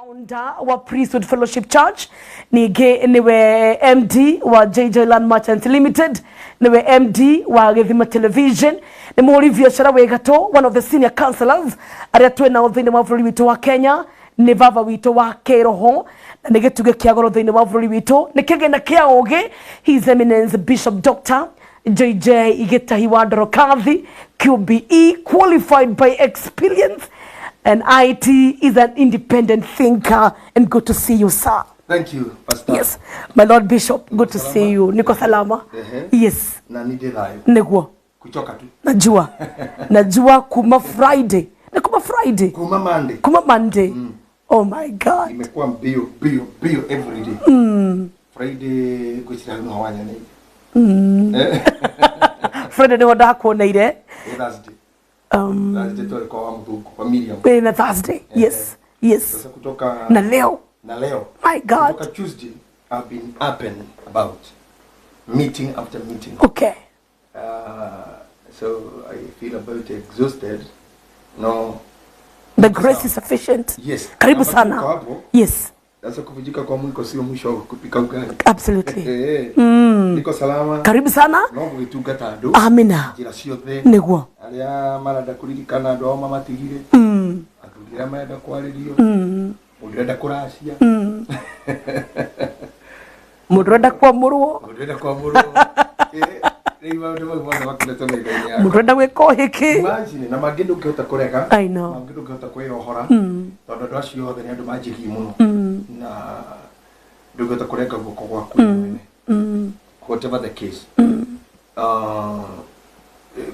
Founder wa Priesthood Fellowship Church, ningĩ nĩwe MD wa JJ Land Merchants Limited, nĩwe MD wa Gĩthima Television, nĩ mũhũri biacara wĩ gatũ, one of the senior counselors arĩa twĩ nao thĩinĩ wa bũrũri witũ wa Kenya, nĩ baba witũ wa kĩroho na nĩ gĩtugĩ kĩa goro thĩinĩ wa bũrũri witũ, nĩ kĩgĩna kĩa ũgĩ, His Eminence Bishop Dr. JJ Gitahi wa Ndorokathi, QBE, qualified by experience, and IT is an independent thinker, and good to see you, sir. Thank you, Pastor. Yes, my Lord Bishop, good to see you. Niko salama. Ehe. Yes, Na nĩ ndĩ thayũ. nĩguo. Kuchoka tu. Najua. Najua kuma Friday. Na kuma Friday. Kuma Monday. Kuma Monday. Oh my God. Imekuwa mbio mbio mbio every day. Friday gwĩciria hau hawanya nĩ. Friday nĩho ndakuoneire. Thursday. Thursday twarĩ kwa Mũthũngũ kwa Miriam. Na Thursday. Yes. Yes. Sasa kutoka Na leo. Na leo. My God. Kutoka Tuesday I've been up and about, meeting after meeting. Okay. So I feel a bit exhausted. No. The grace is sufficient. Yes. Karibu Ambapo sana. tuko hapo. Yes. Sasa kuvunjika kwa mwiko sio mwisho wa kupika ugali. Absolutely. Niko salama. Karibu sana. No gũgĩtungata andũ. Amina. Njĩra ciothe. Nĩguo. Arĩa marenda kũririkana andũ ao mamatigire. Athuri arĩa marenda kwarĩrio. Mũndũ ũrenda kũracia. Mũndũ ũrenda kwamũrwo. Mũndũ ũrenda kwamũrwo. Rĩu maũndũ mau mothe makoretwo metha-inĩ yakwa. Mũndũ ũrenda gwĩka ũhiki. Imagine, na mangĩ ndũngĩhota kũrega. I know. Mangĩ ndũngĩhota kwĩyohora. Tondũ andũ acio othe nĩ andũ manjĩgie mũno. Na ndũngĩhota kũrenga guoko gwaku mwene. Whatever the case.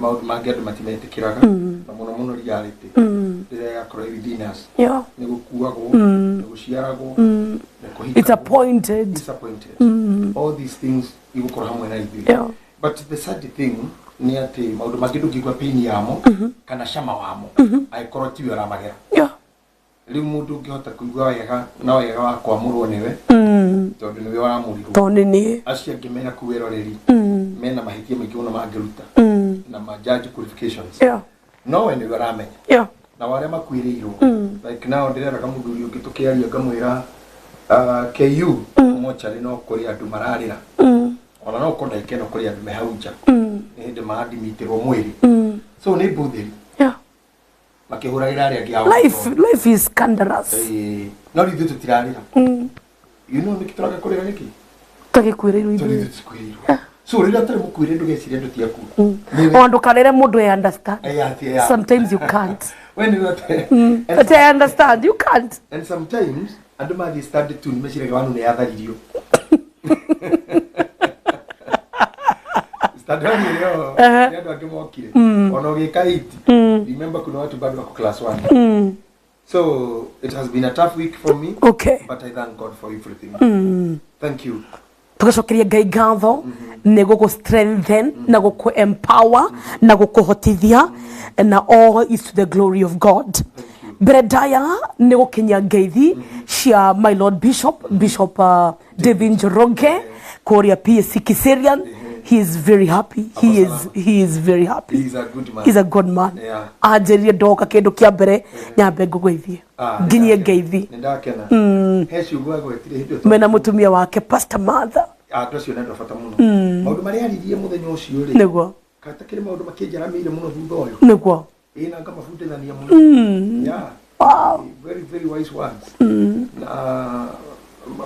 Maũndũ mangĩ andũ matimetĩkĩraga. Na mũno mũno reality. Rĩrĩa yakorwo within us. Yeah. Nĩ gũkuagwo, nĩ gũciaragwo, nĩ kũhikagwo. It's appointed. Disappointed. All these things igũkorwo hamwe na ithuĩ. Yeah. But the sad thing nĩ atĩ maũndũ mangĩ ndũngĩigua pain yamo kana cama wamo angĩkorwo tiwe ũramagera. Yeah. Rĩu mũndũ ũngĩhota kũigua wega na wega wa kwamũrwo nĩwe tondũ nĩwe waramũrirwo. Tondũ nĩ niĩ. Acio angĩ mena kũu eroreri mena mahĩtia maingĩ mũno mangĩruta na ma judge qualifications. Yeah. No we nĩwe ũramenya. Yeah. Na arĩa makuĩrĩirwo like now ndĩreraga mũthuri ũngĩ tũkĩaria ngamwĩra KU mocarĩ no kũrĩ andũ mararĩra. Ona no ũkorwo ndagĩka ĩno kũrĩ andũ me hau nja. Nĩ hĩndĩ maradimitirwo mwĩrĩ. So nĩ mbũthĩri. Yeah. Makĩhũragĩra arĩa angĩ ao. Life is scandalous. No rĩu ithuĩ tũtirarĩra. You know nĩkĩ tũraga kũrĩra nĩkĩ? Tũgĩkuĩrĩirwo Tondũ ithuĩ. ithuĩ tũtikuĩrĩirwo. So rĩrĩa ũtarĩ mũkuĩre ndũgecirie andũ ti akuũ. O ndũkarĩre mũndũ e understand. Yeah. Sometimes you can't. We nĩwe ũtarĩ. But I understand you can't. And sometimes andũ mathiĩ stand two nĩ meciragia wanu nĩ yatharirio. Stand one ĩrĩa nĩ andũ angĩ mokire. Ona ũgĩka 8. Remember kuna watu bado wako class 1. So it has been a tough week for me. Okay. But I thank God for everything. Thank you. Tugacokeria Ngai ngatho nĩ gũgũ strengthen na gũkũ empower na gũkũhotithia, na all is to the glory of God. Mbere ndaya nĩ gũkinyia ngeithi cia my Lord Bishop, Bishop David Njoroge kũrĩa PSC Kiserian. He is very happy. He is very happy. He is a good man. He's a good man. Yeah. Anjĩrire ndoka kĩndũ kĩa mbere nyambe ngũgeithie. Nginyie ngeithi. Nĩ ndakena. He ciugo agwetire hĩndĩ ĩyo Mena mũtumia wake Pastor Martha. Andũ acio nĩ andũ a bata mũno. Maũndũ marĩa aririe mũthenya ũcio rĩ. Nĩguo. Katakĩrĩ maũndũ makĩnjaramĩire mũno thutha ũyũ. Nĩguo. Ĩĩ na ngamabundithania mũno. Yeah. Wow. Very very wise words. Na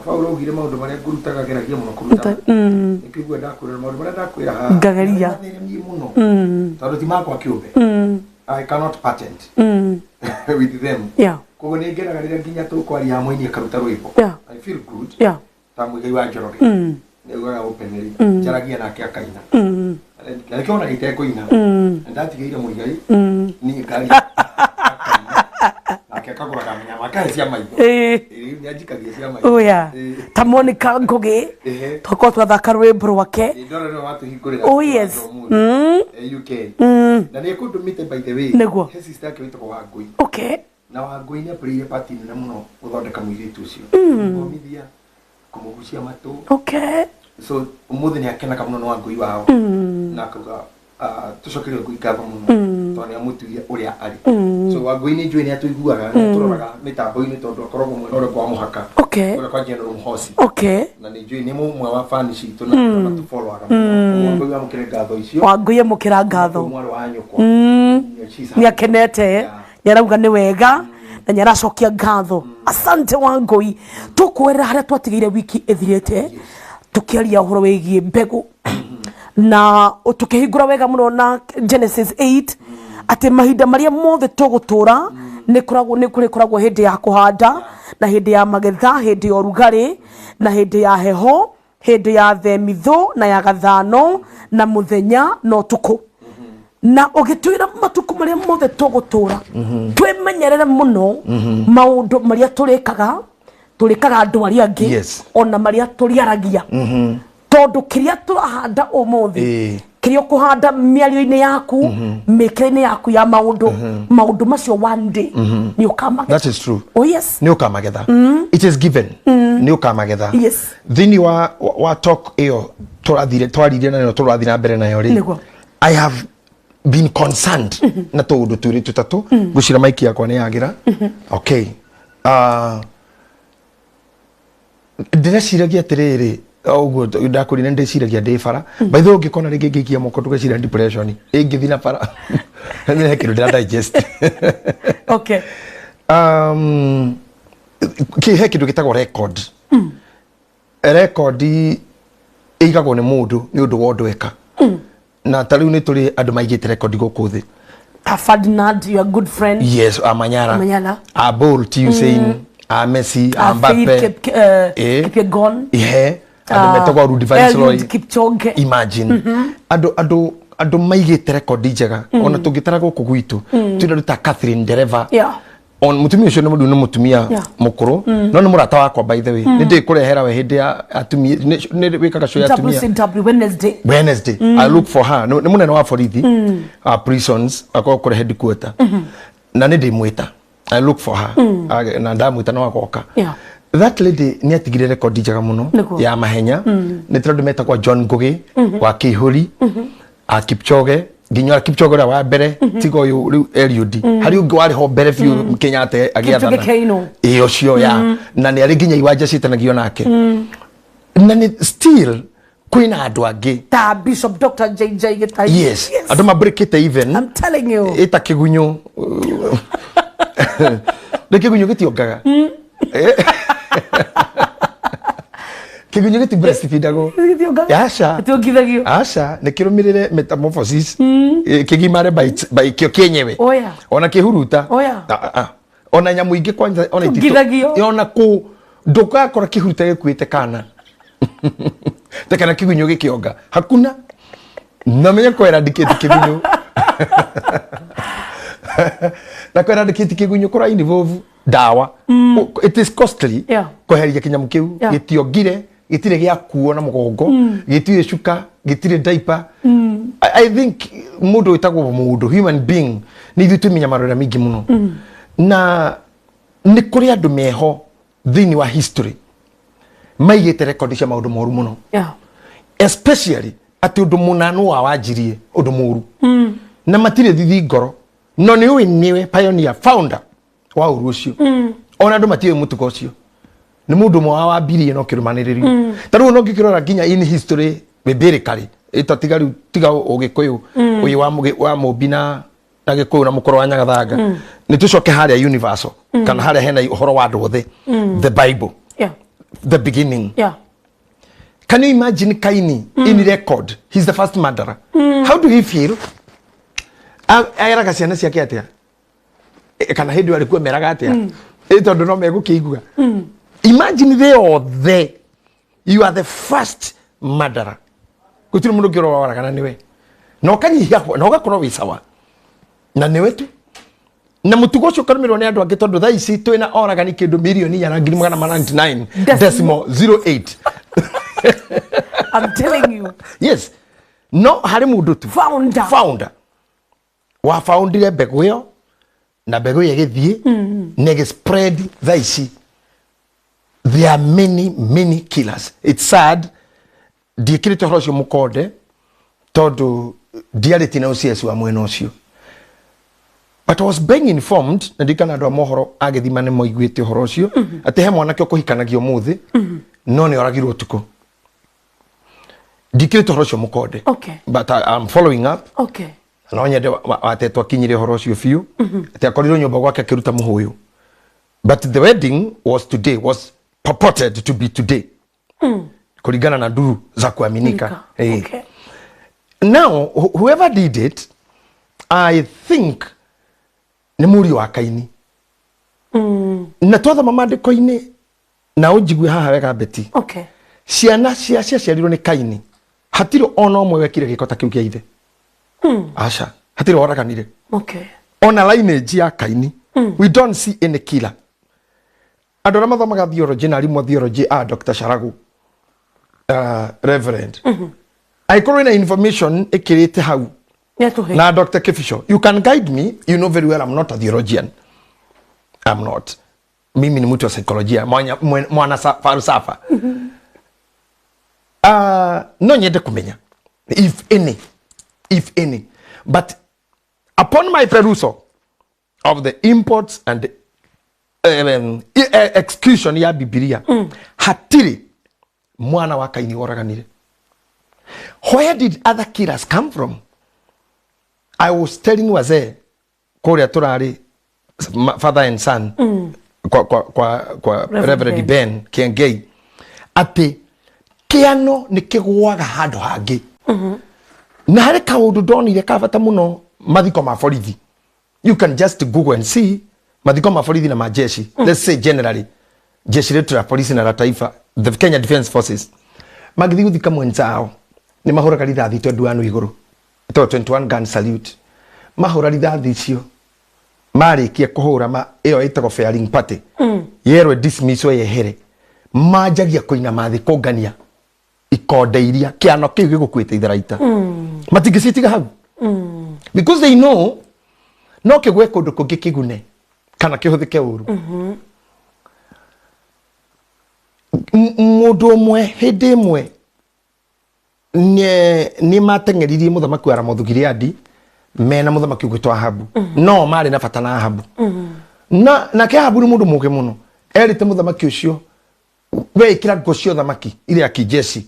Paulo augire maũndũ marĩa ngũrutaga geragia mũno kũruta. Nĩkĩo ndakwĩra maũndũ marĩa ndakwĩra haha. Ngageria. Nĩmatheremie mũno. Tondũ ti makwa kĩũmbe. I cannot patent with them. Yeah. Koguo nĩ ngenaga rĩrĩa nginya tũkwaria hamwe akaruta rwĩmbo. Yeah. I feel good. Yeah. Ta Muigai wa Njoroge. Nĩ augaga openly. Njaragia nake akaina. Na nĩkĩo ona gĩtekũina. Na ndatigĩire Muigai. Niĩ ngaria. Nake akagũraga nyama akahe cia maitho. Rĩu nĩ anjikagia cia maitho. Oh yeah. Ta Monica Ngugi. Twakorwo twathaka rwĩmbo rwake. Ndora nĩwe watũhingũrĩra. Oh yes. UK. Na nĩ ekũndũmĩte by the way. Nĩguo. He sister yake wĩtagwo Wangũi. Okay. Na Wangũi nĩ apĩrĩire part nene mũno gũthondeka mũirĩtu ũcio. Kũmũthomithia, kũmũgucia matũ. Okay. So ũmũthĩ nĩ akenaga mũno nĩ Wangũi wao. Na akauga Tũcokerie Wangũi ngatho mũno tondũ nĩ amũtuire ũrĩa arĩ. So Wangũi nĩ njũĩ nĩ atũiguaga, nĩ atũroraga mĩtambo-inĩ tondũ akoragwo mwena ũrĩa kwa mũhaka, kũrĩa kwa General Muhosi. Na nĩ njũĩ nĩ mũmwe wa fan citũ na arĩa matũfollowaga mũno. Wangũi, wamũkĩre ngatho icio. Wangũi, amũkĩra ngatho. Mwarĩ wa nyũkwa. Yeah, she's Nĩ akenete. Nĩ arauga nĩ wega na nĩ aracokia ngatho. Asante, Wangũi. Tũkwerera harĩa twatigĩire wiki ĩthirĩte tũkĩaria ũhoro wĩgiĩ mbegũ na tũkĩhingũra wega mũno na Genesis 8 atĩ mahinda marĩa mothe tũgũtũra nĩ kũragwo nĩ kũrĩkoragwo hĩndĩ ya kũhanda na hĩndĩ ya magetha, hĩndĩ ya ũrugarĩ na hĩndĩ ya heho, hĩndĩ ya themithũ na ya gathano, na mũthenya na ũtukũ. Na ũgĩtwĩra matukũ marĩa mothe tũgũtũra twĩmenyerere mũno maũndũ marĩa tũrĩkaga, tũrĩkaga andũ arĩa angĩ, ona marĩa tũrĩaragia, tondũ kĩrĩa tũrahanda ũmũthĩ, kĩrĩa ũkũhanda mĩario-inĩ yaku, mĩkĩre-inĩ yaku ya maũndũ, maũndũ macio one day nĩ ũkamagetha. That is true. Oh yes. Nĩ ũkamagetha. It is given, nĩ ũkamagetha. Thĩinĩ wa talk ĩyo tũrathire, twaririe nayo, tũrathiĩ na mbere nayo rĩ, I have been concerned na tũũndũ twĩrĩ tũtatũ. Ngwĩciria maiki yakwa nĩ yagĩra. Okay, ndĩreciragia atĩrĩrĩ, o ũguo ndakwĩrire ndĩciragia ndĩ bara. By the way, ũngĩkona rĩngĩ ngĩikia moko, ndũgeciria depression ĩngĩthiĩ na bara, nĩ kĩndũ ndĩra digest. He kĩndũ gĩtagwo record. Record ĩigagwo nĩ mũndũ nĩ ũndũ wa ũndũ eka, na ta rĩu nĩ tũrĩ andũ maigĩte record gũkũ thĩ. Ta Ferdinand, your good friend. Yes, Amanyara. Amanyala. A Bolt, Usain, a Messi, a Faith Mbappe. Kipyegon. Ihe andũ metagwo Rudi van Nistelrooy. Eliud Kipchoge. Imagine andũ maigĩte rekondi njega. Ona tũngĩtara gũkũ gwitũ, twĩna andũ ta Catherine Ndereva. On mutumia ũcio nĩ mũndũ, nĩ mũtumia mũkũrũ, no nĩ mũrata wakwa. By the way, nĩ ndĩkũrehera we hĩndĩ ya atumia, nĩ wĩkaga show ya atumia. WCW Wednesday. Wednesday. I look for her. Nĩ mũnene wa borithi, prisons, akorwo kũrĩa headquarter, na nĩ ndĩmwĩta. I look for her. Na ndamwĩta no agoka. That lady nĩ atigire rekondi njega mũno ya mahenya. Nĩ tondũ metagwo John Ngugi wa Kĩihũri, a Kipchoge, nginya Kipchoge ũrĩa wa mbere, tiga ũyũ rĩu Eliud, harĩ ũngĩ warĩ ho mbere biũ Kenyatta agĩathana. Kipchoge Keino. Ĩĩ, ũcio ya na nĩ arĩ nginya iwanja ciĩtanagio nake, na nĩ still kwĩna andũ angĩ Ta Bishop Dr. JJ Gĩtai. Yes, andũ mabreakĩte even I'm telling you. Ĩta kĩgunyũ, nĩ kĩgunyũ gĩtiongaga. Eh. Kĩgunyũ gĩti breastfeedagwo. Gĩtiongaga? Aca. Gĩtiongithagio. Aca, nĩ kĩrũmĩrĩre metamorphosis. Kĩgimare by kĩo kĩenyewe. Oya. Ona kĩhuruta. Oya. Ah, ah. Ona nyamũ ingĩ kwanja ona ititũ- Ongithagio. Ona kũ ndũgakora kĩhuruta gĩkuĩte kana ta kana kĩgunyũ gĩkĩonga, hakuna. Na menye kweradicate kĩgunyũ, na kweradicate kĩgunyũ kũra involve ndawa. It is costly kweheria kĩnyamũ kĩu. Gĩtiongire, gĩtirĩ gĩakuo na mũgongo, gĩtirĩ cuka, gĩtirĩ diaper. I think mũndũ wĩtagwo mũndũ, human being, nĩ ithuĩ twĩ mĩnyamaro ĩrĩa mĩingĩ mũno, na nĩ kũrĩ andũ meho thĩinĩ wa history maigĩte rekondi cia maũndũ moru mũno, especially atĩ ũndũ mũna nũ wa wanjirie ũndũ mũru na matirĩ thithi ngoro, no nĩ ũĩ nĩwe pioneer, founder wa ũru ũcio. Ona andũ matiũĩ mũtugo ũcio nĩ mũndũ ũmwe wa wambirie no kĩrũmanĩrĩrio. Ta rĩu no ngĩkĩrora nginya in history biblically, ĩta tiga rĩu, tiga ũgĩkũyũ ũyũ wa wa mũmbi na gĩkũyũ na mũkũrũ wa Nyagathanga, nĩ tũcoke harĩa universal kana harĩa hena ũhoro wa andũ othe, the Bible, the beginning. Can you imagine Kaini in record? He's the first murderer. How do he feel? Aeraga ciana ciake atia? Kana hĩndĩ ĩyo arĩ kuo meraga atia? Tondũ no megũkĩigua. Imagine thĩ yothe, you are the first murderer. Gũtirĩ mũndũ ũngĩ ũroragana nĩwe. Na ũkanyihia na ũgakorwo wĩ sawa. Na nĩwe tu. Na mũtugo ũcio ũkarũmĩrĩrwo nĩ andũ angĩ, tondũ thaa ici twĩna oragani kĩndũ 4,000,499 decimal 08. I'm telling you. Yes, no harĩ mũndũ tu Founder. Founder wa foundire mbegũ ĩyo, na mbegũ ĩyo ĩgĩthiĩ na ĩgĩ spread. Thaa ici there are many, many killers. It's sad. Ndiĩkĩrĩte ũhoro ũcio mũkonde tondũ Ndiarĩtie na OCS wa mwena ũcio, but I was being informed, na ndirikana andũ a mohoro a gĩthima nĩ moiguĩte ũhoro ũcio, atĩ he mwanake ũkũhikanagia ũmũthĩ no nĩ oragirwo ũtukũ. Ndikĩrĩte ũhoro ũcio mũkonde, but I'm following up. No nyende watetwo akinyire ũhoro ũcio biũ, atĩ akorirwo nyũmba gwake akĩruta mũhũyũ, but the wedding was today, was purported to be today, kulingana na nduru za kuaminika. Nika. Now whoever did it, I think nĩ mũriũ wa Kaini. Na twathoma maandĩko-inĩ, na ũnjigue haha wega, Beti, ciana cia ciaciarirwo nĩ Kaini, hatirĩ ona ũmwe wekire gĩko ta kĩu kĩa ithe. Aca, hatirĩ woraganire. Ona lineage ya Kaini, we don't see any killer. Andũ arĩa mathomaga theology na arimũ a theology, a Dr. Sharagu, reverend, angĩkorwo ina information ĩkĩrĩte hau Nĩatũhe. Na Dr. Kificho, you can guide me. You know very well I'm not a theologian. I'm not. Mimi ni mtu wa saikolojia, mwana falsafa. No nyende kumenya if any, if any, but upon my perusal of the imports and execution ya Bibilia, hatirĩ mwana wa Kaini woraganire. Where did other killers come from? I was telling wazee kũrĩa tũrarĩ father and son kwa Reverend Reverend Ben Kiengei atĩ kĩano nĩ kĩgũaga handũ hangĩ. Na harĩ kaũndũ ndonire ka bata mũno, mathiko ma borithi. You can just Google and see mathiko ma borithi na majeshi. Let's say generally jeshi letu la polisi na la taifa, the Kenya Defence Forces, magĩthiĩ gũthika mwenzao nĩ mahũraga rithathi 21 igũrũ, to 21 gun salute. Mahũra rithathi icio, marĩkia kũhũra ma ĩyo ĩtagwo firing party, yerwo dismiss yehere, manjagia kũina mathĩ kũngania ikonde iria kĩano kĩu gĩgũkuĩte itharaita. Matingĩcitiga hau because they know no kĩgwe kũndũ kũngĩ kĩgune kana kĩhũthĩke ũru. Mũndũ ũmwe hĩndĩ ĩmwe nĩ mateng'eririe mũthamaki wa Ramothu Gileadi mena mũthamaki ũgwĩtwo Ahabu, no marĩ na bata na Ahabu. Na nake Ahabu nĩ mũndũ mũũgĩ mũno, erĩte mũthamaki ũcio, we ĩkĩra nguo cia ũthamaki iria kijeci,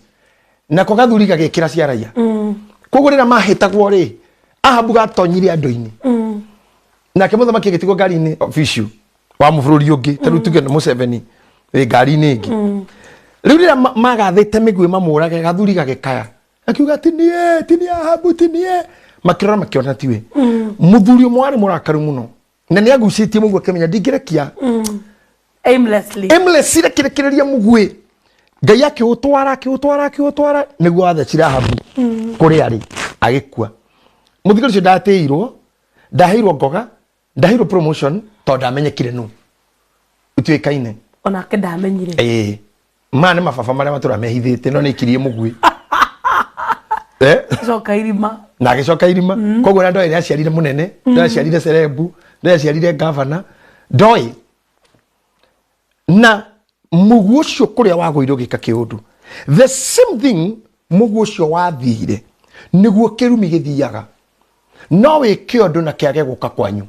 nako gathuri gagĩkĩra cia raia. Koguo rĩrĩa mahĩtagwo rĩ, Ahabu gatonyire andũ-inĩ, nake mũthamaki agĩtigwo ngari-inĩ official wa mũbũrũri ũngĩ, ta rĩu tuge nĩ Museveni wĩ ngari-inĩ ĩngĩ. Rĩu rĩrĩa magathĩte mĩguĩ mamũrage, gathuri gagĩkaya akiuga, "Tinie, tinie Ahabu, tinie!" Makĩrora makĩona tiwe. Mũthuri ũmwe warĩ mũrakaru mũno na nĩ agucĩtie mũguĩ, akĩmenya ndingĩrekia aimlessly. Aimless rekerekereria mũguĩ. Ngai akĩũtwara, akĩũtwara, akĩũtwara nĩguo wathecire Ahabu kũrĩa arĩ agĩkua. Mũthigari ũcio ndatĩirwo, ndaheirwo ngoga, ndaheirwo promotion, tondũ ndamenyekire nũ ituĩkaine. Onake ndamenyire. Ĩĩ, maya nĩ mababa marĩa matũra mehithĩte, no nĩ aikirie mũguĩ. Eh? Coka irima. Na agĩcoka irima. Koguo na ndoĩ nĩ aciarire mũnene, ndoĩ aciarire cerebu, ndoĩ aciarire gavana, ndoĩ na mũguĩ ũcio kũrĩa wagũire ũgĩka kĩũndũ. The same thing, mũguĩ ũcio wathire nĩguo kĩrumi gĩthiaga. No wĩke ũndũ na kĩage gũka kwanyu,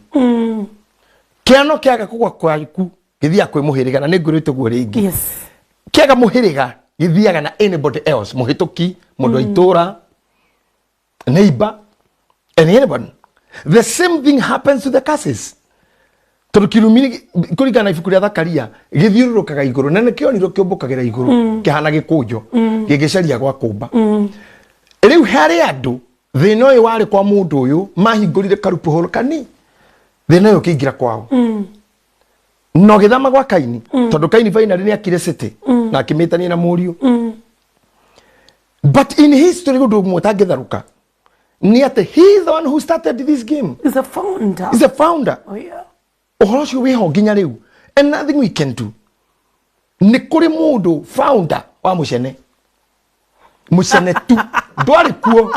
kĩano kĩaga kũgwa kwaku gĩthiaga kwĩ mũhĩrĩga, na nĩ ngwĩrĩte ũguo rĩngĩ. Kĩaga mũhĩrĩga gĩthiaga na anybody else, mũhĩtũki, mũndũ wa itũũra, neighbor and anyone. The same thing happens to the curses, tondũ kĩrumi kũringana na ibuku rĩa Thakaria gĩthiũrũrũkaga igũrũ, na nĩkĩonirwo kĩũmbũkagĩra igũrũ kĩhana gĩkũnjo gĩgĩcaria gwa kũmba. Rĩu harĩ andũ thĩna ũyũ warĩ kwa mũndũ ũyũ, mahingũrire karupuhũrũ kani thĩna ũyũ ũkĩingĩra kwao na ũgĩthama gwa Kaini, tondũ Kaini finally nĩ akire city na akĩmĩtania na mũriũ. But in history, ũndũ ũmwe ũtangĩtharũka nĩ atĩ he is the one who started this game. Is a founder. He's a founder. Oh yeah. Ũhoro ũcio wĩho nginya rĩu and nothing we can do. Nĩ kũrĩ mũndũ founder wa mũcene, mũcene tu ndwarĩ kuo,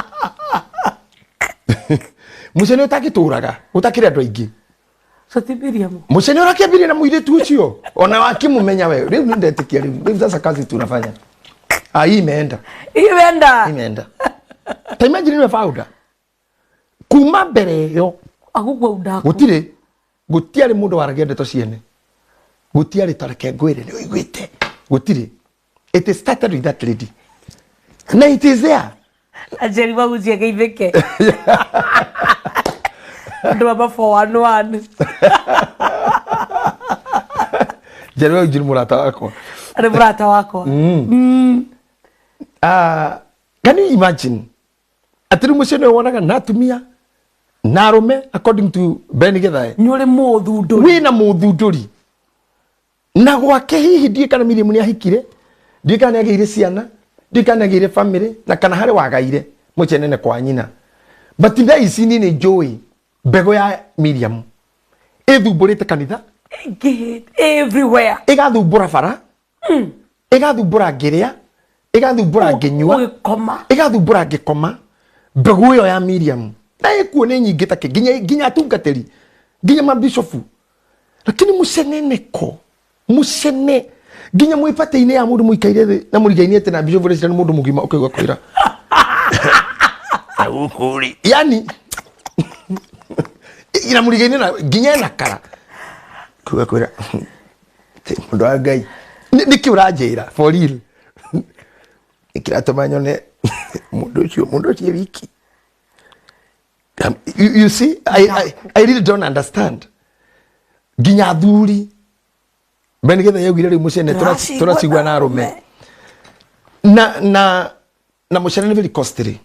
mũcene ũtangĩtũraga ũtakĩrĩ andũ aingĩ. So ti Miriam. Mũcene ũrakĩambirie na mũirĩtu ũcio ona wakĩmũmenya we. Rĩu nĩ ndetĩkia, rĩu sasa kazi tunafanya, ah, hii imeenda. Imeenda. Imeenda. Ta imagine niwe founder. Kuma mbere ĩyo agugwa undaku gũtirĩ gũtiarĩ mũndũ waragia ndeto ciene gũtiarĩ tareke ngwĩre nĩ ũiguĩte gũtirĩ. It started with that lady na it is there. Ajeri wagucie geithĩke andũ a ma 411. Njeri wa Ujiri mũrata wakwa. Arĩ mũrata wakwa. Can you imagine atĩ rĩu mũciĩ nĩwe wonaga na atumia na arũme according to Ben Githae nĩ ũrĩ mũthundũri wĩna mũthundũri na gwake hihi ndiĩ kana Miriam nĩ ahikire, ndiĩ kana nĩ agĩire ciana, ndiĩ kana nĩ agĩire family na kana harĩ wagaire mũcenene kwa nyina. But thaa ici niĩ nĩ njũĩ mbegũ ya Miriam ĩthumbũrĩte kanitha everywhere, ĩgathumbũra bara, ĩgathumbũra ngĩrĩa, ĩgathumbũra ngĩnyua, ũgĩkoma, ĩgathumbũra ngĩkoma. Mbegũ ĩyo ya Miriam na ĩkuo nĩ nyingĩ take nginya atungatĩri nginya mabishofu, lakini mũceneneko mũcene nginya mwĩbatĩ-inĩ ya mũndũ mũikaire thĩ na mũrigaine atĩ na bishofu ũreciria nĩ mũndũ mũgima ũkaigua kwĩra gũkũ rĩ, yani ina mũrigaine na nginya ena kara kuga kwĩra mũndũ wa Ngai nĩkĩ ũranjĩra for real nĩkĩratũma nyone mũndũ ũcio wiki. You see, I really don't understand. Nginya athuri Ben Githae yaugire rĩu mũcene tũracigua na arũme na mũcene nĩ very costly,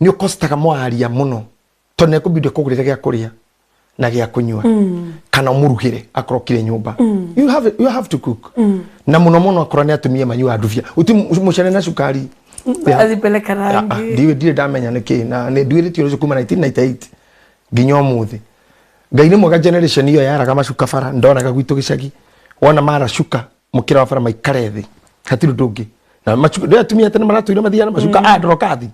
nĩ ũkostaga mwaria mũno tondũ nĩ ekũbidi kũgũrĩra gĩa kũrĩa na gĩa kũnyua kana ũmũrugĩre akorwo okire nyũmba. You have to cook. Na mũno mũno akorwo nĩ atumia manyuaga ndubia uti mũcene na cukari azipeleka rangi. Ndirĩ ndamenya nĩkĩ na nĩ nduĩrĩtio ũcio kuma 1998 nginya ũmũthĩ. Ngai nĩ mwega generation ĩyo yaraga macuka bara ndonaga gwitũ gĩcagi wona mara cuka mũkĩra wa bara maikare thĩ hatirĩ ũndũ ũngĩ na macuka ndĩ atumia tene maratũire mathiaga na macuka aya ndorokathi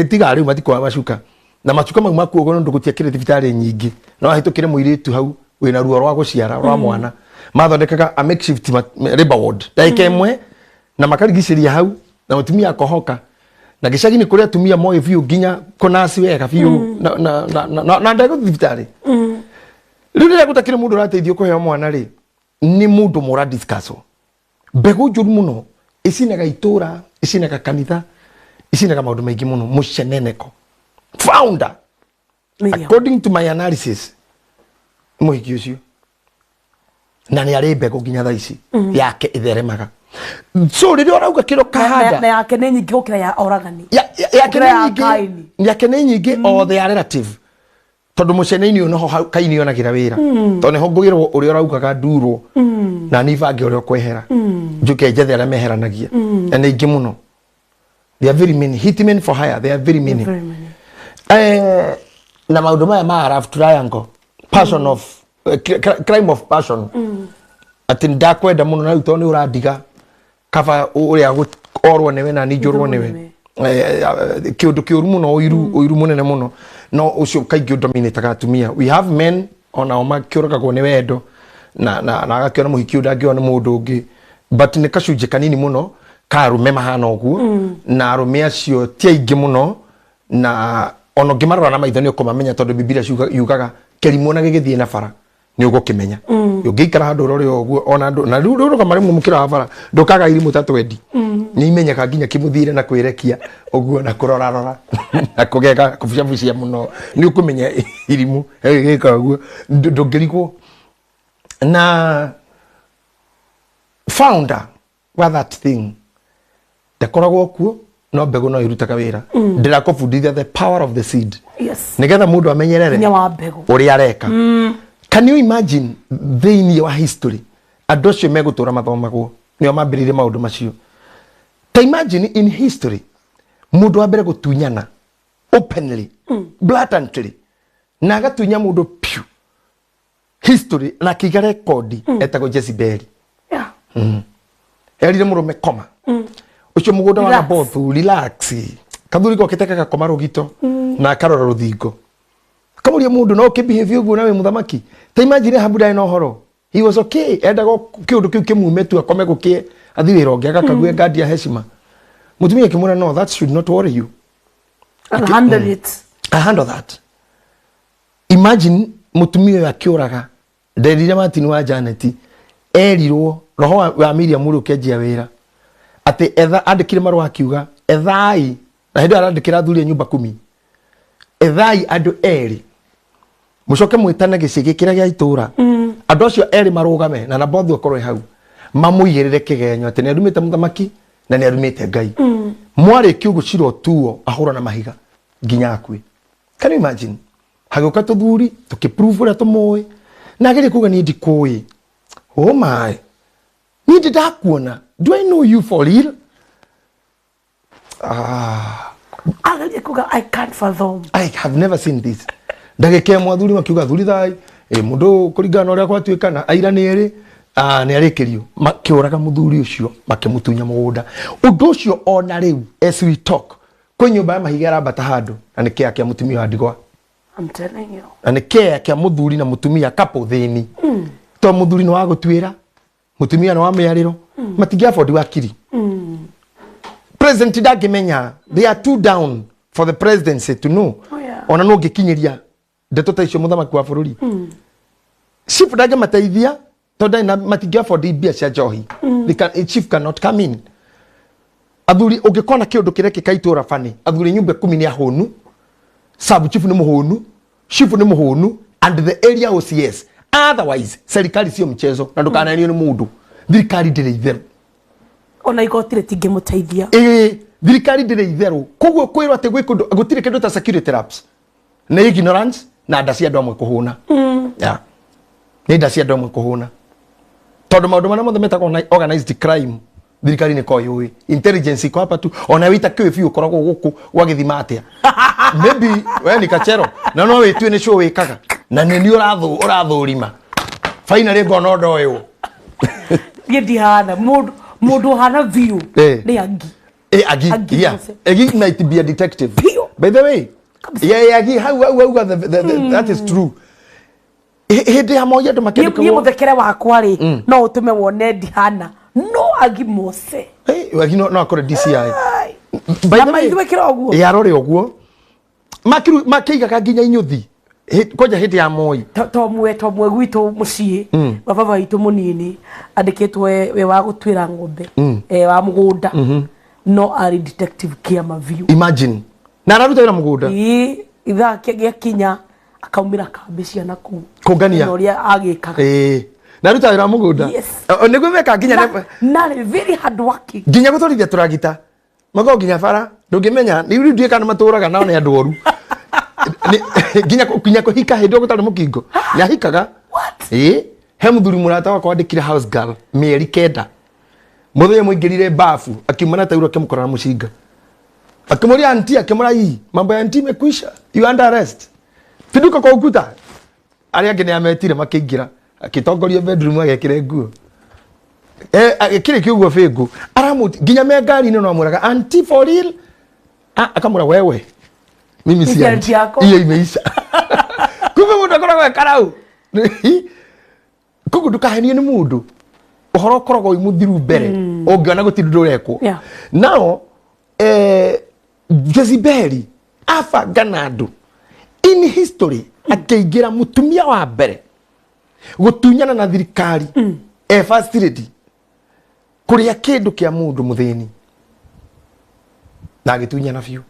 tiga rĩu matikoa macuka na macuka mau makuo nĩ ũndũ gũtiakĩrĩ thibitarĩ nyingĩ no ahĩtũkĩre mũirĩtu hau wĩna ruo rwa gũciara rwa mwana mathondekaga a makeshift labor ward ndagĩka ĩmwe na makarigicĩria hau na mũtumia akohoka na gĩcagi nĩ kũrĩ atumia moĩ biũ nginya kũnaci wega biũ na ndegũthiĩ thibitarĩ. Rĩu rĩrĩa gũtakĩrĩ mũndũ ũrateithio kũheo mwana rĩ nĩ mũndũ mũra discuss mbegũ njũru mũno ĩcinaga itũra, ĩcinaga kanitha, ĩcinaga maũndũ maingĩ mũno. Mũceneneko founder according to my analysis mũhiki ũcio na nĩ arĩ mbegũ nginya thaa ici yake ĩtheremaga. So rĩrĩa ũrauga kĩro kahanda na yake nĩ nyingĩ gũkĩra ya oragani, yake nĩ nyingĩ, yake nĩ nyingĩ o they are relative tondũ mũcene-inĩ ũyũ noho Kaini onagĩra wĩra tondũ nĩho ngũgĩrwo ũrĩa ũraugaga ndurwo na niĩ bange ũrĩa ũkwehera njũke njethe arĩa meheranagia na nĩ aingĩ mũno. They are very many hitmen for hire, they are very many. Na maũndũ maya ma love triangle passion of crime of passion atĩ ndakwenda mũno na rĩu tondũ nĩ ũrandiga kaba ũrĩa orwo nĩwe na niĩ njũrwo nĩwe kĩũndũ kĩũru mũno, ũiru mũnene mũno no ũcio kaingĩ ũdominataga atumia. We have men onao makĩũragagwo nĩ wendo na agakĩona mũhiki ũyũ ndangĩona nĩ mũndũ ũngĩ but nĩ gacunjĩ kanini mũno ka arũme mahana ũguo na arũme acio ti aingĩ mũno na ona ũngĩmarora na maitho nĩ ũkũmamenya tondũ Bibilia yugaga kĩrimũ na gĩgĩthiĩ na bara nĩ ũgũkĩmenya. Ũngĩikara handũ ũrore ũguo ona andũ na rĩu rũgama rĩmwe mũkĩra wa bara ndũkaga irimũ ta twendi nĩ imenyeka nginya kĩmũthiĩre na kwĩrekia ũguo na kũrorarora na kũgega kũbucabucia mũno nĩ ũkũmenya irimũ gĩka ũguo ndũngĩrigwo. Na founder wa that thing ndakoragwo kuo no mbegũ no ĩrutaga wĩra. Ndĩrakũbundithia the power of the seed. Yes. Nĩgetha mũndũ amenyerere hinya wa mbegũ ũrĩa areka. Can you imagine thĩinĩ wa history andũ acio megũtũra mathomagwo nĩo mambĩrĩirie maũndũ macio. Ta imagine in history mũndũ wa mbere gũtunyana openly blatantly na agatunya mũndũ piũ history na akĩiga rekondi etagwo Jezebel. Yeah. Erire mũrũme koma ũcio mũgũnda wa Nabothu relax kathuri gokĩte gagakoma rũgito na akarora rũthingo kamũria mũndũ no ũkĩbehave ũguo na wĩ mũthamaki. Ta imagine Ahabu ndarĩ na ũhoro, he was okay, endaga kĩũndũ kĩu kĩmume tu akome gũkĩe athiĩ wĩra ũngĩ agakague ngandi ya heshima. Mũtumia akĩmwĩra no that should not worry you. I'll handle it. Can handle that. Imagine mutumia ũyũ akĩũraga nderire Martin wa Janet erirwo roho wa Miriam ũrĩa ũkĩanjia wĩra atĩ etha andĩkire marũa akiuga ethai, na hĩndĩ ĩyo arandĩkĩra athuri a nyumba kumi, ethai andũ erĩ mũcoke mwĩtane gĩcĩgĩ kĩrĩa gĩa itũra, andũ acio erĩ marũgame na Nabothu akorwo e hau, mamũigĩrĩre kĩgenyo atĩ nĩ arumĩte mũthamaki na nĩ arumĩte Ngai. Mwarĩkia ũguo cira ũtuo ahũrwo na mahiga nginya akue. Can you imagine? Hagĩũka tũthuri tũkĩprove ũrĩa tũmũĩ na agerie kuga niĩ ndikũĩ. Oh my, niĩ ndĩ ndakuona, do I know you for real? Ah. Agerie kuga, "I can't fathom." I have never seen this. Ndagĩka ĩmwe athuri makiuga thuri thai ĩ mũndũ kũringana na ũrĩa gwatuĩkana aira nĩ erĩ, nĩ arĩkĩrio. Makĩũraga mũthuri ũcio, makĩmũtunya mũgũnda. Ũndũ ũcio ona rĩu as we talk kwĩ nyũmba ya mahiga ĩrambata handũ na nĩ kĩa kĩa mũtumia wa ndigwa. I'm telling you. Na nĩ kĩa kĩa mũthuri na mũtumia couple thĩni, to mũthuri nĩ wa gũtuĩra, mũtumia nĩ wa mĩarĩro, matingĩ afford wakiri. President ndangĩmenya, they are too down for the presidency to know. Oh, yeah. Ona no ngĩkinyĩria ndeto ta icio mũthamaki wa bũrũri, chief ndangĩmateithia tondũ ndarĩ na matingĩ afford mbia cia njohi. Chief cannot come in. Athuri ũngĩkona kĩũndũ kĩrekĩka itũra bani, athuri nyumba kumi nĩ ahũnu, sub chief nĩ mũhũnu, chief nĩ mũhũnu and the area OCS. Otherwise serikali sio mchezo na ndũkanaenio nĩ mũndũ. Thirikari ndĩrĩ itherũ. Ona igoti rĩtingĩmũteithia. Ĩĩ, thirikari ndĩrĩ itherũ. Koguo kwĩrwo atĩ gwĩ kũndũ gũtirĩ kĩndũ ta security lapse nĩ ignorance na nda cia andũ amwe kũhũna. Yeah. Nĩ nda cia andũ amwe kũhũna, tondũ maũndũ marĩa mothe metagwo organized crime thirikari nĩ ko yũĩ, intelligence iko hapa tu. Ona wĩ itakĩũĩ biũ ũkoragwo gũkũ gwagĩthima atĩa. Maybe we ni kachero na no wĩtue nĩ show wĩkaga na nĩ niĩ ũrathũrima finally ngona ũndũ ũyũ. Niĩ ndihana mũndũ, mũndũ ũhana biũ. Nĩ angi. Agi, Agi, Mose. Agi might be a detective. Pio. By the way, Kabisa. yeah, Agi, how, that is true. Hĩndĩ ya Moi andũ Niĩ makĩandĩkagwo. Mũthekere wakwa rĩ, no ũtũme wone ndihana no agi Mose. Hey, Agi no akore DCI. Ai. By Na the way, maitho ĩkĩra ũguo. Arore ũguo. Makĩigaga nginya inyũthi. Kwanja hĩndĩ ya Moi. Tomwe gwitũ mũciĩ wa baba witũ mũnini andĩkĩtwo we wa gũtuĩra ng'ombe, wa mũgũnda, no arĩ detective kĩama biũ. Imagine. Na araruta wĩra mũgũnda. Ĩĩ, ithaa gĩakinya akaumĩra kambĩ ciana kũu. Kũngania. Na ũrĩa agĩkaga. Ĩĩ. Na aruta wĩra mũgũnda. Yes. Nĩguo meka nginya Na narĩ very hard working. Nginya gũtwarithia tũragita makorwo nginya bara ndũngĩmenya nĩ rĩu ndiũĩ kana matũraga nao nĩ andũ oru. Nginya kũhika hĩndĩ ĩyo gũtarĩ mũkingo nĩ ahikaga. What? Ĩĩ, he mũthuri mũrata wakwa wandĩkire house girl mĩeri 9, mũthenya mũingĩrire bafu akiuma na tauro akĩmũkora na mũcinga, akĩmũria anti, akĩmũra ii mambo ya anti imekwisha, you under arrest, pinduka kwa ukuta. Arĩa angĩ nĩ ametire makĩingĩra, akĩtongoria bedroom agekĩre nguo. Agĩkĩrĩkia ũguo bĩngũ aramu nginya me ngari-inĩ no amwĩraga anti for real. Ah, akamwĩra wewe mimi si Ni anti anti yako. Hiyo imeisha. Kumbe mũndũ akoragwo e karau. Koguo ndũkahenio nĩ mũndũ, ũhoro ũkoragwo wĩ mũthiru mbere ũngĩona gũtirĩ ũndũ ũrekwo. Nao Jezebeli abanga na andũ in history akĩingĩra mũtumia wa mbere gũtunyana na thirikari e first lady kũrĩa kĩndũ kĩa mũndũ mũthĩni na agĩtunyana biũ.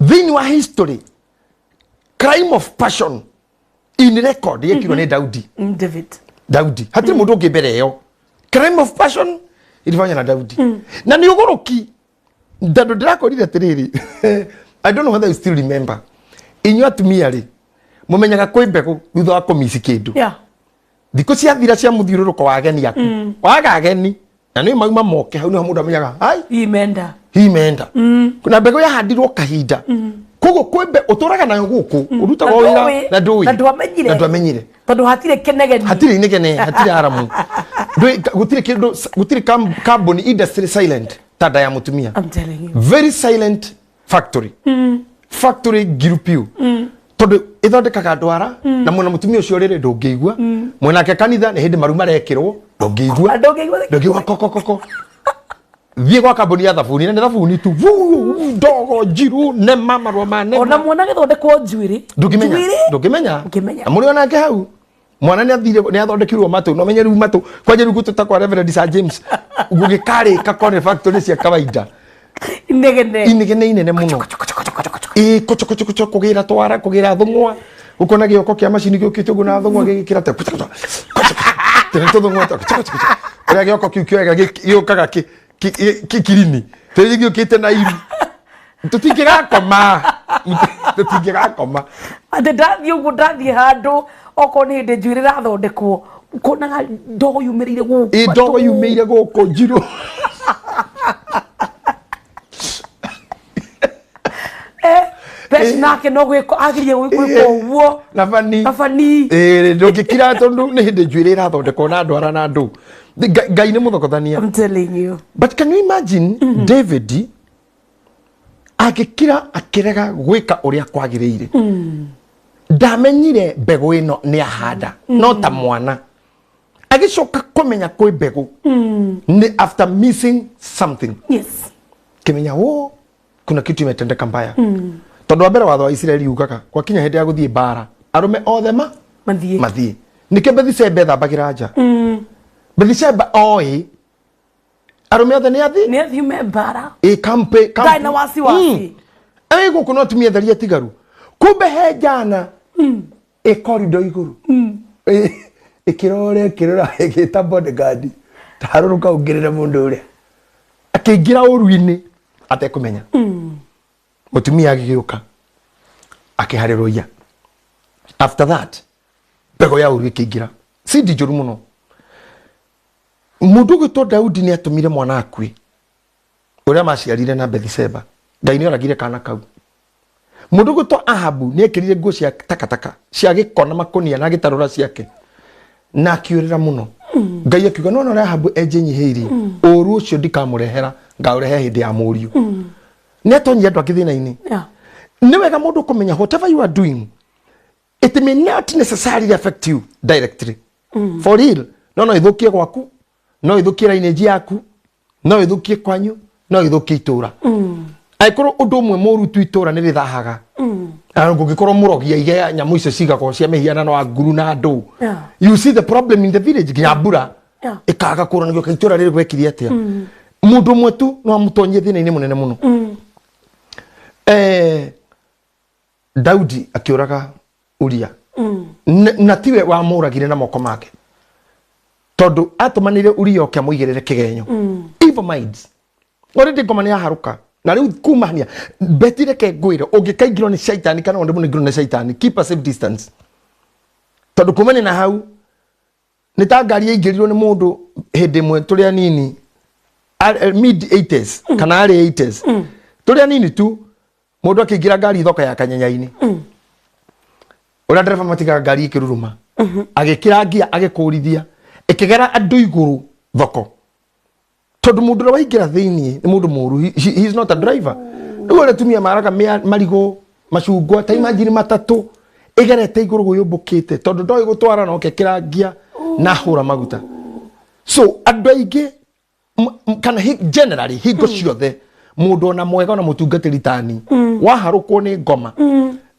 Thĩinĩ wa history crime of passion in record yekirwo nĩ Daudi. David. Daudi, hatirĩ mũndũ ũngĩ mbere ĩyo. Crime of passion ilifanywa na Daudi na nĩ ũgũrũki tondũ ndĩrakorire atĩrĩrĩ, I don't know whether you still remember, inyuĩ atumia rĩ mũmenyaga kwĩ mbegũ thutha wa kũmici kĩndũ. Thikũ ciathira cia mũthiũrũrũko wa ageni aku, waga ageni na nĩ mauma moke hau nĩho mũndũ amenyaga ai Imenda. Imenda na mbegũ yahandirwo kahinda. Koguo kwĩ ũtũraga nayo gũkũ ũrutaga Na wĩra ndũĩ. na ndũĩ. Na ndwamenyire. Na ndwamenyire. Tondũ hatirĩ kĩnegeni. Hatirĩ inegene, hatirĩ aramu. Gũtirĩ kĩndũ, gũtirĩ carbon industry silent ta nda ya mũtumia. I'm telling you. Very silent factory, factory ngiru piũ, tondũ ĩthondekaga ndwara na mwena mũtumia ũcio rĩrĩ ndũngĩigua mwenake kanitha nĩ hĩndĩ maru marekĩrwo, ndũngĩigua. Ndũngĩigua. Ndũngĩigua kokokoko. Thiĩ gwa kambuni ya thabuni na nĩ thabuni tu. Vuu, ndogo njiru nema marũa ma nema. Ona mwana agĩthondekwo njuĩrĩ. Ndũngĩmenya. Njuĩrĩ. Ndũngĩmenya. Ndũngĩmenya. Na mũrĩ onake hau mwana nĩ athire nĩ athondekirwo matũ no menye rĩu matũ kwanja rĩu gũtũ ta kwa Reverend Sir James gũgĩkarĩka kone factory cia kawaida. Inegene. Inegene inene mũno. Ĩ kocho kocho kocho kũgĩra twara kũgĩra thũng'wa ũkona gĩoko kĩa macini gĩũkĩte ũguo na thũng'wa gĩgĩkĩra ta kocho kocho kocho tene tũthũng'wa ta kocho kocho kocho ũrĩa gĩoko kĩu kĩoyaga gĩũkaga kĩkirini tene gĩũkĩte na iru tũtingĩgakoma tũtingĩgakoma. Atĩ ndathiĩ ũguo ndathiĩ handũ okorwo nĩ hĩndĩ njuĩrĩ ĩrathondekwo ũkonaga ndogo yumĩrĩire gũkũ. Ĩ ndogo yumĩire gũkũ njirũ. Best nake no gwĩko agirie gwĩkwo ũguo. Na bani. Na bani. Ĩ ndũngĩkira tondũ nĩ hĩndĩ njuĩrĩ ĩrathondekwo na ndwara na ndũ. Ngai nĩ mũthokothania. I'm telling you. But can you imagine David agĩkira akĩrega gwĩka ũrĩa kwagĩrĩire. Ndamenyire mbegũ ĩno nĩ ahanda no ta mwana agĩcoka kũmenya kwĩ mbegũ nĩ after missing something. Yes. Kĩmenya wo kuna kitu imetendeka mbaya. Tondũ wa mbere watho wa Isiraeli ugaga gwakinya hĩndĩ ya gũthiĩ mbara arũme othe ma Mathiĩ. Mathiĩ. Nĩkĩo Bethisheba ethambagĩra nja. Bethisheba oĩ arũme othe nĩ athiĩ. Nĩ athiĩ me mbara. Ĩ kampe kampe. Ndarĩ na wasiwasi. Ĩ gũkũ no atumia theri atigaru. Kumbe he njana ĩ korido igũrũ. Ĩ ĩkĩrora ĩkĩrora ĩgĩta bodyguard. Tarũrũka ũngĩrĩre mũndũ ũrĩa. Akĩingĩra ũru-inĩ atekũmenya. Mũtumia agĩgĩũka akĩharĩrwo ia. After that mbegũ ya ũru ĩkĩingĩra. Sindi njũru mũno. Mũndũ ũgwĩtwo Daudi nĩ atũmire mwana akue ũrĩa maciarire na Bethisheba. Ngai nĩ oragire kana kau. Mũndũ ũgwĩtwo Ahabu nĩ ekĩrire nguo cia takataka cia gĩko na makũnia na agĩtarũra ciake na akiũrĩra mũno. Ngai akiuga no ũrĩa Ahabu enjenyihĩirie ũru ũcio ndikamũrehera ngaũrehe hĩndĩ ya mũriũ. Nĩ atonyia andũ angĩ thĩna-inĩ. Nĩ wega mũndũ kũmenya whatever you are doing it may not necessarily affect you directly. For real. No no ĩthũkie gwaku, no ĩthũkie lineage yaku, no ĩthũkie kwanyu, no ĩthũkie itũra. Angĩkorwo ũndũ ũmwe mũru tu itũra nĩ rĩthahaga. Na kũngĩkorwo mũrogi aige nyamũ icio cigagwo cia mĩhianano wa nguru na andũ. You see the problem in the village nginya mbura ĩkaga kũra nĩguo itũra rĩrĩ gwekire atĩa. Mũndũ ũmwe tu no amũtonyie thĩna-inĩ mũnene mũno. Daudi akĩũraga Uria. Na tiwe wamũragire na moko make. Tondũ atũmanire Uria oke amũigĩrĩre kĩgenyo. Evil minds. Already ngoma nĩ yaharũka. Na rĩu kumania beti reke ngwĩre ũngĩkaingĩrwo nĩ shaitani kana wonde mũno nĩ shaitani keep a safe distance. Tondũ kumania na hau nĩ ta ngari yaingĩrirwo nĩ mũndũ hĩndĩ ĩmwe tũrĩ anini mid 80s kana early 80s tũrĩ anini tu mũndũ akĩingĩra ngari thoko ya kanyenya-inĩ ũrĩa ndereba matigaga ngari ĩkĩruruma agĩkĩra ngia agĩkũrithia ĩkĩgera andũ igũrũ thoko tondũ mũndũ ũrĩa waingĩra thĩiniĩ nĩ mũndũ mũru. He is not a driver. Rĩu ũrĩa atumia maraga marigũ macungwa ta imagine matatũ ĩgerete igũrũ gwĩyũmbũkĩte tondũ ndoĩ gũtwara na ũkekĩra ngia na hũra maguta. So andũ aingĩ kana generally hingo ciothe mũndũ ona mwega ona mũtungatĩri tani waharũkwo nĩ ngoma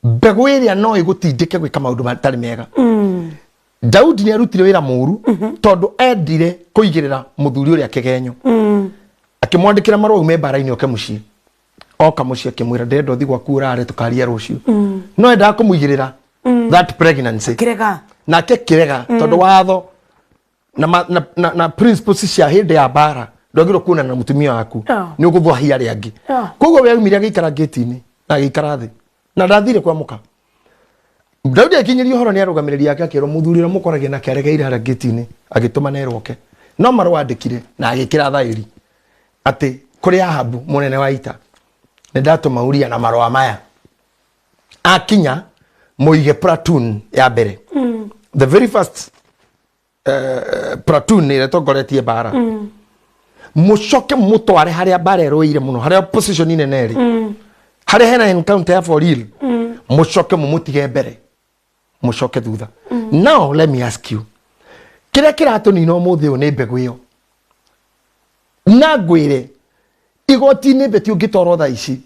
mbegũ ĩrĩa no ĩgũtindĩke gwĩka maũndũ matarĩ mega. Daudi nĩ arutire wĩra mũru tondũ endire kũigĩrĩra mũthuri ũrĩa kĩgenyo. Akĩmwandĩkĩra marũa ume mbara-inĩ oke mũciĩ. Oka mũciĩ akĩmwĩra ndĩrenda ũthiĩ gwaku ũrare tũkaria rũciũ. No endaga kũmũigĩrĩra that pregnancy. Kĩrega. Nake kĩrega tondũ watho na principles cia hĩndĩ ya mbara ndwagĩrĩirwo kuonana na mũtumia waku nĩ ũgũthwahia arĩa angĩ. Koguo we aumire agĩikara gate-inĩ na agĩikara thĩ na ndathire kwa mũka. Daudi akinyĩrio ũhoro nĩ arũgamĩrĩri ake akĩrwo mũthuri ũrĩa mũkoragia nake aregeire harĩa gate-inĩ agĩtũma nerwo oke. No marũa andĩkire na agĩkĩra thaĩri atĩ kũrĩ Ahabu mũnene wa ita nĩ ndatũma Uria na marũa maya. Akinya mũige platoon ya mbere. The very first platoon ĩrĩa ĩtongoretie mbara. Mũcoke mũtware harĩa mbara ĩrũĩire mũno, harĩa position nene ĩrĩ. Harĩa hena encounter ya for real. Mũcoke mũmũtige mbere. Mũcoke thutha. Now let me ask you. Kĩrĩa kĩratũnina ũmũthĩ ũyũ nĩ mbegũ ĩyo. Na ngwĩre Igoti-inĩ beti ũngĩtwarwo thaa ici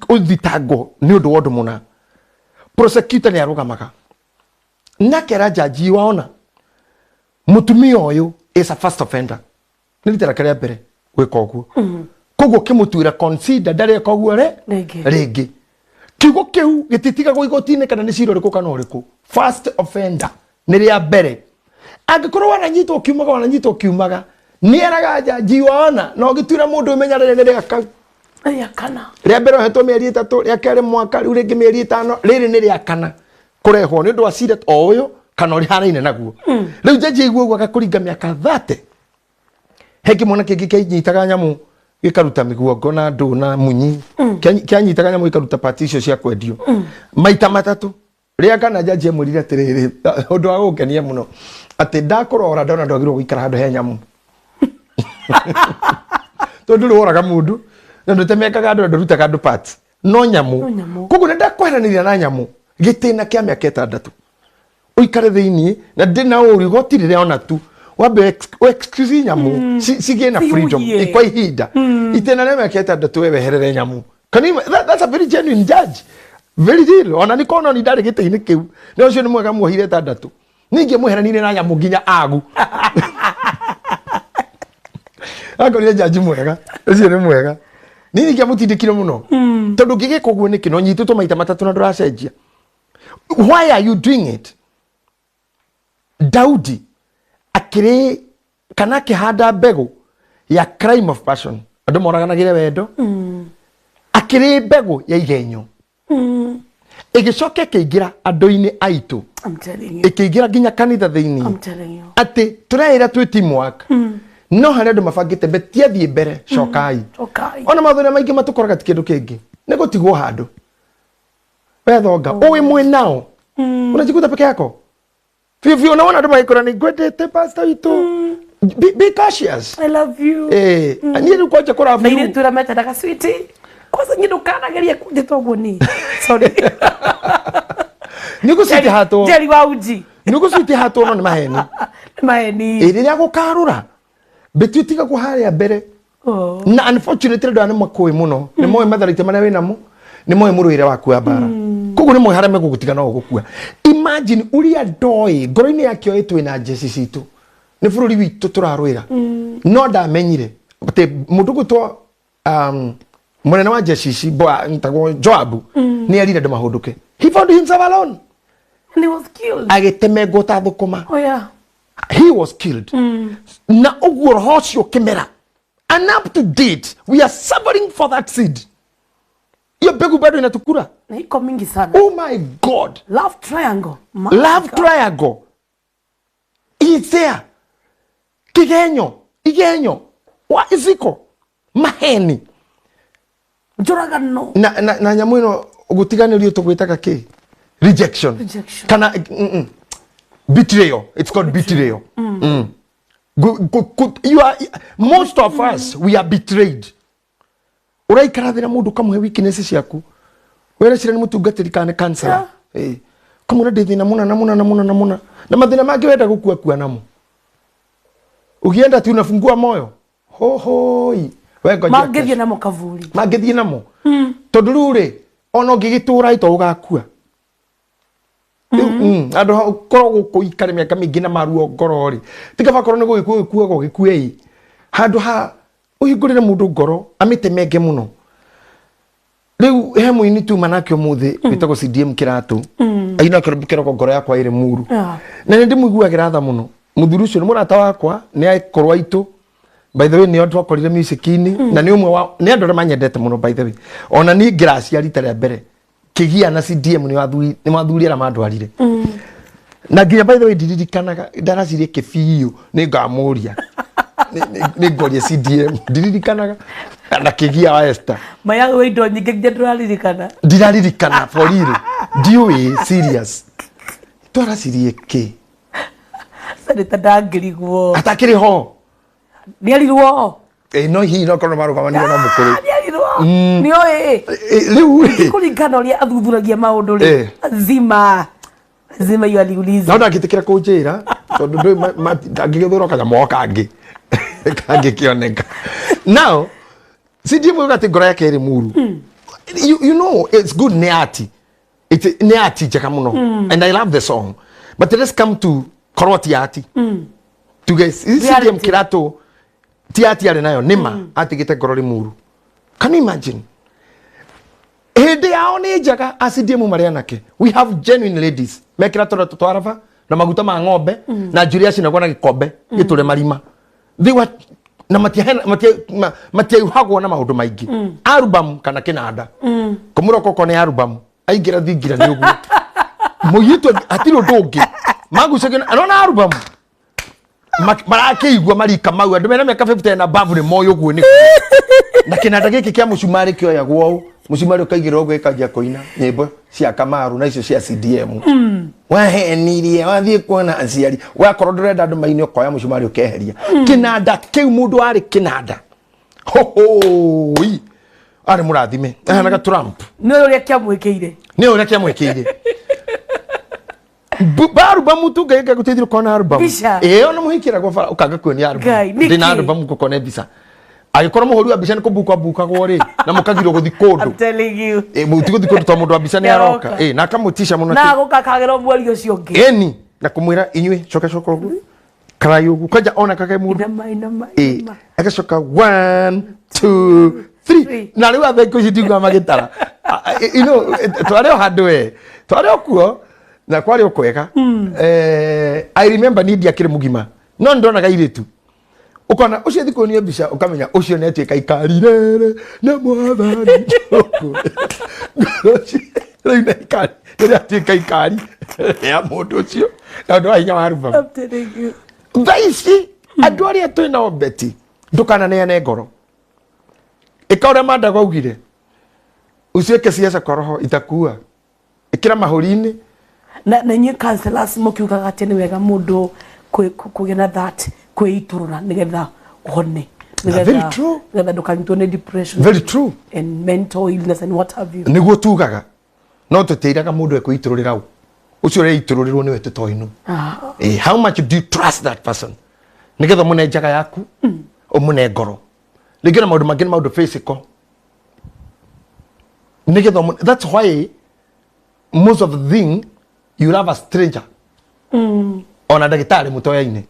ũthitangwo nĩ ũndũ wa ũndũ mũna, prosecutor nĩ arũgamaga na akera jaji, waona mũtumia ũyũ is a first offender, nĩ rita rĩake rĩa mbere gwĩka ũguo, koguo kĩmũtuĩra consider ndareka ũguo re Rĩngĩ. Rĩngĩ. Kiugo kĩu gĩtitigagwo igoti-inĩ kana nĩ cira ũrĩkũ kana ũrĩkũ. First offender nĩ rĩa mbere. Angĩkorwo wananyitwo ũkiumaga, wananyitwo ũkiumaga, nĩ eraga jaji, waona na ũgĩtuĩra mũndũ ũmenya rĩrĩ nĩ rĩa Rĩa kana. Rĩa mbere ohetwo mĩeri 3, rĩa kerĩ mwaka, rĩu rĩngĩ mĩeri 5, rĩrĩ nĩ rĩa kana kũrehwo nĩ ũndũ wa cira o ũyũ kana ũrĩ haraine naguo. Rĩu jaji aigua ũguo agakũringa mĩaka 30. He kĩmwana kĩngĩ kĩanyitaga nyamũ gĩkaruta mĩguongo na ndũ na munyi. Kĩanyitaga nyamũ gĩkaruta pati icio cia kwendio maita matatũ. Rĩa kana jaji amwĩrire atĩrĩrĩ, ũndũ wa gũkenia mũno, atĩ ndakũrora ndona ndwagĩrĩirwo gũikara handũ he nyamũ, tondũ ndũrĩ woraga mũndũ na ndũtemekaga andũ na ndũrutaga andũ parts no nyamũ. No nyamũ. Koguo nĩ ndakweheranĩria na nyamũ gĩtĩna kĩa mĩaka 6 ũikare thĩiniĩ na ndĩ na ũru igoti rĩrĩa ona tu wambe excuse nyamũ cigĩe na freedom Cihuhie. kwa ihinda itĩna rĩa mĩaka 6 we weherere nyamũ. Can you, that's a very genuine judge, very real. Ona nĩ kona ni ndarĩ gĩtĩ-inĩ kĩu nĩ ũcio nĩ mwega muohire 6, ningĩ mweheranire na nyamũ nginya agu akorire jaji mwega ũcio nĩ mwega. Niĩ ningĩ amũtindĩkire mũno tondũ ngĩgĩka ũguo nĩkĩ no nyitĩtwo maita matatũ na ndũracenjia? Why are you doing it? Daudi akĩrĩ kana akĩhanda mbegũ ya crime of passion, andũ moraganagĩre wendo, akĩrĩ mbegũ ya igenyo ĩgĩcoka ĩkĩingĩra andũ-inĩ aitũ. I'm telling you. Ĩkĩingĩra nginya kanitha thĩinĩ. I'm telling you. Atĩ tũreĩra twĩ teamwork, no harĩ andũ mabangĩte betiathiĩ mbere cokai. Cokai. Ona mathĩna maingĩ matũkoraga ti kĩndũ kĩngĩ, nĩ gũtigwo handũ wethonga ũĩ mwĩ nao, unajikuta peke yako biũ biũ. Unaona andũ magĩkora nĩ ngwendete pastor witũ, be cautious. I love you. Eh, niĩ rĩu kwanja Na kũrabu irĩtu ĩrĩa metanaga sweetie. Kwanza nyĩ ndũkanagerie kũnjĩta ũguo ni. Sorry. Nĩ gũcitihatwo. Jerry wa uji. Nĩ gũcitihatwo no nĩ maheni. Nĩ maheni. Ĩ rĩrĩa gũkarũra mbĩti ũtigagwo harĩa mbere. Oh. Na unfortunately andũ aya nĩ makũĩ mũno, nĩ moĩ matharaita marĩa wĩ namo, nĩ moĩ mũrũĩre waku wa mbara, koguo nĩ moĩ harĩa megũgũtiga no ũgũkua. Imagine ũrĩa ndoĩ ngoro-inĩ yake oĩ twĩ na njeci citũ, nĩ bũrũri witũ tũrarũĩra, no ndamenyire atĩ mũndũ gwĩtwo mũnene wa njeci ici ntagwo Joabu nĩ erire andũ mahũndũke. He found himself alone. And he was killed. Agĩtemengwo ta thũkũma. Oh yeah. He was killed. Na ũguo roho ũcio ũkĩmera, and up to date we are suffering for that seed. Hiyo mbegu bado inatukura. Na iko mingi sana. Oh my God. Love triangle. My Love God. Triangle is there. Kigenyo igenyo wa iziko maheni. Njũragano. Na nyamũ ĩno gũtiganĩrio tũgwĩtaga kĩ? Rejection. Rejection. Kana betrayal. It's called betrayal. You are, most of us, we are betrayed. Ũraikara thĩ na mũndũ ũkamũhe weakness ciaku, wereciria nĩ mũtungatĩri kana nĩ counselor, eh kamwĩra ndĩ thĩna mũna na mũna na mũna na mũna na mathĩna mangĩ wenda gũkua kua namo, ũgienda ti unafungua moyo hohoi we ngojea Mangĩthiĩ kesho. namo kavuri. Mangĩthiĩ namo tondũ rĩu rĩ ona ũngĩgĩtũra ito ũgakua. Rĩu, andũ ha korwo gũkũ ikare mĩaka mĩingĩ na maruo ngoro rĩ, ti kaba korwo nĩ gũgĩkua gũgĩkuaga ũgĩkue ĩ handũ ha ũhingũrĩre mũndũ ngoro amĩtemenge mũno. Rĩu he mũini tuma nake ũmũthĩ wĩtagwo CDM Kĩratũ, aina kĩroko ngoro yakwa ĩrĩ muru. Na nĩ ndĩmũiguagĩra tha mũno mũthuri ũcio, nĩ mũrata wakwa, nĩ akorwo aitũ. By the way, nĩo twakorire music-inĩ na nĩ ũmwe wa nĩ andũ arĩa manyendete mũno. By the way, ona niĩ ngĩracia rita rĩa mbere kĩgia na CDM nĩ athuri, nĩ mathuri arĩa mandwarire na nginya, by the way, ndiririkanaga ndaracirie kĩbiũ. Nĩ ngamũria, nĩ ngoria CDM, ndiririkanaga na kĩgia wa Esther. Mayago indo nyingĩ nginya ndũraririkana. Ndiraririkana for real, ndiũĩ serious twaracirie kĩ. Senator ndangĩrigwo. Atakĩrĩ ho. Nĩarirwo. Ĩ no hihi no korwo marũgamanire na mũkũrũ. Nĩarirwo. Nĩoĩ. Rĩu rĩ Kũringana na ũrĩa athuthuragia maũndũ rĩ. Lazima. Lazima hiyo aliuliza. No ndangĩtĩkĩra kũnjĩra tondũ ndũĩ ndangĩgĩthũra kanyamũ o kangĩ kangĩkĩoneka now. CDM uga ati ngoro yake ĩrĩ muru. You know it's good nĩ ati. It nĩ ati njega mũno. And I love the song. But let's come to korwo ti ati. Tuge CDM Reality. Kĩratũ ti ati arĩ nayo nĩma atigĩte ngoro rĩ muru. Can you imagine? Hĩndĩ yao nĩ njega a CDM marĩ anake. We have genuine ladies. Mekĩra tũratũ twa raba na maguta ma ng'ombe na njuĩrĩ yacinagwo na gĩkombe gĩtũre marima. They were na matiaihagwo na maũndũ maingĩ. Album kana kĩnanda. Kũmũroko ko nĩ album. Aingĩra thingira nĩ ũguo. Mũirĩtu hatirĩ ũndũ ũngĩ. Magucagio na album. Marakĩigua marika mau andũ mena mĩaka 50 na above nĩ moĩ ũguo nĩ na kĩnanda gĩkĩ kĩa mũcumarĩ kĩoyagwo ũũ, mũcumarĩ ũkaigĩrĩrwo ũguo gĩkanjia kũina nyĩmbo cia Kamaru na icio cia CDM. Wahenirie wathiĩ kuona aciari, wakorwo ndũrenda andũ maine ũkoya mũcumarĩ ũkeheria kĩnanda kĩu. Mũndũ warĩ kĩnanda hohoi arĩ mũrathime ahanaga Trump. Nĩ ũrĩa kĩamwĩkĩire. Nĩ ũrĩa kĩamwĩkĩire. Barubamu tu ngai ngagũteithia ũkona album. Mbica. Ĩĩ, ona mũhikĩragwo bara ũkanga kuonia album. Ngai, nĩkĩ? Ndĩna album ngũkone mbica. Angĩkorwo mũhũri wa mbica nĩ kũbukwa bukagwo rĩ na mũkagirwo gũthi kũndũ. I'm telling you. Ĩ, mũtigũthi kũndũ tondũ mũndũ wa mbica nĩ aroka. Nĩaroka. Ĩ, na akamũtisha mũno. Na gũka kagera mweri ũcio ũngĩ. Ĩni na kũmwĩra inyuĩ coka coka ũguo karai ũguo kwanja ona kage mũndũ. Inama inama. Ĩ, Inama. agacoka one two three. Three. Na rĩu atheko ici ndiguaga magĩtara. You know, twarĩ o handũ we twarĩ o kuo na kwarĩ o kwega. I remember niĩ ndiakĩrĩ mũgima no nĩ ndonaga airĩtu ũkona ũcio thi kuonio mbica ũkamenya ũcio nĩ atuĩka ikari rĩrĩ nĩ mwathani rĩu nĩ ikari rĩrĩa atuĩka ikari ya mũndũ ũcio na ũndũ wa hinya wa rubam. I'm telling you. Thaa ici andũ arĩa twĩ nao beti ndũkananeane ngoro, ĩka ũrĩa mandago augire, usiweke siasa kwa roho, itakuua. Ĩkĩra mahũri-inĩ. Na inyuĩ counselors mũkiugaga atĩ nĩ wega mũndũ kũgĩa na that kwĩitũrũra nĩgetha ũhone. Very true. Nĩgetha ndũkanyitwo nĩ depression Very true. and mental illness and what have you. Nĩguo tugaga no tũtĩiraga mũndũ ekwĩitũrũrĩra ũ ũcio ũreitũrũrĩrwo nĩwe tũtoinũ. How much do you trust that person nĩgetha ũmũne njaga yaku, ũmũne ngoro rĩngĩ na maũndũ mangĩ nĩ maũndũ physical nĩgetha that's why most of the thing you love a stranger ona ndagĩtarĩ mũtoya-inĩ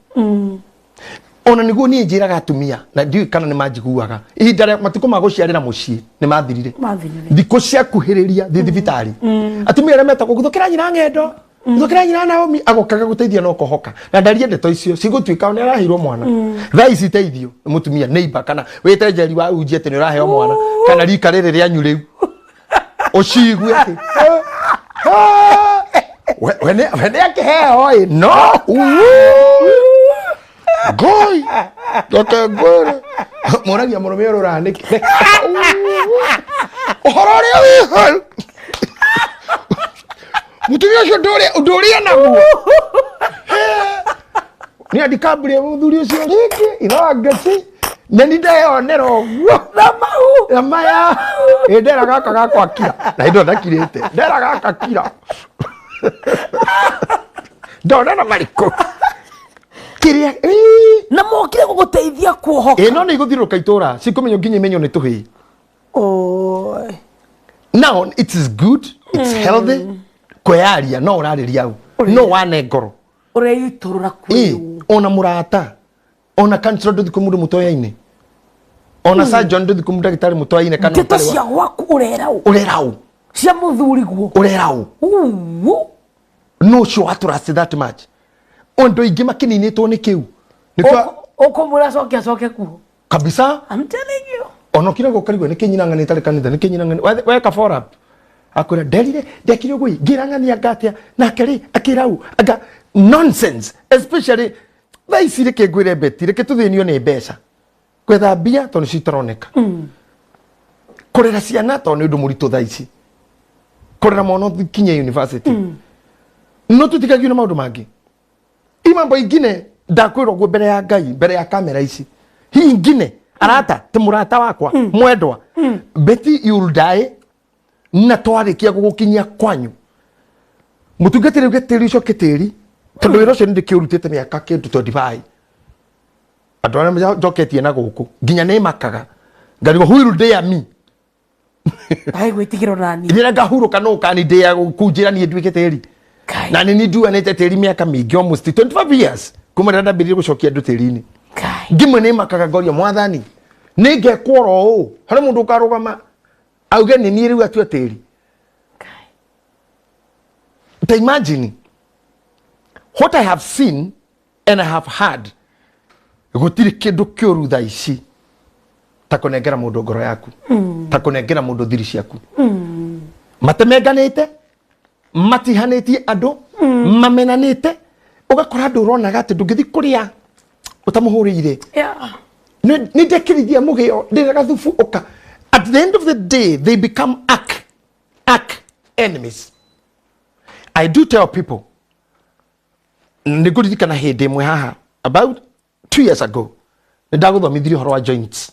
ona nĩguo niĩ njĩraga atumia na ndiũĩ kana nĩ manjiguaga ihinda rĩa matukũ ma gũciarĩra mũciĩ nĩ mathirire. Mathirire. Thikũ ciakuhĩrĩria thiĩ thibitarĩ atumia arĩa metagwo gũthũkĩra nyina ng'endo, gũthũkĩra nyina Naomi agokaga gũteithia no kũhoka na ndarie ndeto icio cigũtuĩka nĩ araheirwo mwana thaa ici teithio nĩ mũtumia neighbor kana wĩte njeri wa unji atĩ nĩ ũraheo mwana kana rika rĩrĩ rĩanyu rĩu ũcigue atĩ we nĩ akĩheo ĩ no ngoi reke ngwĩre mũragia mũrũme ũrũ ũranĩki ũhoro ũrĩa wĩ hau mũtumia ũcio ũndũ ũrĩa naguo nĩ andikambũria mũthuri ũcio rĩngĩ ithangeci na nĩ ndeyonera ũguo. Na mau. Na maya ĩ ndera gaka gakwa kira na hĩndĩ ĩyo ndakirĩte ndera gaka kira ndona na marĩkũ kĩrĩa ĩĩ. Na mokire gũgũteithia kuohoka. Ĩ no nĩ igũthiũrũrũka itũra cikũmenywo nginya imenywo nĩ tũhĩĩ. Oi. Now it is good, it's healthy kwĩyaria no ũrarĩria au no wane ngoro. Ũreitũrũra ĩ kwĩ ona mũrata ona counselor ndũthi kwĩ mũndũ mũtoyaine ona surgeon ndũthi kwĩ ndagĩtarĩ mũtoyaine kana ndeto ũtarĩ cia gwaku ũrera ũ ũrera ũ cia mũthuri guo ũrera ũ. Uu. No ũcio wa trust that much ũndũ aingĩ makĩninĩtwo nĩ kĩu nĩkĩo. Ũkũmwĩra acoke acoke kuo. Kabisa. I'm telling you. Ona ũkiraga ũkarigwo nĩ kĩnyina ng'ani ĩtarĩ kanitha nĩ kĩnyina ng'ani weka follow up akwĩra nderire ndekire ũguo ĩ, ngĩra ng'ani anga atĩa nake rĩ akĩra ũ anga nonsense, especially thaa ici. Reke ngwĩre beti reke tũthĩnio nĩ mbeca gwetha mbia tondũ nĩcio itaroneka kũrera ciana tondũ nĩ ũndũ mũritũ thaa ici kũrera mwana ũkinye university no tũtigagio na maũndũ mangĩ i mambo ingine. Ndakwĩra ũguo mbere ya Ngai, mbere ya kamera ici hi ingine arata ti mũrata wakwa mwendwa Betty, you'll die na twarĩkia gũgũkinyia kwanyu mũtungatĩri uge tĩri ũcoke tĩri tondũ wĩra ũcio nĩ ndĩkĩũrutĩte mĩaka kĩndũ 25 andũ arĩa njoketie na gũkũ nginya nĩ makaga. Ngarigwo, who will dare me? Ai, gwĩtigĩrwo nani. Rĩrĩa ngahurũka no kani ndĩa kunjĩra niĩ nduĩke tĩri. Kai. Na nĩ niĩ nduanĩte tĩri mĩaka mĩingĩ, almost 25 years kuma rĩrĩa ndambĩrĩirie gũcokia andũ tĩri-inĩ. Kai. Ngimwe nĩ makaga ngoria mwathani nĩ ngekwo oro ũũ harĩ mũndũ ũkarũgama auge nĩ niĩ rĩu atue tĩri. Kai. Ta imagine what I have seen and I have heard. Gũtirĩ kĩndũ kĩũru thaa ici ta kũnengera mũndũ ngoro yaku, ta kũnengera mũndũ thiri ciaku. Matemenganĩte, matihanĩtie andũ, mamenanĩte, ũgakora andũ ũronaga atĩ ndũngĩthiĩ kũrĩa ũtamũhũrĩire. Nĩ ndekĩrithia mũgĩo ndĩna gathubu ũka. At the end of the day they become arch enemies. I do tell people, nĩ ngũririkana hĩndĩ ĩmwe haha about 2 years ago nĩ ndagũthomithirie ũhoro wa joints,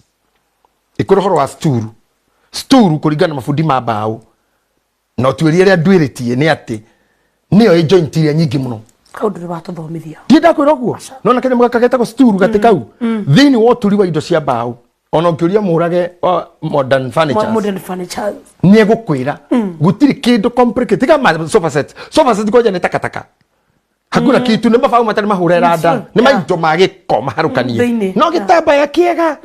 ĩkũrĩ ũhoro wa sturu sturu kũringana na mabundi ma mbaũ na ũtuĩria ũrĩa nduĩrĩtie nĩ atĩ nĩyo ĩ joint iria nyingĩ mũno. Kau ndũrĩ watũthomithia. Ndiĩ ndakwĩra ũguo nona kanyamũ gaka getagwo sturu gatĩ kau thĩinĩ wa ũturi wa indo cia mbaũ, ona ũngĩũria mũrage wa modern furniture, Modern furniture, nĩ egũkwĩra gũtirĩ kĩndũ complicated tiga ma sofa set. Sofa set kwanja nĩ takataka, hakuna kitu, nĩ mabaũ matarĩ mahũre randa, nĩ maindo ma gĩko maharũkanie. Thĩinĩ, no gĩtambaya kĩega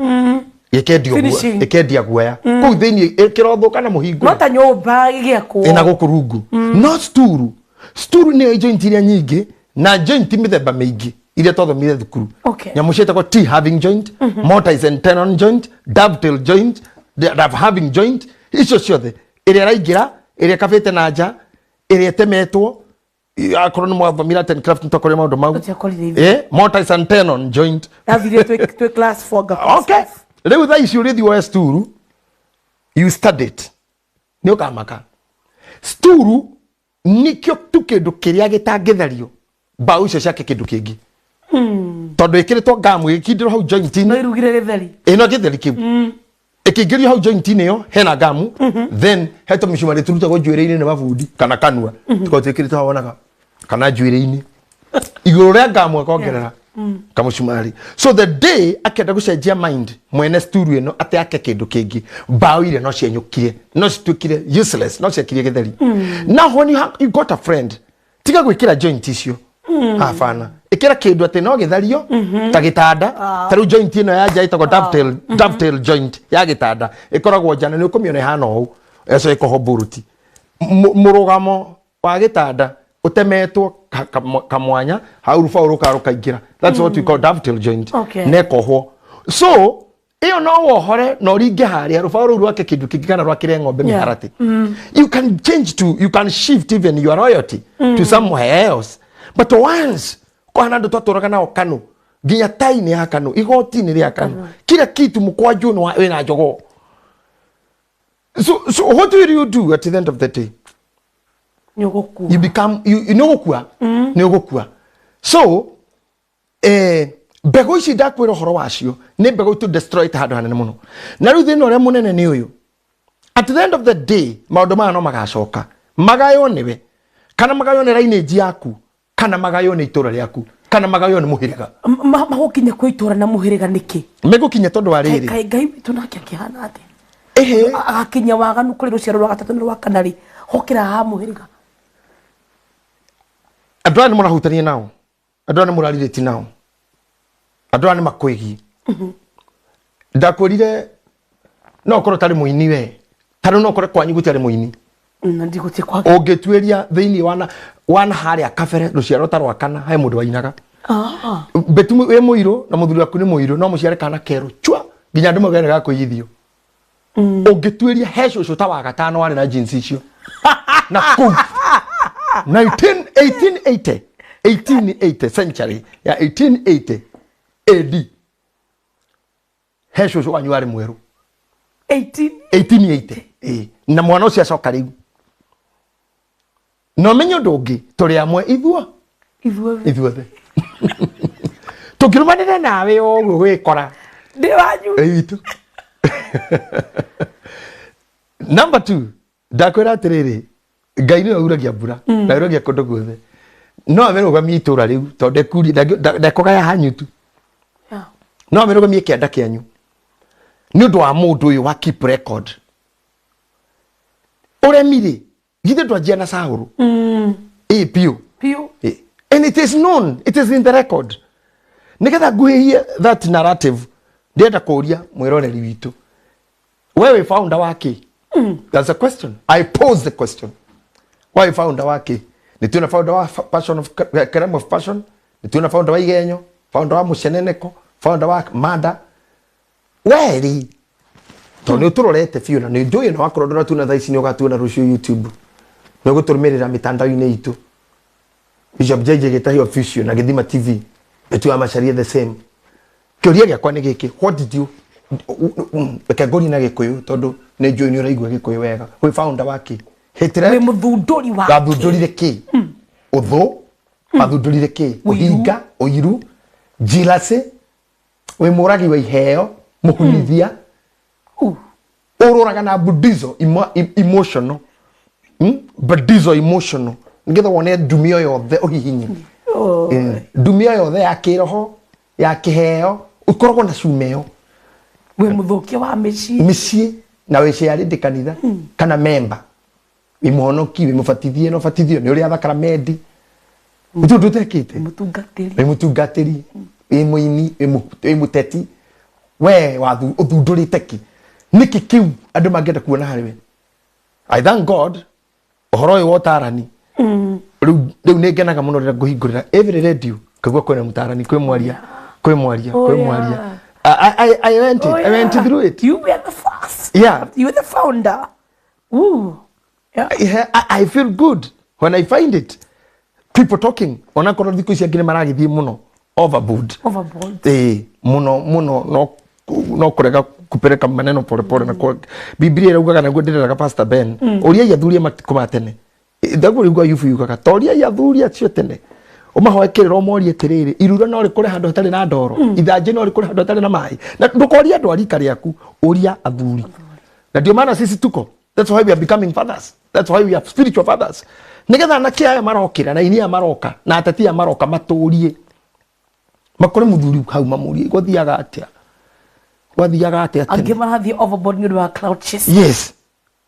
gĩkendio Finishing. Ĩkendia guoya kũu thĩinĩ kĩrothũka na mũhingo. No ta nyũmba ĩgĩakwo. Ĩna gũkũ rungu no sturu. Sturu nĩyo joint iria nyingĩ na joint mĩthemba mĩingĩ iria twathomire thukuru. Nyamũ ciĩtagwo T having joint, mortise and tenon joint, dovetail joint, dove having joint, icio ciothe, ĩrĩa ĩraingĩra, ĩrĩa ĩkabĩte na nja, ĩrĩa ĩtemetwo. Akorwo nĩ mwathomire art and craft nĩtwakorire maũndũ mau. Tũtiakorire ithuĩ. Mortise and tenon joint. Ndathire twĩ class 4 nga class Okay. 5. Rĩu thaa ici ũrĩthiĩ woe sturu, you study it, nĩ ũkamaka. Sturu nĩkĩo tu kĩndũ kĩrĩa gĩtangĩthario mbaũ icio ciake kĩndũ kĩngĩ, tondũ ĩkĩrĩtwo ngamu ĩgĩkindĩrwo hau No joint-inĩ. irugire gĩtheri. Ĩno gĩtheri kĩu ĩkĩingĩrio hau joint-inĩ ĩyo hena ngamu, then he tũmĩcumarĩ tũrutagwo njuĩrĩ-inĩ nĩ mabundi kana kanua tũkorwo twĩkĩrĩtwo hau wonaga kana njuĩrĩ-inĩ igũrũ rĩa ngamu akongerera kamũcumarĩ. So the day akenda gũcenjia mind mwene sturu ĩno atĩ ake kĩndũ kĩngĩ, mbaũ iria no cienyũkire, no cituĩkire useless, no ciakirie gĩtheri. Now when you got a friend, tiga gwĩkĩra joint icio, hapana, ĩkĩra kĩndũ atĩ no gĩthario ta gĩtanda. Ta rĩu joint ĩno ya nja ĩtagwo dovetail joint ya gĩtanda, ĩkoragwo nja na nĩ ũkũmĩona ĩhana ũũ, ĩcoka ĩkohwo mburuti. Mũrũgamo wa gĩtanda ũtemetwo kamwanya hau rũbaũ rũkaga rũkaingĩra. That's what we call dovetail joint. Na ĩkohwo, so ĩyo no wohore na ũringe harĩa rũbaũ rũu rwake kĩndũ kĩngĩ kana rwakĩre ng'ombe mĩharatĩ. You can change to, you can shift even your royalty to somewhere else. But once kwana andũ twatũraga nao kanu nginya taini ya kanu, igoti-inĩ rĩa kanu, kila kitu mũkwanjũ nĩ wĩna njogoo. So what will you do at the end of the day? Nĩ ũgũkua. You become you nĩ ũgũkua, nĩ ũgũkua. So mbegũ ici ndakwĩra ũhoro wacio nĩ mbegũ itu destroy handũ hanene mũno. Na rĩu thĩna ũrĩa mũnene nĩ ũyũ: at the end of the day maũndũ maya no magacoka magaywo nĩwe, kana magaywo nĩ lineage yaku, kana magaywo nĩ itũra rĩaku, kana magaywo nĩ mũhĩrĩga. Magũkinya kwĩ itũra na mũhĩrĩga nĩkĩ? Megũkinya tondũ wa rĩrĩ. Kaĩ Ngai witũ nake akĩhana atĩa? Ĩhĩ. Agakinya waganu kũrĩ rũciaro rwa gatatũ na rwa kana rĩ, hokĩra haha mũhĩrĩga. Andũ aya nĩ mũrahutania nao, andũ aya nĩ mũrarirĩti nao, andũ aya nĩ makwĩgiĩ. Ndakwĩrire no ũkorwo ũtarĩ mũini we, ta rĩu no ũkore kwanyu gũtiarĩ mũini. Na ndigũtie kwa. Ũngĩtuĩria thĩinĩ wana wana harĩa kabere rũciaro ta rwa kana he mũndũ wainaga. Betu wĩ mũirũ na mũthuri waku nĩ mũirũ, no mũciare kana kerũ chua nginya andũ maugane gakũiyithio. Ũngĩtuĩria he cũcũ ta wa gatano warĩ na jeans icio na kũu 19 1880 1880 century ya 1880 AD, he cũcũ wanyu warĩ mwerũ. 18 1880, ĩĩ. Na mwana ũcio acoka rĩu na ũmenye ũndũ ũngĩ, tũrĩ amwe ithuo. Ithuothe. Ithuothe tũngĩrũmanĩra nawe ũguo gwĩkora. Ndĩ wanyu. Ĩ witũ. Number two, ndakwĩra atĩrĩrĩ, Ngai nĩwe uragia mbura na uragia kũndũ guothe, no amĩrũgamie itũra rĩu tondũ ndekuria ndekũgaya hanyu tu. No amĩrũgamie kĩanda kĩanyu. Nĩ ũndũ wa mũndũ ũyũ wa keep record. Ũremi rĩ, githĩ ndwanjia na Saũlũ? Ĩ biũ. Piũ. And it is known, it is in the record. Nĩgetha nguhĩhie that narrative, ndĩrenda kũria mwĩroreri witũ, we wĩ founder wa kĩ? That's a question. I pose the question. We wĩ founder wa kĩ? Nĩ tuona founder wa passion of crime of passion, nĩ tuona founder wa igenyo, founder wa mũceneneko, founder wa mada. We rĩ, tondũ nĩ ũtũrorete biũ na nĩ njũĩ na wakorwo ndũratuona thaa ici nĩ ũgatuona rũciũ YouTube, nĩ ũgũtũrũmĩrĩra mĩtandao-inĩ itũ, Bishop JJ Gĩtahi Official na Gĩthima TV, Betu wa Macharia the same. Kĩũria gĩakwa nĩ gĩkĩ, what did you, reke ngũrie na Gĩkũyũ tondũ nĩ njũĩ nĩ ũraigua Gĩkũyũ wega, wĩ founder wa kĩ? Hatred? Wĩ mũthundũri wa Wathundũrire kĩ? Ũthũ? Wathundũrire kĩ? Ũhinga? Ũiru? Jealousy? Wĩ mũragi wa iheo? Mũhunithia? Ũrũraga na budizo emotional, Budizo emotional, nĩgetha wone ndumio yothe ũhihinye. Ndumio yothe ya kĩroho, ya kĩheo, ũkoragwo na cuma ĩyo. Wĩ mũthũkia wa mĩciĩ. Mĩciĩ na wĩ ciarĩndĩ kanitha kana memba, wĩ mũhonoki, wĩ mũbatithie, na ũbatithio nĩ ũrĩa thakaramendi, gũtirĩ ũndũ ũtekĩte. Mũtungatĩri. Wĩ mũtungatĩri, wĩ mũini, wĩ mũteti, we ũthundũrĩte kĩ? Nĩkĩ kĩu andũ mangĩenda kuona harĩ we? I thank God ũhoro ũyũ wa ũtarani rĩu nĩ ngenaga mũno rĩrĩa ngũhingũrĩra every radio ngaigua kwĩna mũtarani, kwĩ mwaria, kwĩ mwaria, kwĩ mwaria. I went it. I went through it. You were the first. Yeah. You were the founder. Ooh. Yeah. I feel good when I find it. People talking. Onakorwo thikũ ici angĩ nĩ maragĩthiĩ mũno overboard. Overboard. Mũno mũno, no kũrega kupeleka maneno pole pole na kwa Biblia ĩraugaga, naguo ndĩreraga Pastor Ben, ũriai athuri a matukũ ma tene. Ndaguo rĩu Ayubu yugaga, toria athuri acio tene, ũmahoe kĩrĩra, ũmorie atĩrĩrĩ, irura no rĩkũre handũ hatarĩ na ndoro? Ithanjĩ no rĩkũre handũ hatarĩ na maĩ? Na ndũkorie andũ a rika rĩaku, ũria athuri. Na ndio maana sisi tuko, that's why we are becoming fathers, that's why we are spiritual fathers, nĩgetha anake aya marokĩra na aini aya maroka na ateti aya maroka matũrie, makore mũthuri hau, mamũrie gwathiaga atĩa, gwathiaga atĩa Angĩ tene. Marathiĩ overboard nĩ ũndũ wa clout chasing. Yes,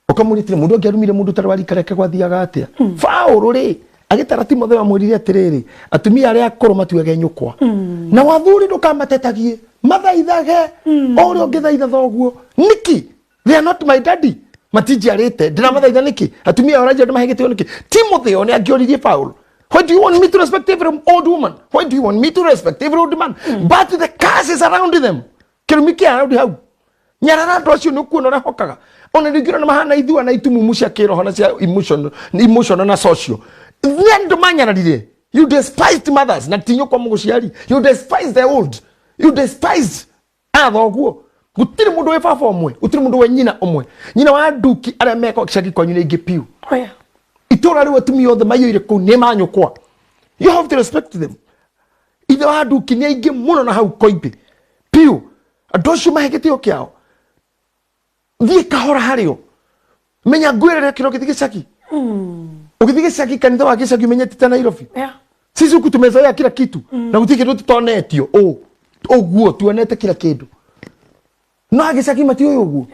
ũkamũria atĩrĩ, mũndũ angĩarumire mũndũ ũtarĩ wa rika rĩake gwathiaga atĩa? Paũlũ rĩ, agĩtara Timotheo, amwĩrire atĩrĩrĩ, atumia arĩa akũrũ matuage nyũkwa, na wathuri ndũkamatetagie, mathaithage o ũrĩa ũngĩthaitha thoguo. Nĩkĩ? They are not my daddy, matinjiarĩte, ndĩramathaitha nĩkĩ? Atumia aya ũranjĩra ndĩmahe gĩtĩo nĩkĩ? Timotheo nĩ angĩoririe Paul, why do you want me to respect every old woman? Why do you want me to respect every old man? But the curse is around them. Kĩrumi kĩa around hau. Nyarara andũ acio, nĩ ũkuona ũrĩa hokaga. Ona ningĩ ũrona mahana ithua na itumumu cia kĩroho na cia emotion, emotional na social. Nĩ andũ manyararire. You despised mothers na tinyo kwa mũgũciari. You despise the old. You despise athoguo. Gũtirĩ mũndũ wĩ baba ũmwe, gũtirĩ mũndũ wĩ nyina ũmwe. Nyina wa nduki arĩa meko gĩcagi kwanyu nĩ aingĩ piũ. Oh, yeah. Itũra rĩu atumia othe maiyũire kũu nĩ manyũkwa. You have to respect them. Ithe wa nduki nĩ aingĩ mũno na hau koimbĩ piũ. Andũ acio mahe gĩtĩo kĩao. Thiĩ kahora harĩo, menya ngwĩrĩre kĩro gĩthiĩ gĩcagi, ũgĩthiĩ gĩcagi, kanitha wa gĩcagi, ũmenye ti ta Nairobi. Sisi huku tumezoea kila kitu na gũtirĩ kĩndũ tũtonetio ũ ũguo, tuonete kila kĩndũ, no gĩcagi matiũĩ ũguo.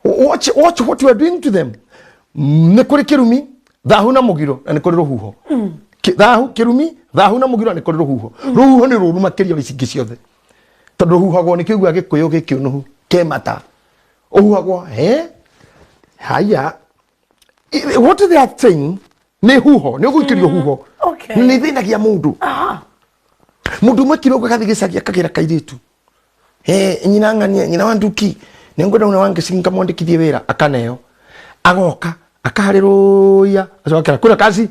Watch, watch what you are doing to them. Nĩ kũrĩ kĩrumi, thahu na mũgiro, na nĩ kũrĩ rũhuho. Thahu, kĩrumi, thahu na mũgiro, na nĩ kũrĩ rũhuho. Rũhuho nĩ rũru makĩria wa ici ingĩ ciothe, tondũ rũhuhagwo nĩ kĩigua gĩkũyũ gĩkĩũnũhu kĩmata, ũhuhagwo he haya. What they are saying nĩ huho, nĩ ũgũikĩrio huho. Nĩ ithĩnagia mũndũ. Mũndũ ũmwe kiroko agathiĩ gĩcagi, akagĩra kairĩtu, "Hey, nyina ng'ania, nyina wa nduki, nĩngwenda una wange ngamwandĩkithie wĩra." Akaneo, agoka akaharĩrũia, acokera kuna kazi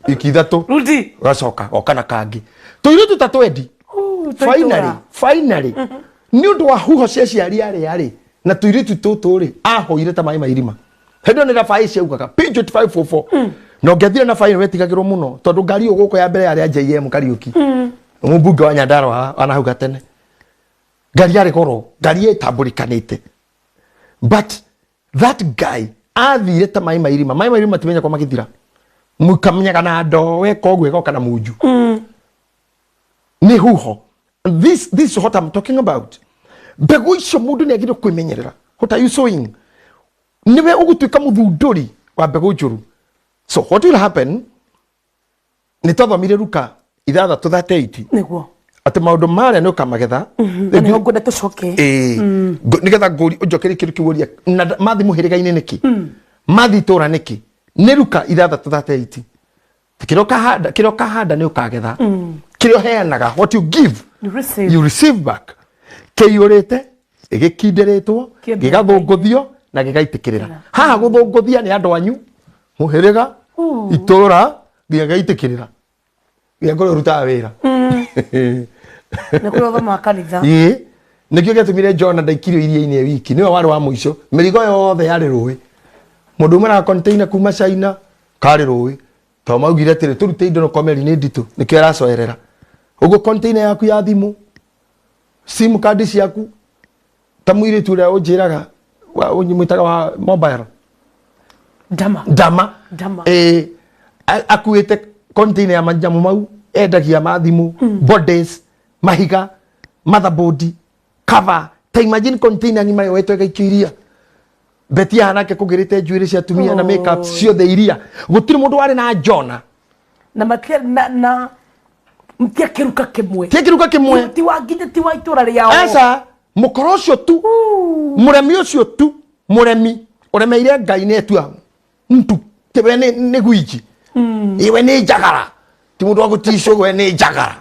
wiki 3. Rudi. Gacoka goka na kangĩ tũirĩtu ta twendi. Ooh, Finally, finally, nĩ ũndũ wa huho cia ciari arĩa rĩ na tũirĩtu tũtũ rĩ, ahoire ta maĩ ma irima. Hĩndĩ ĩyo nĩ rabaĩ ciaugaga P2544, na ũngĩathire na baĩ wetigagĩrwo mũno, tondũ ngari ĩyo gũkũ ya mbere yarĩ ya JM Kariuki, mũmbunge wa Nyandarua wa nahau gatene. Ngari yarĩ goro, ngari ĩtambũrĩkanĩte, but that guy athire ta maĩ ma irima. Maĩ ma irima timenya kwa magĩthira, mũkamenyaga na ndoo, weka ũguo ĩgoka na munju. Nĩ huho. This is what I'm talking about. Mbegũ icio mũndũ nĩ agĩrĩirwo kwĩmenyerera. What are you sowing? Nĩwe ũgũtuĩka mũthundũri wa mbegũ njũru. So what will happen, nĩ twathomire Luka 6:38 Nĩguo. Atĩ maũndũ marĩa nĩ ũkamagetha. Na nĩho ngwenda tũcoke. Ĩĩ. Nĩgetha ngũri ũnjokerie kĩndũ kĩu ũria na mathi mũhĩrĩga-inĩ nĩkĩ, mathi itũra nĩkĩ, nĩ Luka 6:38. Kĩrĩa ũkahanda, kĩrĩa ũkahanda nĩ ũkagetha. Kĩrĩa ũheanaga, what you give, You receive. You receive back. Kĩiyũrĩte, gĩkindĩrĩtwo, Kĩambere. Gĩgathũngũthio na gĩgaitĩkĩrĩra. Haha gũthũngũthia nĩ andũ anyu, mũhĩrĩga, itũra, nginya gĩgaitĩkĩrĩra nginya kũrĩa ũrutaga wĩra. Nĩ kũrĩa ũthomaga kanitha. Ĩĩ, nĩkĩo gĩatũmire Jona ndaikirio iria-inĩ e wiki. Nĩwe warĩ wa mũico, mĩrigo yothe yarĩ rũĩ. Mũndũ umwe na container kuma China karĩ rũĩ, tondũ maugire atĩrĩ, tũrute indo no meri nĩ nditũ, nĩkĩo ĩracoerera ũguo. Container yaku ya thimũ, sim card ciaku, ta mũirĩtu ũrĩa ũnjĩraga ũnyimwĩtaga wa mobile. Ndama. Ndama. Ndama. Ĩĩ, akuĩte container ya manyamũ mau endagia ma thimũ, bodies, mahiga, motherboard, cover. Ta imagine container ng'ima yoetwo ĩgaikio iria. Beti hanake kũgĩrĩte njuĩrĩ cia atumia na makeup ciothe iria. Gũtirĩ mũndũ warĩ na Jona. Na matia na mtiakĩruka kĩmwe. Ti kĩruka kĩmwe. Ti wa nginya ti wa itũra rĩao. Aca, mũkoro ũcio tu, mũremi ũcio tu, mũremi ũremeire Ngai nĩ etua mtu we nĩ gwiji, iwe nĩ njagara, ti mũndũ wa gũticwo, we nĩ njagara.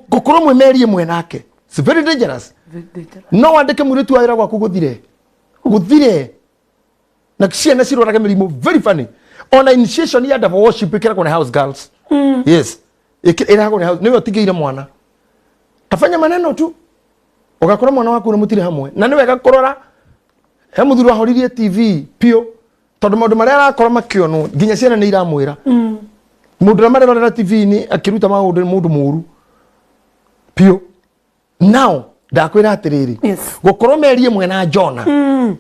Gũkorwo mwĩ meri ĩmwe nake, it's very dangerous. No wandĩke mũirĩtu wa wĩra gwaku, gũthire gũthire na ciana cirwaraga mĩrimũ very funny. Ona initiation ya devil worship ĩkĩragwo nĩ house girls. Yes, ĩragwo nĩ house, nĩwe ũtigĩire mwana tafanya maneno tu, ũgakora mwana waku na mũtirĩ hamwe. Na nĩ wega kũrora he mũthuri wahoririe TV piũ, tondũ maũndũ marĩa arakora makĩonwo, nginya ciana nĩ iramwĩra mũndũ ũrĩa marerorera TV-inĩ akĩruta maũndũ nĩ mũndũ mũũru piũ. Now ndakwĩra atĩrĩrĩ, gũkorwo meri ĩmwe na Jona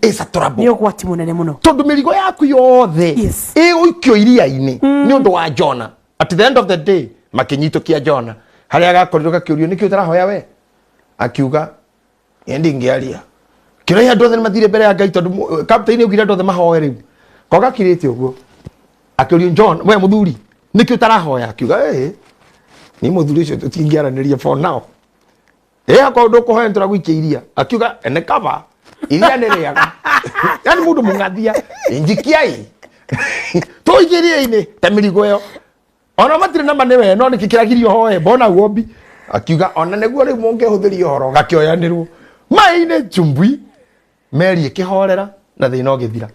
is a trouble. Nĩ ũgwati mũnene mũno. Tondũ mĩrigo yaku yothe ĩgũikio iria-inĩ nĩ ũndũ wa Jona. At the end of the day makĩnyitũkia Jona harĩa agakorirwo gakĩũrio, nĩkĩ ũtarahoya we? Akiuga, "Ĩ ndingĩaria kĩrĩa andũ othe nĩmathire mbere ya Ngai," tondũ captain augire andũ othe mahoe. Rĩu ko gakirĩte ũguo, akĩũrio, "John, we mũthuri, nĩkĩ ũtarahoya?" Akiuga, "Ĩ ni mũthuri ũcio tũtingĩaranĩria for now. Ĩ akorwo ndũkũhoya nĩtũragũikia iria." Akiuga, "Ene kaba iria nĩ rĩaga." Yani mũndũ mũng'athia, njikiai tũikie iria-inĩ ta mĩrigo ĩyo, ona matirĩ na ma nĩwe, no nĩkĩ kĩragirio hoe mbona wombi? Akiuga, "Ona nĩguo rĩu mũngĩhũthĩria ũhoro." Gakĩoyanĩrwo maĩ-inĩ chumbui, meri ĩkĩhorera na thĩna ũgĩthira.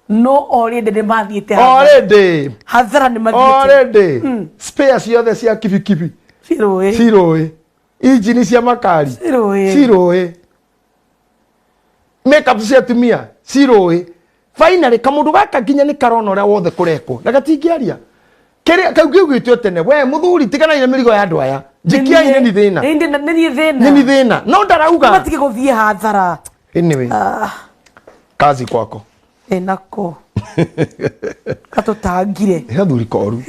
No already nĩ mathiĩte Already. Hathara nĩ mathiĩte. Already spare ciothe cia kibikibi cirũĩ. Cirũĩ, injini cia makari Cirũĩ. Cirũĩ, makeup cia atumia cirũĩ. Finally kamũndũ gaka nginya nĩ karona ũrĩa wothe kũrekwo na gatingĩaria kĩrĩa kau kĩugĩtio tene, "We mũthuri, tiganai na mĩrigo ya andũ aya, njikiai nĩ thĩna." Nĩ niĩ thĩna. Nĩ thĩna, no ndarauga. Matige gũthiĩ hathara. Anyway, kazi kwako. Ĩnako gatũtangire. Nĩ gathuri koru,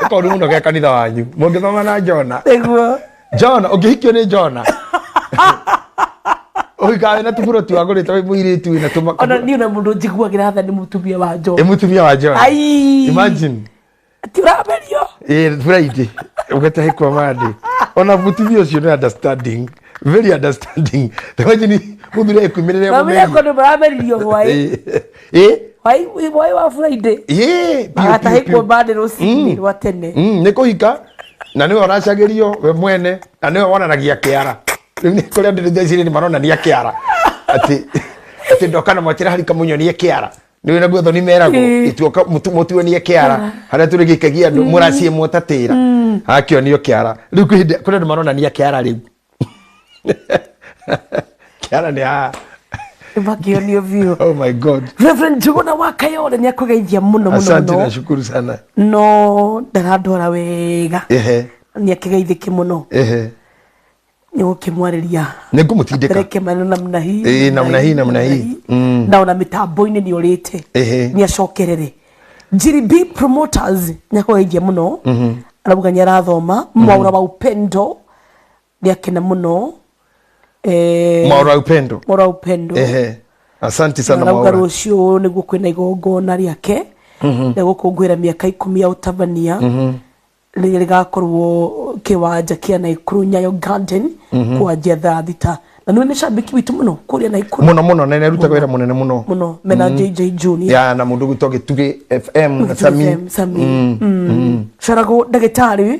Nĩ koru mũno ge kanitha wanyu mũngĩthoma na Jona. Nĩguo. Jona, ũngĩhikio nĩ Jona, ũhikaga wĩna tũburoti wagũrĩte wĩ mũirĩtu wĩna tũma. Ona niĩ ona mũndũ njiguagĩra tha nĩ mũtumia wa Ĩ Jona. Mũtumia wa Jona. Ai. Imagine. Ti ũramerio. Ĩ Friday ũgatahĩkwo Monday. Ona mũtumia ũcio nĩ understanding, very understanding. Imagine mũthuri ekumĩrĩre. Mamenya ko nĩ marameririo hwaĩ. Ĩ. Hwaĩ wa Friday. Ĩ biũ, biũ, Agatahĩkwo biũ. Monday rũcinĩ rwa tene. Nĩ kũhika na nĩwe ũracagĩrio we mwene na nĩwe wonanagia kĩara. Rĩu nĩ kũrĩ andũ rĩu thaa ici nĩ maronania kĩara, atĩ ndoka na mwatĩra harika mũnyonie kĩara, nĩ naguo thoni meragwo. Ituoka mũtuonie kĩara harĩa tũrĩ gĩkagia andũ mũracie mwotatĩra akĩonio kĩara. Rĩu kwĩ hĩndĩ kũrĩ andũ maronania kĩara, rĩu kĩara nĩ haha. Makĩonio biũ. Oh my God. Reverend Njuguna wa Kayore nĩ akũgeithia mũno mũno. Asante. Mũno. Nashukuru sana. No ndarandwara wega. Nĩ akĩgeithĩke mũno. Nĩ gũkĩmwarĩria. Nĩ ngũmũtindĩka. Reke maneno namna hii. Ĩĩ, namna hii, namna hii. Na ona mĩtambo-inĩ nĩ ũrĩte. Nĩ acokerere GDB promoters nĩ akũgeithia mũno, arauga nĩ arathoma Mwaura wa Upendo. Nĩakena mũno. Mwaura Upendo. Mwaura Upendo. Ehe. Asante sana arauga Mwaura. Rũciũ nĩguo kwĩna igongona rĩake rĩa gũkũngũĩra mĩaka 10 ya ũtabania, rĩrĩa rĩgakorwo kĩwanja kĩa Naikuru Nyayo Garden kwanjia thaa 6. Na nĩwe nĩ shabiki witũ mũno kũrĩa Naikuru. Muno muno, na nĩarutaga wĩra mũnene mũno. Mũno mena JJ Junior. Ya, na mũndũ gwĩtwo Gĩtugĩ FM na Sami. FM, Sami. Carago ndagĩtarĩ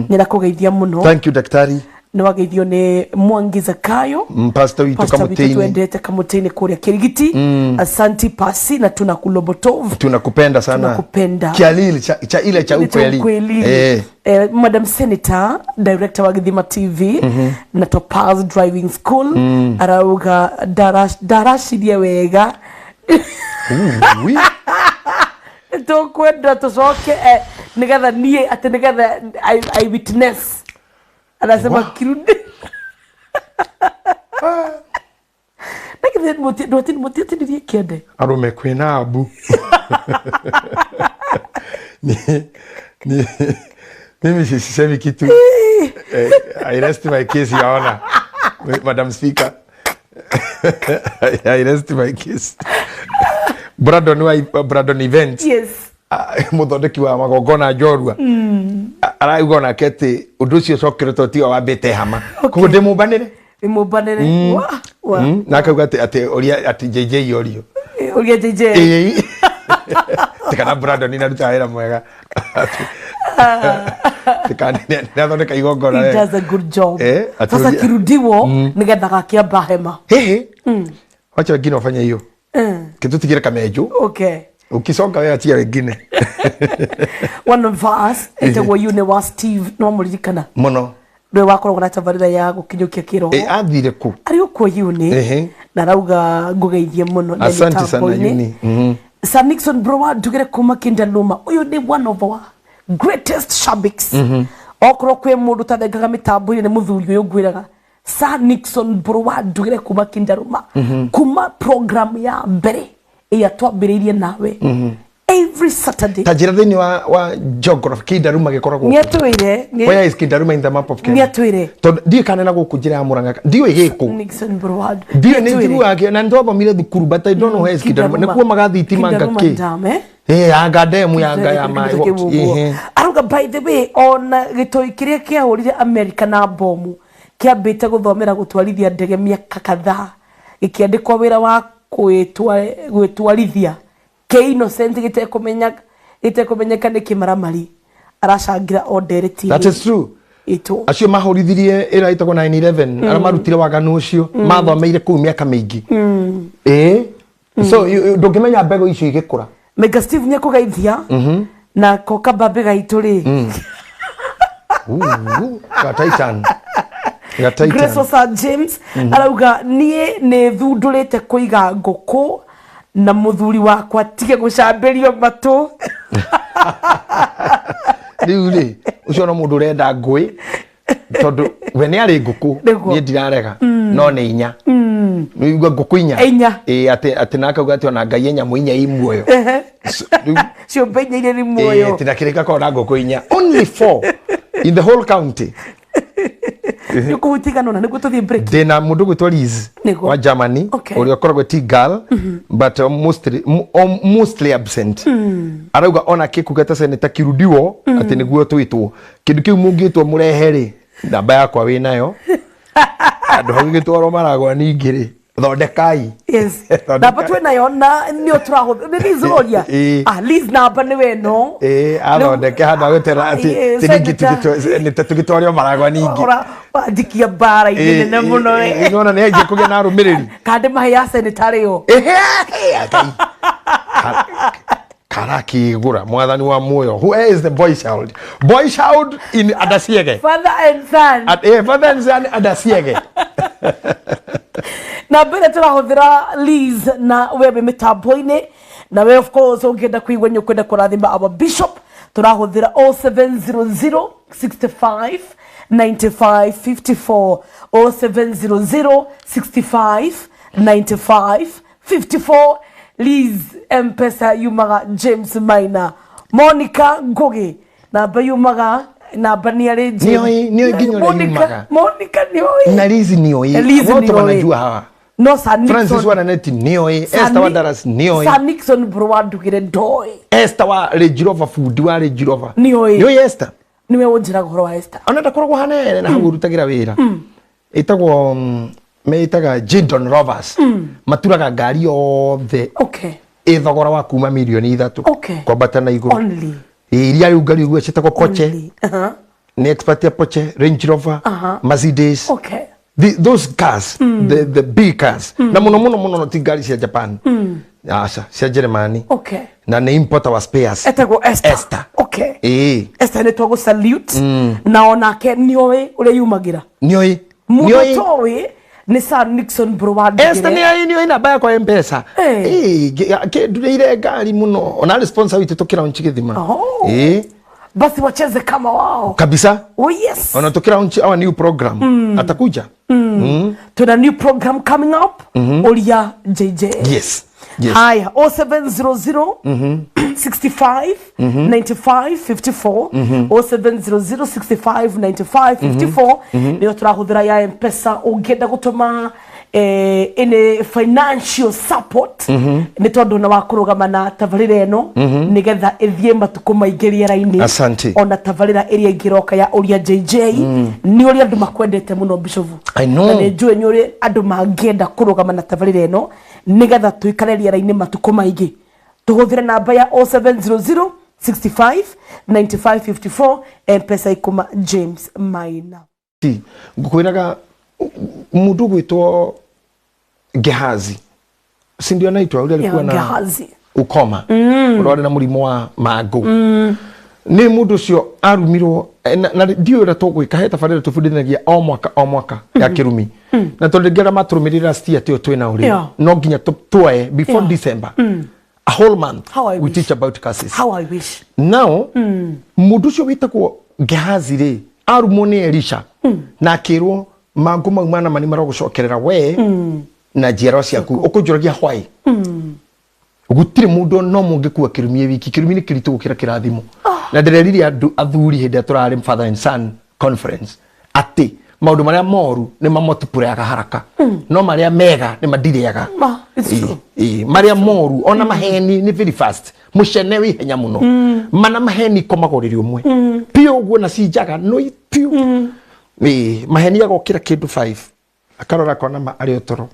nĩarakũgeithia mũno. Thank you, daktari. Nĩ wageithio nĩ Mwangi Zakayo. Pastor witũ Pastor witũ Kamutini. Twendete Kamutini kũrĩa Kirigiti. Asanti pasi na tunakulobotov. Tunakupenda sana. Tunakupenda. Kialili cha ile cha Ile cha ukweli. ukweli. Eh. Madam Senator, director wa Githima TV na Topaz Driving School, arauga ndaracirie wega. Ui. Tũkwenda tũcoke nĩgetha niĩ atĩ nĩgetha I witness, anasema. Wow. Kirudi na githĩ mũtiatinirie kĩande? Arume kwĩna abu. Mimi sisemi kitu. I rest my case, Your Honor. Madam Speaker. I rest my case. Brandon wa Brandon Event. Yes. Muthondeki wa magongona njorua arauga onake atĩ ũndũ ũcio ũcokeretwo tiwe wambĩte hama, koguo ndĩmũmbanĩre. Ĩmũmbanĩre wa wa. Na akauga atĩ ũria atĩ JJ orio. Ũria JJ. Ĩĩ. Tikana Brandon nĩaruta wĩra mwega. Tikana nĩathondeka igongona He wega. does a good job. Ati Sasa kirudiwo nigetha gakiamba hema. Hehe, wacha wengine wafanye hiyo, kitutigire kameju. Ukisonga wewe achia wengine. One of us etagwo Yune wa Steve, no mũririkana? Muno. Nĩwe wakoragwo na tabarĩra ya gũkinyũkia kĩroho. Athire ku? Arĩ okuo Yune. Na arauga ngũgeithie mũno na Asante sana, mĩtambo-inĩ. Yuni. Sir Nixon Browa ndugire kuma Kindaluma, ũyũ nĩ one of our greatest shabiks. Okorwo kwĩ mũndũ ũtathengaga mĩtambo-inĩ nĩ mũthuri ũyũ, ngwĩraga Sir Nixon Browa ndugire kuma Kindaluma, kuma program ya mbere ĩrĩa twambĩrĩirie nawe every Saturday. Ta njĩra thĩinĩ wa geography, Kindaruma gĩkoragwo Nĩ atwĩre Where is Kindaruma in the map of Kenya? Nĩ atwĩre. Tondũ ndiũĩ kana na gũkũ njĩra ya Murang'a ndiũĩ gĩkũ. Nixon Browa. Ndiũĩ, nĩ njiguaga na nĩtwathomire thukuru, but I don't know where is Kindaruma. Nĩ kuo magathitima Kindaruma ngakĩ. Dam, eh? Anga demu ya anga ya maĩ. Ehe. Arauga, by the way, ona gĩtoi kĩrĩa kĩahũrire America na bomu kĩambĩte gũthomera gũtwarithia ndege mĩaka kadhaa, gĩkĩandĩkwo wĩra wa gwĩtwarithia kĩ innocent, gĩtekũmenya gĩtekũmenyeka nĩ kĩmaramari aracangĩra o ndereti. That is true. Ĩtũ. Acio mahũrithirie ĩrĩa ĩtagwo 911, arĩa marutire waganu ũcio mathomeire kũu mĩaka mĩingĩ. Ĩĩ, so ndũngĩmenya mbegũ icio igĩkũra. Mega Steve nĩekũgeithia na ko kabambe gaitũ rĩ. Ooh, ga Titan. Ga Grace Titan. Osa James arauga niĩ nĩ thundũrĩte kũiga ngũkũ na mũthuri wakwa tige gũcambĩrio matũ. Rĩu rĩ, ũcio no mũndũ ũrenda ngũĩ, tondũ we nĩ arĩ ngũkũ. Nĩguo. Niĩ ndirarega, no nĩ inya. Nĩigua ngũkũ inya. Inya. Ĩĩ, atĩ na akauga atĩ ona Ngai e nyamũ inya i muoyo. So, rĩu Ciũmbe inya iria nĩ muoyo. Ĩĩ, tina kĩrĩka korwo na ngũkũ inya, only four in the whole county. Nĩ ũkũhutigana ona nĩguo tũthiĩ break. Ndĩna mũndũ gwĩtwo Liz Nĩguo. wa Germany, ũrĩa ũkoragwo ti girl but mostly absent. Arauga ona kĩkuga ta Senator Kirudiwo atĩ nĩguo twĩtwo kĩndũ kĩu, mũngĩtwo mũrehe rĩ, namba yakwa wĩ nayo, andũ hau gĩtwarwo maragwa ningĩ rĩ, thondekai. Yes. Thondeka. Namba twĩ nayo na nĩyo tũrahũthĩra nĩ Liz ũroria. Ĩĩ. Ah, Liz, namba nĩwe ĩno. Ĩĩ, athondeke handũ agũtera atĩ Ĩĩ, atĩ ningĩ Senator. nĩ tũgĩtware maragwa ningĩ. Ũranjikia mbara-inĩ nene mũno we. Nĩwona nĩ anjia kũgĩa na arũmĩrĩri. Kandĩ mahe ya senator rĩo. Ehe, Ngai. Karakigura mwathani wa muoyo. Where is the boy child, boy child in Adasiege? Father and son. Father and son Adasiege. Na mbere tũrahũthĩra Liz na we wĩ mĩtambo-inĩ, na we of course ũngĩenda kũigua nĩ ũkwenda kũrathima our bishop, tũrahũthĩra 0700 65 95 54, 0700 65 95 54. Liz, Mpesa yumaga James Maina. Monica Ngugi, namba yumaga Namba nĩ arĩ. Nĩoĩ, nĩoĩ nginya ũrĩa yumaga. Monica nĩoĩ. Na Liz nĩoĩ. Liz Wote nĩoĩ. wanajua hawa. No Sir Francis Nixon. wa Naneti nĩoĩ, Esther wa Dallas nĩoĩ. Sir Nixon bro wa ndugire ndoĩ. Esther wa Range Rover, fundi wa Range Rover. Nĩoĩ. Nĩoĩ Esther. Niwe ũnjĩraga ũhoro wa Esther. Ona ndakoragwo hanene na hau ũrutagĩra wĩra. Ĩtagwo meĩtaga Jadon Rovers. Maturaga ngari yothe ĩ thogora wa kuma mirioni 3 kwambata na igũrũ. Only. Ĩ, iria rĩu ngari ũguo ciĩtagwo Porsche. Only. Uh-huh. Nĩ expert ya Porsche, Range Rover, Mercedes. Those cars, the big cars. Na muno muno muno ti ngari cia Japan. Aca, cia Germany. Na nĩ importer wa spares. Etagwo Esther. Esther. Ĩĩ. Esther nĩ twagũ salute na onake nĩoĩ ũrĩa yumagĩra. Nĩoĩ. Mũndũ Nĩoĩ. toĩ nĩ Sir Nixon bro wa Esther ndugire. nĩ nĩoĩ namba yakwa ya M-Pesa. Eh. Ĩĩ, kĩndurĩire ngari mũno. Ona arĩ sponsor witũ tũkĩlaunch gĩthima. Oh. Ĩĩ. Basi wacheze kama wao. Kabisa. Oh yes. Ona tũkĩlaunch our new program. Atakuja. Tuna new program coming up. Uria JJ. Yes. Yes. Haya, 0700 65 95 54, 0700 65 95 54 nĩyo tũrahũthĩra ya Mpesa ũngĩenda gũtũma any financial support, nĩ tondũ na wa kũrũgama na tabarĩra ĩno nĩgetha ĩthiĩ matukũ maingĩ rĩera-inĩ. Asante. Ona tabarĩra ĩrĩa ĩngĩroka ya Ũria JJ, nĩ ũrĩa andũ makwendete mũno, Bishop. I know. Na nĩ njũĩ nĩ ũrĩ andũ mangĩenda kũrũgama na tabarĩra ĩno nĩgetha tũikare rĩera-inĩ matukũ maingĩ. Tũhũthĩre namba ya 0700 65 95 54, Mpesa ikuma James Maina. Ti ngũkwĩraga mũndũ ũgwĩtwo Gehazi, si ndio anaitwa ũrĩa alikuwa na Gehazi. ukoma, ũrĩa warĩ na mũrimũ wa mangũ, nĩ mũndũ ũcio arumirwo na ndiũĩ ũrĩa tũgwĩka. He tabarĩra tũbundithanagia o mwaka o mwaka ya kĩrumi, na tondũ rĩngĩ arĩa matũrũmĩrĩra stia tĩo twĩna ũrĩ no nginya tuoe before December, a whole month How I we wish. teach about curses. How I wish. Now mũndũ ũcio wĩtagwo Gehazi rĩ, arumwo nĩ Elisha na akĩrwo mangũ mau mana mani marogũcokerera we na njiarwa ciaku. Ũkũnjũragia why gũtirĩ mũndũ no mũngĩkua kĩrumi wiki. Kĩrumi nĩ kĩritũ gũkĩra kĩrathimo. Na ndĩrerire andũ athuri hĩndĩ ĩrĩa tũrarĩ father and son conference atĩ maũndũ marĩa moru nĩ mamotipũreaga haraka, no marĩa mega nĩ madirĩaga. Ma, it's true. Ĩĩ, marĩa moru ona maheni nĩ very fast, mũcene wĩ ihenya mũno. Mana maheni komagwo rĩrĩ ũmwe piũ ũguo na ci njaga no piũ. Ĩĩ, maheni agokĩra kĩndũ 5, akarora akona ma arĩ o toro,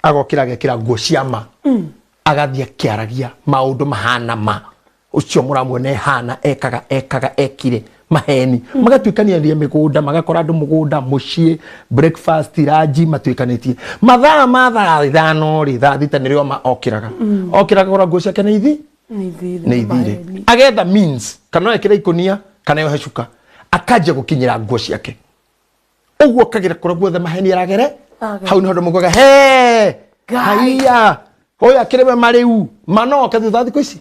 agokĩra agekĩra nguo cia ma, agathiĩ akĩaragia maũndũ mahana ma ũcio mũramuona ehana ekaga ekaga ekire maheni, magatuĩkania mĩgũnda, magakora andũ mũgũnda mũciĩ, breakfast, ranji, matuĩkanĩtie mathaa ma thaa 5 rĩ, thaa 6 nĩrĩo ma okĩraga okĩraga kũgũra nguo ciake nĩ ithi Nĩ nĩ ithire, agetha means kana no ekĩre ikũnia kana yohe cuka, akanjia gũkinyĩra nguo ciake ũguo kagira kũrĩa guothe maheni aragere. Agere. Hau nĩho andũ maugaga he Ngai. Haiya ũyũ akĩrĩ we marĩu ma no oke thutha wa thikũ ici,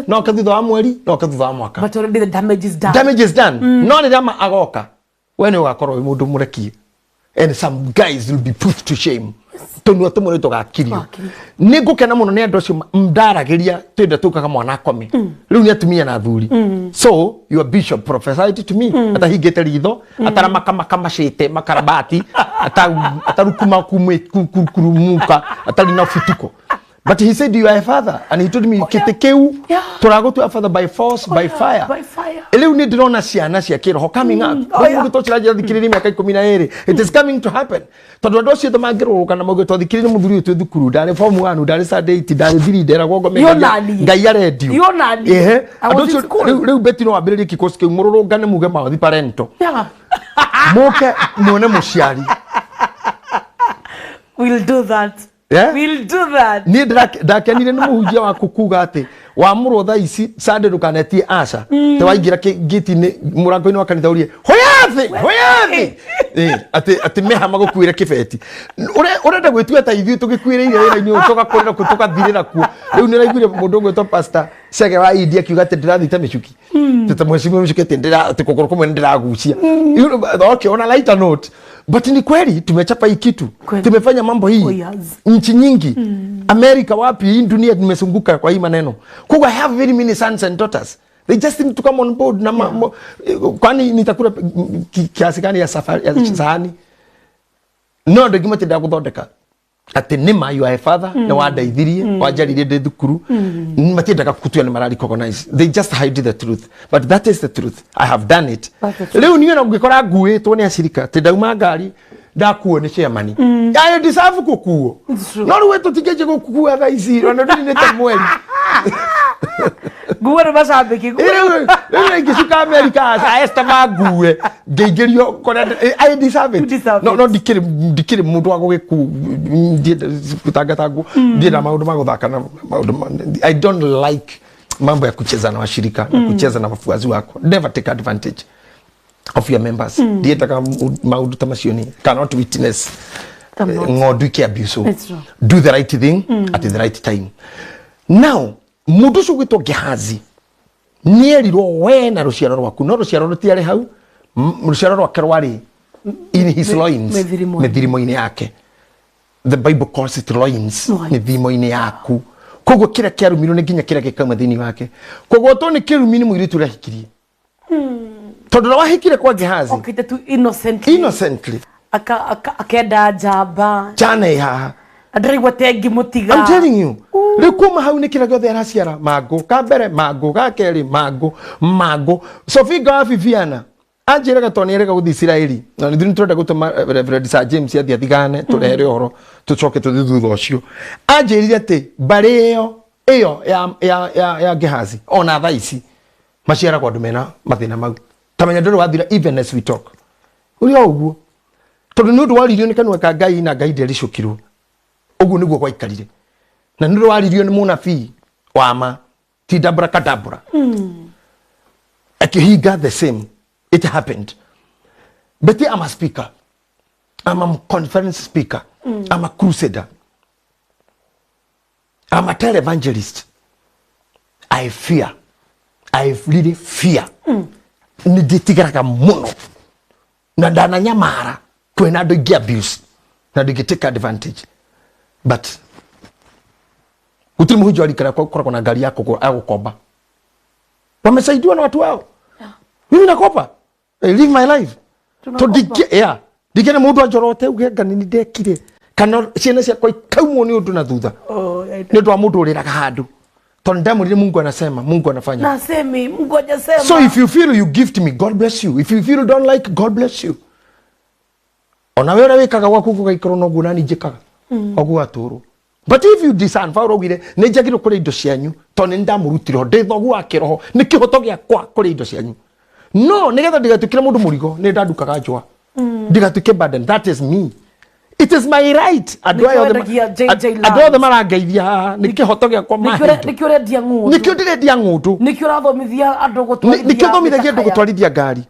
no oke thutha wa mweri, no oke thutha wa mwaka. But already the damage is done. Damage is done. No rĩrĩa ma agoka, we nĩ ũgakorwo wĩ mũndũ mũrekie and some guys will be put to shame. Tũnua tũmwe nĩ tũgakirio. Tũgakirio. Nĩ ngũkena mũno nĩ andũ acio ndaragĩria twenda tũkaga mwana akome rĩu nĩ atumia na athuri. So your bishop prophesied to me atahingĩte ritho, ataramakamaka makarabati, atarukuma kurumuka, atarĩ na futuko, but he said you are a father and he told me kĩtĩ kĩu tũragũtua father by force, by yeah, fire. By fire. Rĩu nĩ ndĩrona ciana cia kĩroho coming up. Oh, yeah. Mũndũ tũciragia thikĩrĩria mĩaka 12, it is coming to happen, tondũ andũ acio othe mangĩrũrũka na mauge twathikĩrĩrie mũthuri ũyũ twĩ thukuru, ndarĩ form 1, ndarĩ standard 8, ndarĩ 3, nderagwo ngome Yo nani. Ngai arendio. Yo nani. Ehe. I Andũ was in acio school. rĩu beti no wambĩrĩrie kikosi kĩu mũrũrũngane muge mawathi parento mũke muone mũciari. We'll do that. Yeah? We'll do that. Niä ndakenire nä må hunjia waku kuga atä wamå thaa ici sande ndå kanetie aca te waingä ra ngäti-inä må rango-inä wa kanitha å rie hoyathä hoyathä atä meha magå kuä re kä beti å renda gwä tua ta ithuä tå gä kuä rä ire wä ra-inä å yå tå gakå rä ra kuo tå gathirä ra kuo. Rä u nä raiguire må ndå å gwätwo pastor Chege wa India akiuga atä ndä rathite mä cuki ta mwecimu mä cuki atä kå gå rå kå mwe nä ndä ragucia. Okay, on a lighter note, but ni kweli tumechapa hii kitu. Kweli. Tumefanya mambo hii Oh, yes. nchi nyingi, Amerika, wapi, hii dunia tumezunguka kwa hii maneno. Kwa I have very many sons and daughters They just need to come on board na kwani nitakula kiasi gani ya safari ya sahani? No andũ aingĩ matiendaga gũthondeka atĩ nĩma you are a father, nĩ wandeithirie, wanjaririe ndĩ thukuru. Matiendaga kutua nĩ mara recognize. They just hide the truth, but that is the truth. I have done it. That's the truth. Rĩu niĩ ona ngĩkora nguĩtwo nĩ acirika atĩ ndauma ngari ndakuo nĩ chairman, I deserve gũkuo. It's true. No rĩu we tũtingĩanjia gũkua thaa ici ona ndũninĩte mweri. Nguo nĩ macambĩki. Rĩu rĩu ingĩcuka America Esther mangue ngĩingĩrio kũrĩa I deserve You it. deserve No it. no ndikĩrĩ mũndũ wa gũgĩku gũtangatangwo, ndienda maũndũ ma gũthaka na maũndũ I don't like mambo ya kucheza na washirika na kucheza na wafuasi wako. Never take advantage of your members. Ndiendaga maũndũ ta macio. Ni cannot witness Cannot. ng'ondu ikĩabuse. It's true. Do the right thing at the right time. Now mũndũ ũcio gwĩtwo Gehazi nĩerirwo we na rũciaro rwaku, no rũciaro rũtiarĩ hau. Rũciaro rwake rwarĩ in his loins. Mĩthirimo. Mĩthirimo-inĩ yake. The Bible calls it loins. Loins. Mĩthimo-inĩ yaku. Koguo kĩrĩa kĩarumirwo nĩ nginya kĩrĩa gĩkauma thĩinĩ wake. Koguo to nĩ kĩrumi nĩ mũirĩtu ũrĩa ahikirie, tondũ ũrĩa wahikire kwa Gehazi Okĩte tu innocently. Innocently. Akenda njamba. Jana ĩ haha. Ndĩraigua ta ĩngĩmũtiga. I'm telling you. Rĩu kuma hau nĩ kĩrĩa gĩothe araciara mangũ ka mbere, mangũ ga kerĩ, mangũ mangũ. Sofinga wa Viviana anjĩraga tondũ nĩerega gũthiĩ Isiraeli na nĩ tũrenda gũtũma Reverend Sir James athiĩ athigane tũrehere ũhoro tũcoke tũthiĩ thutha ũcio. Anjĩrire atĩ mbarĩ ĩyo ĩyo ya Gehazi ona thaa ici maciaragwo andũ mena mathĩna mau. Tamenya ndũrĩ wathira even as we talk ũrĩa o ũguo, tondũ nĩ ũndũ waririo nĩ kanua ka Ngai na Ngai ndericũkirwo. Ũguo nĩguo gwaikarire na nĩ ũndũ waririo nĩ mũnabii wa ma ti dabra kadabra akĩhinga. The same it happened. But I'm a speaker, I'm a conference speaker, I'm a crusader, I'm a televangelist. I fear, I really fear. Nĩ ndĩtigaraga mũno na ndananyamara kwĩna andũ ingĩ abuse na andũ ingĩ take advantage, but gũtirĩ mũhunjia warikara koragwo na ngari ya ya gũkomba. Wamesaidiwa na watu wao. Mimi nakopa. I live my life. Tunakopa. To yeah, ndingĩenda mũndũ anjorote uge nga nĩ ndekire kana ciana ciakwa ikaumwo nĩ ũndũ na thutha Oh, I nĩ ũndũ wa mũndũ ũrĩraga handũ, tondũ ndamwĩrire Mungu anasema, Mungu anafanya. Nasemi Mungu hajasema. So if you feel you gift me, God bless you. If you feel you don't like, God bless you. Ona we ũrĩa wĩkaga gwaku gũgaikarwo noguo nani njĩkaga oguo gatũrwo. But if you discern, Paulo augire nĩ njagĩrĩirwo kũrĩa indo cianyu tondũ nĩ ndamũrutire ho ndĩ thoguo wa kĩroho, nĩ kĩhoto gĩakwa kũrĩa indo cianyu, no nĩgetha ndigatuĩkĩre mũndũ mũrigo nĩ ndandukaga njũa ndigatuĩke burden. That is me. It is my right. Andũ aya Nĩkĩo othe wendagia JJ andũ othe marangeithia haha nĩ kĩhoto gĩakwa mahe indo. Nĩkĩo ũrendia ng'ũndũ. Nĩkĩo ndĩrendia ng'ũndũ. Nĩkĩo ũrathomithia andũ gũtwarithia Nĩkĩo thomithagia andũ mĩtakayo. gũtwarithia ngari.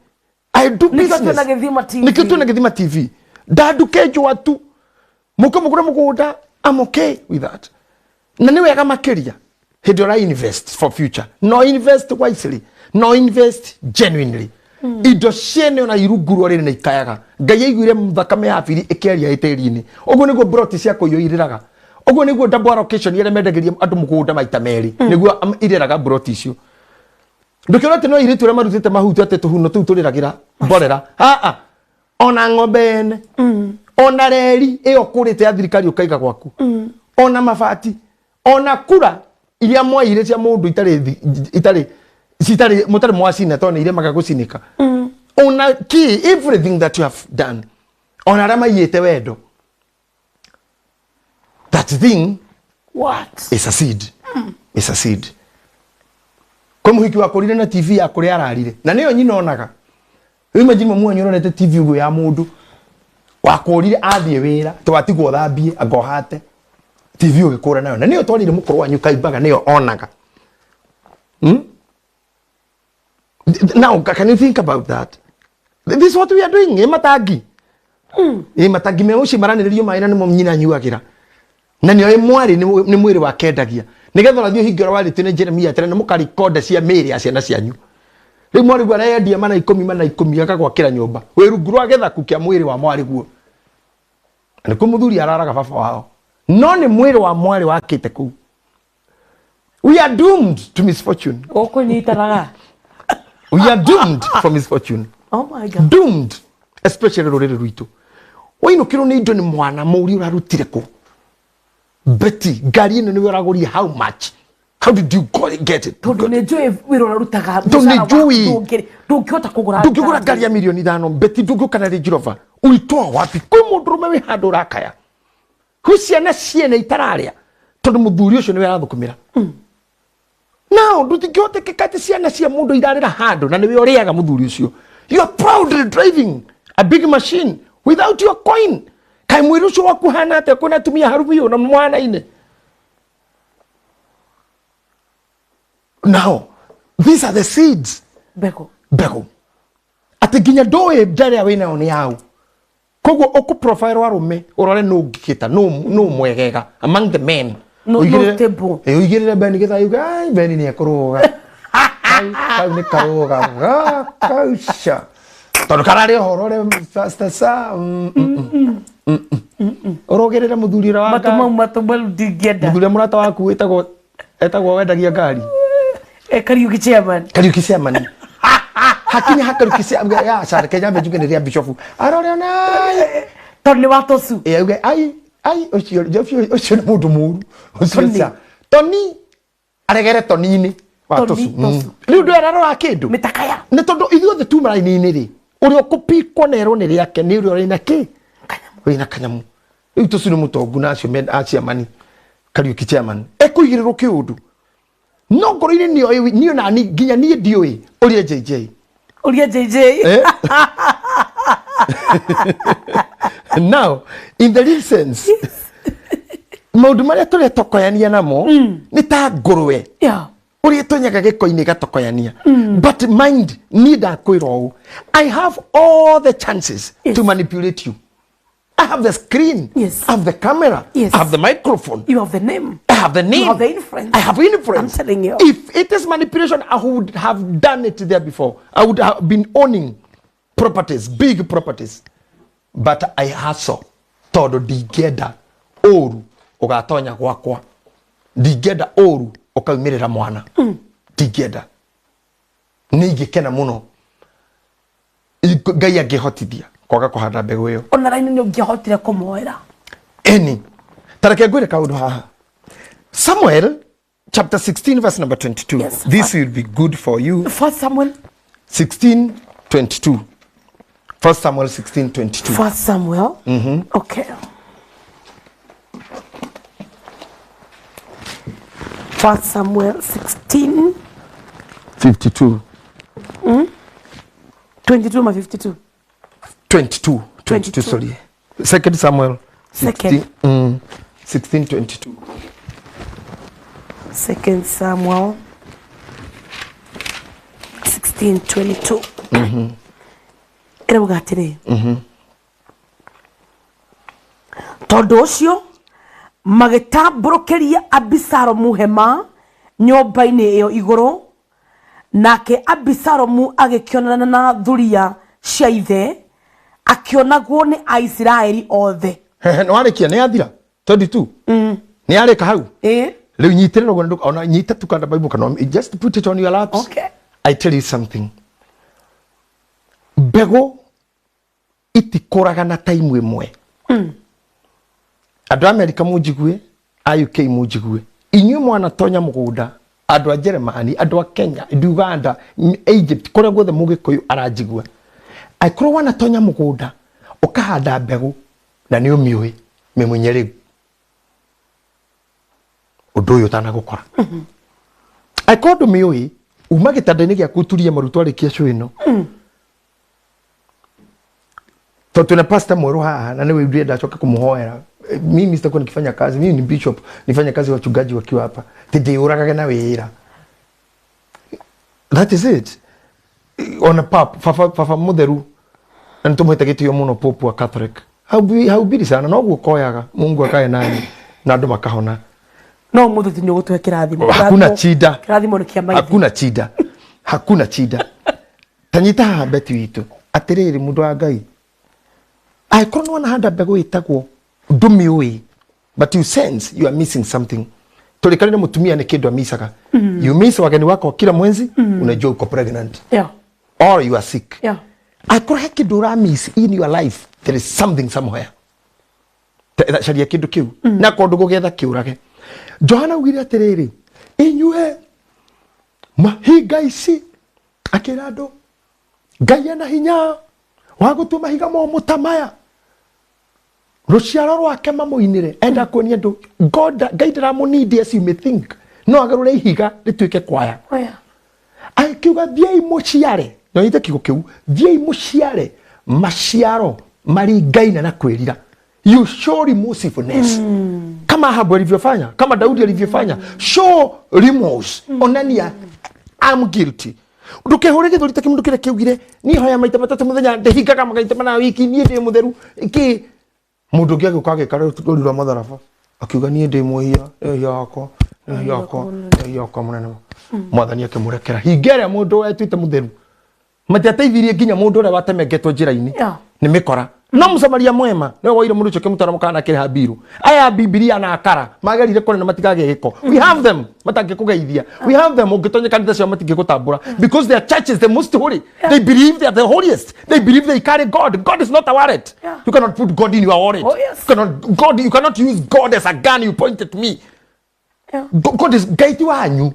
I do Nĩkĩo business. twĩna Gĩthima TV. Nĩkĩo twĩna Gĩthima TV. Ndanduke njũa tu mũke mũgũre mũgũnda. I'm okay with that. Na nĩ wega makĩria hĩndĩ ũra invest for future. No invest wisely, no invest genuinely. Indo ciene ona irungurwo rĩrĩ na ikayaga. Ngai aiguire thakame ya Habili ĩkĩaria ĩ tĩri-inĩ. Ũguo nĩguo broti cia kũiywo irĩraga. Ũguo nĩguo double allocation ĩrĩa mendagĩria andũ mũgũnda maita merĩ nĩguo irĩraga broti icio. Ndũkĩona atĩ no airĩtu arĩa marutĩte mahuti atĩ tũhuno tũu tũrĩragĩra mborera aa ona ng'ombe ene ona reri ĩyo kũrĩte ya thirikari ũkaiga gwaku ona mabati ona kura iria mwaire cia mũndũ itarĩ itarĩ citarĩ mũtarĩ mwacina tondũ nĩ iremaga gũcinĩka ona kĩ. Everything that you have done, ona arĩa maiyĩte wendo, that thing What? is a seed, is a seed. Kwĩ mũhiki wakũrire na TV ya kũrĩa ararire na nĩyo nyina onaga. Rĩu imagine mamu wanyu ũrorete TV ũguo ya mũndũ wakũrire athiĩ wĩra twatigwo thambie angohate TV ũgĩkũra nayo na nĩyo twarire mũkũrũ wanyu kaimbaga nĩyo onaga. Now can you think about that? This is what we are doing. Ĩ matangi, ĩ matangi me mũciĩ maranĩrĩrio maĩ na nĩmo nyina anyuagĩra na nĩo ĩ mwarĩ nĩ mwĩrĩ wake endagia nĩgetha ũrathiĩ ũhinge ũrĩa warĩtio nĩ Jeremia atĩrĩ nĩ mũkarikonda cia mĩĩrĩ ya ciana cianyu. Rĩu mwarĩ guo arendia mana ikũmi mana ikũmi akagwakĩra nyũmba wĩ rungu rwa gĩthaku kĩa mwĩrĩ wa mwarĩ guo. Na nĩkuo mũthuri araraga baba wao, no nĩ mwĩrĩ wa mwarĩ wakĩte kũu. We are doomed to misfortune. Ũkũnyitanaga. We are doomed for misfortune. Oh my God. Doomed, especially rũrĩrĩ rwitũ. Wainũkĩrwo nĩ indo nĩ mwana mũri ũrarutire kũ? Betty, ngari ĩno nĩwe ũragũria how much? How did you get it? Tondũ nĩ njũĩ wĩra ũrarutaga. Tondũ nĩ mũcara waku njũĩ. Ndũngĩhota kũgũra Ndũngĩgũra ngari ya 5 milioni, Betty, ndũngĩũka na Range Rover. Ũitoa wapi? Kwĩ mũndũrũme wĩ handũ ũrakaya. Kwĩ ciana ciene itararĩa tondũ mũthuri ũcio nĩwe arathũkũmĩra. Now ndũtingĩhotekeka atĩ ciana cia mũndũ irarĩra handũ na nĩwe ũrĩaga mũthuri ũcio. You are proudly driving a big machine without your coin. Kaĩ mwĩrĩ ũcio waku hana atĩa kwĩna atumia haru biũ na mwanaine? Now these are the seeds. Mbegũ. Mbegũ atĩ nginya ndũĩ ndarĩa wĩnayo nĩ yau, koguo ũkũ profile arũme ũrore nũ ũngĩkĩta nũ mwegega among the men. No stable. Ũigĩrĩre Ben getha yuge ai Ben nĩ ekũrũga. Kau kau nĩ karũga kau ca tondũ kararĩ ũhoro ũrĩa pastor sa ũrũgĩrĩre mũthuri ũrĩa wa Matũ ngari. mau matũ mau ndingĩenda. Mũthuri ũrĩa mũrata waku wĩtagwo etagwo wendagia ngari. Kariuki chairman. Kariuki chairman hakinya ha Kariuki chairman ya cara Kenya mbe njuge nĩ rĩa bishop arore ona Tondũ nĩ wa tosu. Ĩ auge ai ai ũcio ũcio ũcio nĩ mũndũ mũru ũcio. Tony. Ca Toni aregere Toni-inĩ wa Tony, tosu. Tosu. Rĩu ndũ ararora kĩndũ Mĩtakaya. Nĩ tondũ ithuothe tuma raini-inĩ rĩ, ũrĩa ũkũpikwo na erwo nĩ rĩake nĩ ũrĩa wĩna kĩ wĩna kanyamu. Rĩu tosu nĩ mũtongu na acio a chairman Kariuki chairman ekũigĩrĩrwo kĩũndũ no ngoro-inĩ nĩoĩ niĩ nani nginya niĩ ndiũĩ ũrĩa JJ. Ũria JJ. Eh? Now in the real sense, maũndũ marĩa tũretokoyania namo nĩ ta ngũrwe ũrĩa ĩtonyaga gĩko-inĩ ĩgatokoyania. But mind, niĩ ndakwĩra ũũ, I have all the chances to manipulate you. I have the screen. I have the camera. I have the microphone. You have the name. I have the name. You have the influence. I have influence. I'm telling you. If it is manipulation, I would have done it there before. I would have been owning properties, big properties. But I hustle. Tondũ ndingĩenda ũru ũgatonya gwakwa. Ndingĩenda ũru ũkaumĩrĩra mwana. Ndingĩenda. Nĩ ingĩkena mũno Ngai angĩhotithia kwaga kũhanda mbegũ ĩyo. Ona raini nĩ ũngĩahotire kũmoera. Eni tareke ngwĩre kaũndũ haha. Samuel chapter 16 verse number 22. This will be good for you. First Samuel. 16 22. First Samuel 16 22. First Samuel. Okay. First Samuel 16 52. 22 ma 52. 22 22. 22. Sorry, Second Samuel Second. 16, 16 22. Second Samuel 16:22. Ĩrauga atĩrĩ, tondũ ũcio magĩtambũrũkĩria Abisalomu hema nyũmba-inĩ ĩyo igũrũ, nake Abisalomu agĩkĩonana na thuriya cia ithe akĩonagwo nĩ Aisiraeli othe. Nĩ warĩkia? Nĩ yathira 22? Nĩ yarĩka hau? Ĩ. Rĩu nyitĩrĩra ũguo ona nyita tu kanda Bible kana just put it on your laps. Okay. I tell you something, mbegũ itikũraga na time ĩmwe. Andũ a Amerika munjigue, a UK munjigue, inyuĩ mwanatonya mũgũnda, andũ a Jeremani, andũ a Kenya, Uganda, Egypt, kũrĩa guothe mũgĩkũyũ aranjigua, angĩkorwo wanatonya mũgũnda ũkahanda mbegũ na nĩ ũmĩũĩ, mĩmunye rĩu ũndũ ũyũ ũtanagũkora. Angĩkorwo ndũmĩũĩ, uma gĩtanda-inĩ gĩaku ũturie maru twarĩkia show ĩno, tondũ twĩna pastor mwerũ haha na nĩwe ndĩrenda acoke kũmũhoera. Mimi sitakuwa nikifanya kazi, mimi ni bishop, nifanye kazi wachungaji wakiwa hapa tindĩũragage na wĩra. That is it. Ona pap baba, baba mũtheru na nĩtũmũhete gĩtĩo mũno, pope wa Catholic, haubiri sana noguo koyaga Mungu akae nani na andũ makahona. No mũthĩ tu nĩ ũgũtũhe kĩrathimo. Hakuna chida. Kĩrathimo nĩ kĩa maithe. Hakuna chida, hakuna chida. Tanyita haha beti witũ atĩrĩrĩ, mũndũ wa Ngai, angĩkorwo nĩ wanahanda mbegũ ĩtagwo ndũmĩũĩ but you sense you are missing something. Tũrĩkanĩre mũtumia nĩ kĩndũ amicaga. You miss wageni wako kila mwezi, unajua uko pregnant or you are sick. Akorwo he kĩndũ ũramiss in your life, there is something somewhere. Caria kĩndũ kĩu na korwo ndũgũgĩetha kĩũrage. Johana augire atĩrĩrĩ, inyuĩ mahinga ici, akĩra andũ Ngai ena hinya wa gũtua mahiga momũ ta maya rũciaro rwake mamũinĩre. Enda kuonia andũ God, Ngai ndaramũnindi as you may think, no agarũre ihiga rĩtuĩke kwaya. Oh, yeah. Akiuga thiĩi mũciare, na ũnyite kiugo kĩu, thiĩi mũciare maciaro maringaine na kwĩrira. You show remorsiveness kama Ahabu alivyofanya, kama Daudi alivyofanya. Show remorse, onania I'm guilty. Ndũkehũre gĩthũri ta kĩmũndũ kĩrĩa kĩaugire niĩ hoya maita matatũ mũthenya, ndĩhingaga maita mana wiki, niĩ ndĩ mũtheru kĩ. Mũndũ ũngĩ agĩũka agĩka rũri rwa matharaba akiuga niĩ ndĩ mwĩhia, ehia wakwa, ehia wakwa, ehia wakwa mũnene. Mwathani akĩmũrekera. Hinga ĩrĩa mũndũ etuĩte mũtheru matiateithirie nginya mũndũ ũrĩa watemengetwo njĩra-inĩ nĩ mĩkora. No mũsamaria mwema nĩwe woire mũndũ ũcio akĩmũtwara mũkana akĩrĩha mbiru. Aya Bibilia na akara magerire kũrĩ na matikagĩa gĩko. We have them matangĩkũgeithia. We have them ũngĩtonya kanitha ciao matingĩgũtambũra, because their church is the most holy. They believe they are the holiest. They believe they carry God. God is not a wallet. You cannot put God in your wallet. Oh, yes. You cannot, God, you cannot use God as a gun you point at me. God is Ngai ti wanyu.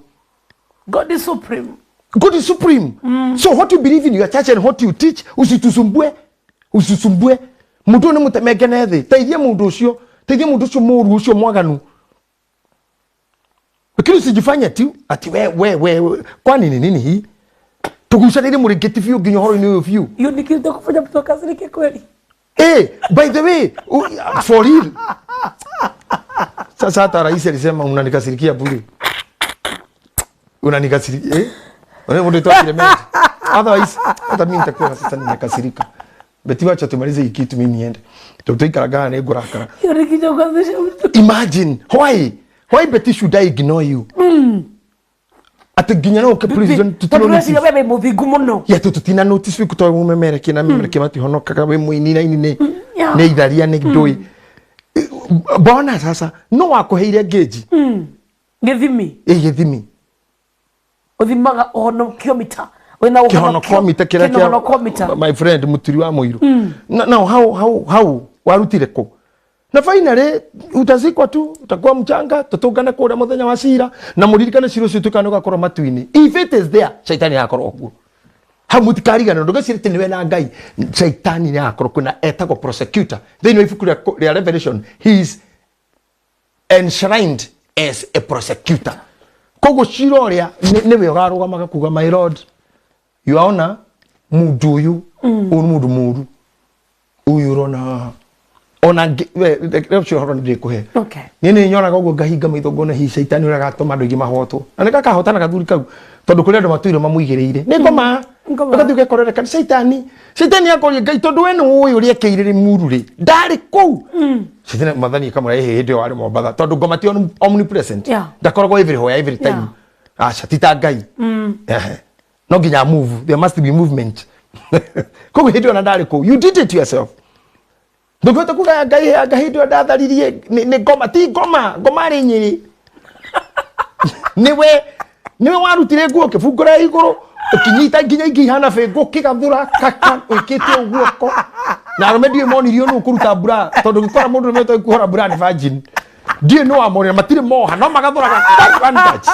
God is supreme. God is supreme. So what you believe in your church and what you teach, usitusumbue. Usisumbue. Mundu ũyũ nĩ mũtemenge thĩ. Teithia mũndũ ũcio. Teithia mũndũ ũcio mũũru ũcio mwaganu. Lakini usijifanye tu ati we we we, kwani ni nini hii? Tugucanĩrie mũrĩngĩti biũ nginya ũhoro-inĩ ũyũ biũ. Hiyo ni kitu kufanya mtu akasirike kweli. Eh, by the way, for real. Sasa hata rais alisema unanikasirikia bure. Unanikasirikia eh? Wewe ndio toa kile. Otherwise hata mimi nitakuwa sasa nimekasirika. Beti, wacha tumalize hii kitu mimi niende. Tutaikara nĩ ngũrakara. Hiyo ni kitu kuanzisha mtu. Imagine why? Why Betty should I ignore you? Ati nginya no please don't Tondũ ũreciria we wĩ mũthingu mũno. Ya tutina notice wiku to mumemerekia na memerekia matihonokaga wĩ mũini na ini nĩ nĩ itharia nĩ ndũĩ. Mbona sasa no wakũheire ngĩnji Gĩthimi. Ĩ gĩthimi. Ũthimaga ũhonokiomita. Wĩna kĩhonokomita kĩrĩa kĩhonokomita. My friend mũturi wa mũiru. Now how warutire kũ? Na finally utazikwa tu, utakuwa mchanga, tutungane kũrĩa mũthenya wa cira na mũririkane cira ũcio ũtuĩkaga nĩ ũgakorwo matu-inĩ. If it is there, shaitani agakorwo kuo. Hau mũtikariganĩrwo, ndũgecirie atĩ nĩwe na Ngai. Shaitani nĩ agakorwo kuo na etagwo prosecutor. Thĩinĩ wa ibuku rĩa Revelation, he is enshrined as a prosecutor. Koguo cira ũrĩa nĩwe ũrarũgamaga kuga, my lord, your honor, mũndũ ũyũ, ũyũ nĩ mũndũ mũũru. Ũyũ ũrona haha. Ona we, ũcio ũhoro nĩ ndĩkũhe. Niĩ nĩ nyonaga ũguo ngahinga maitho ngona hihi caitani ũrĩa agatũma andũ aingĩ mahotwo. Na nĩ gakahotana gathuri kau, tondũ kũrĩ andũ matũire mamũigĩrĩire. Nĩ ngoma. Ngoma. Ũgathiĩ ũgekorera kana caitani. Caitani akoria Ngai tondũ we nĩ ũĩ ũrĩa ekĩire Limuru rĩ. Ndarĩ kũu. Caitani Mwathani akamwĩra, ĩhĩ, hĩndĩ ĩyo warĩ Mombatha. Tondũ ngoma ti omnipresent. Ndakoragwo everywhere, every time. Aca, ti ta Ngai. Ehe. No nginya move. There must be movement. Koguo hĩndĩ ĩyo na ndarĩ kũu. You did it yourself. Ndũngĩhota kuga Ngai, Ngai hĩndĩ ĩyo ndatharirie nĩ ngoma, ti ngoma, ngoma rĩ Nyĩrĩ. Nĩwe warutire nguo ũkĩbungũra igũrũ, ũkĩnyita nginya ingĩ ihana bĩngũ, ũkĩgathũra kaka, wĩkĩte ũguo guoko. Na arũme ndiũĩ monirio nũ kũruta mbura, tondũ ũngĩkora mũndũ ũrũme ũtoĩ kuohora mbura nĩ virgin. Ndiũĩ nũ wamonire, matirĩ moha, no magathũraga one touch.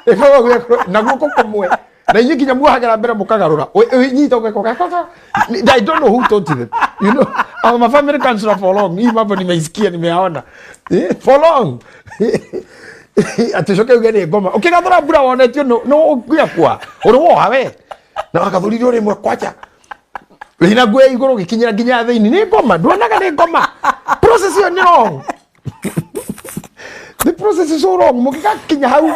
Ĩkoragwo na guoko kũmwe. Na inyuĩ nginya muohagĩra mbere mũkagarũra. Nyita ũgeka, ũgeka, ũgeka. I don't know who taught them. You know, I'm a family counselor for long. Hii mambo nimeisikia, nimeyaona. For long. Ati coke uge nĩ ngoma. Ũkĩgathũra mbura wonetio no ũkuya kwa. Ũrĩ woha we. Na wagathũririo rĩmwe kwanja. Wĩna nguo ya igũrũ ũgĩkinyĩra nginya thĩinĩ. Nĩ ngoma, nduonaga nĩ ngoma. Process ĩyo nĩ wrong. The process is so wrong. Mũngĩgakinya hau.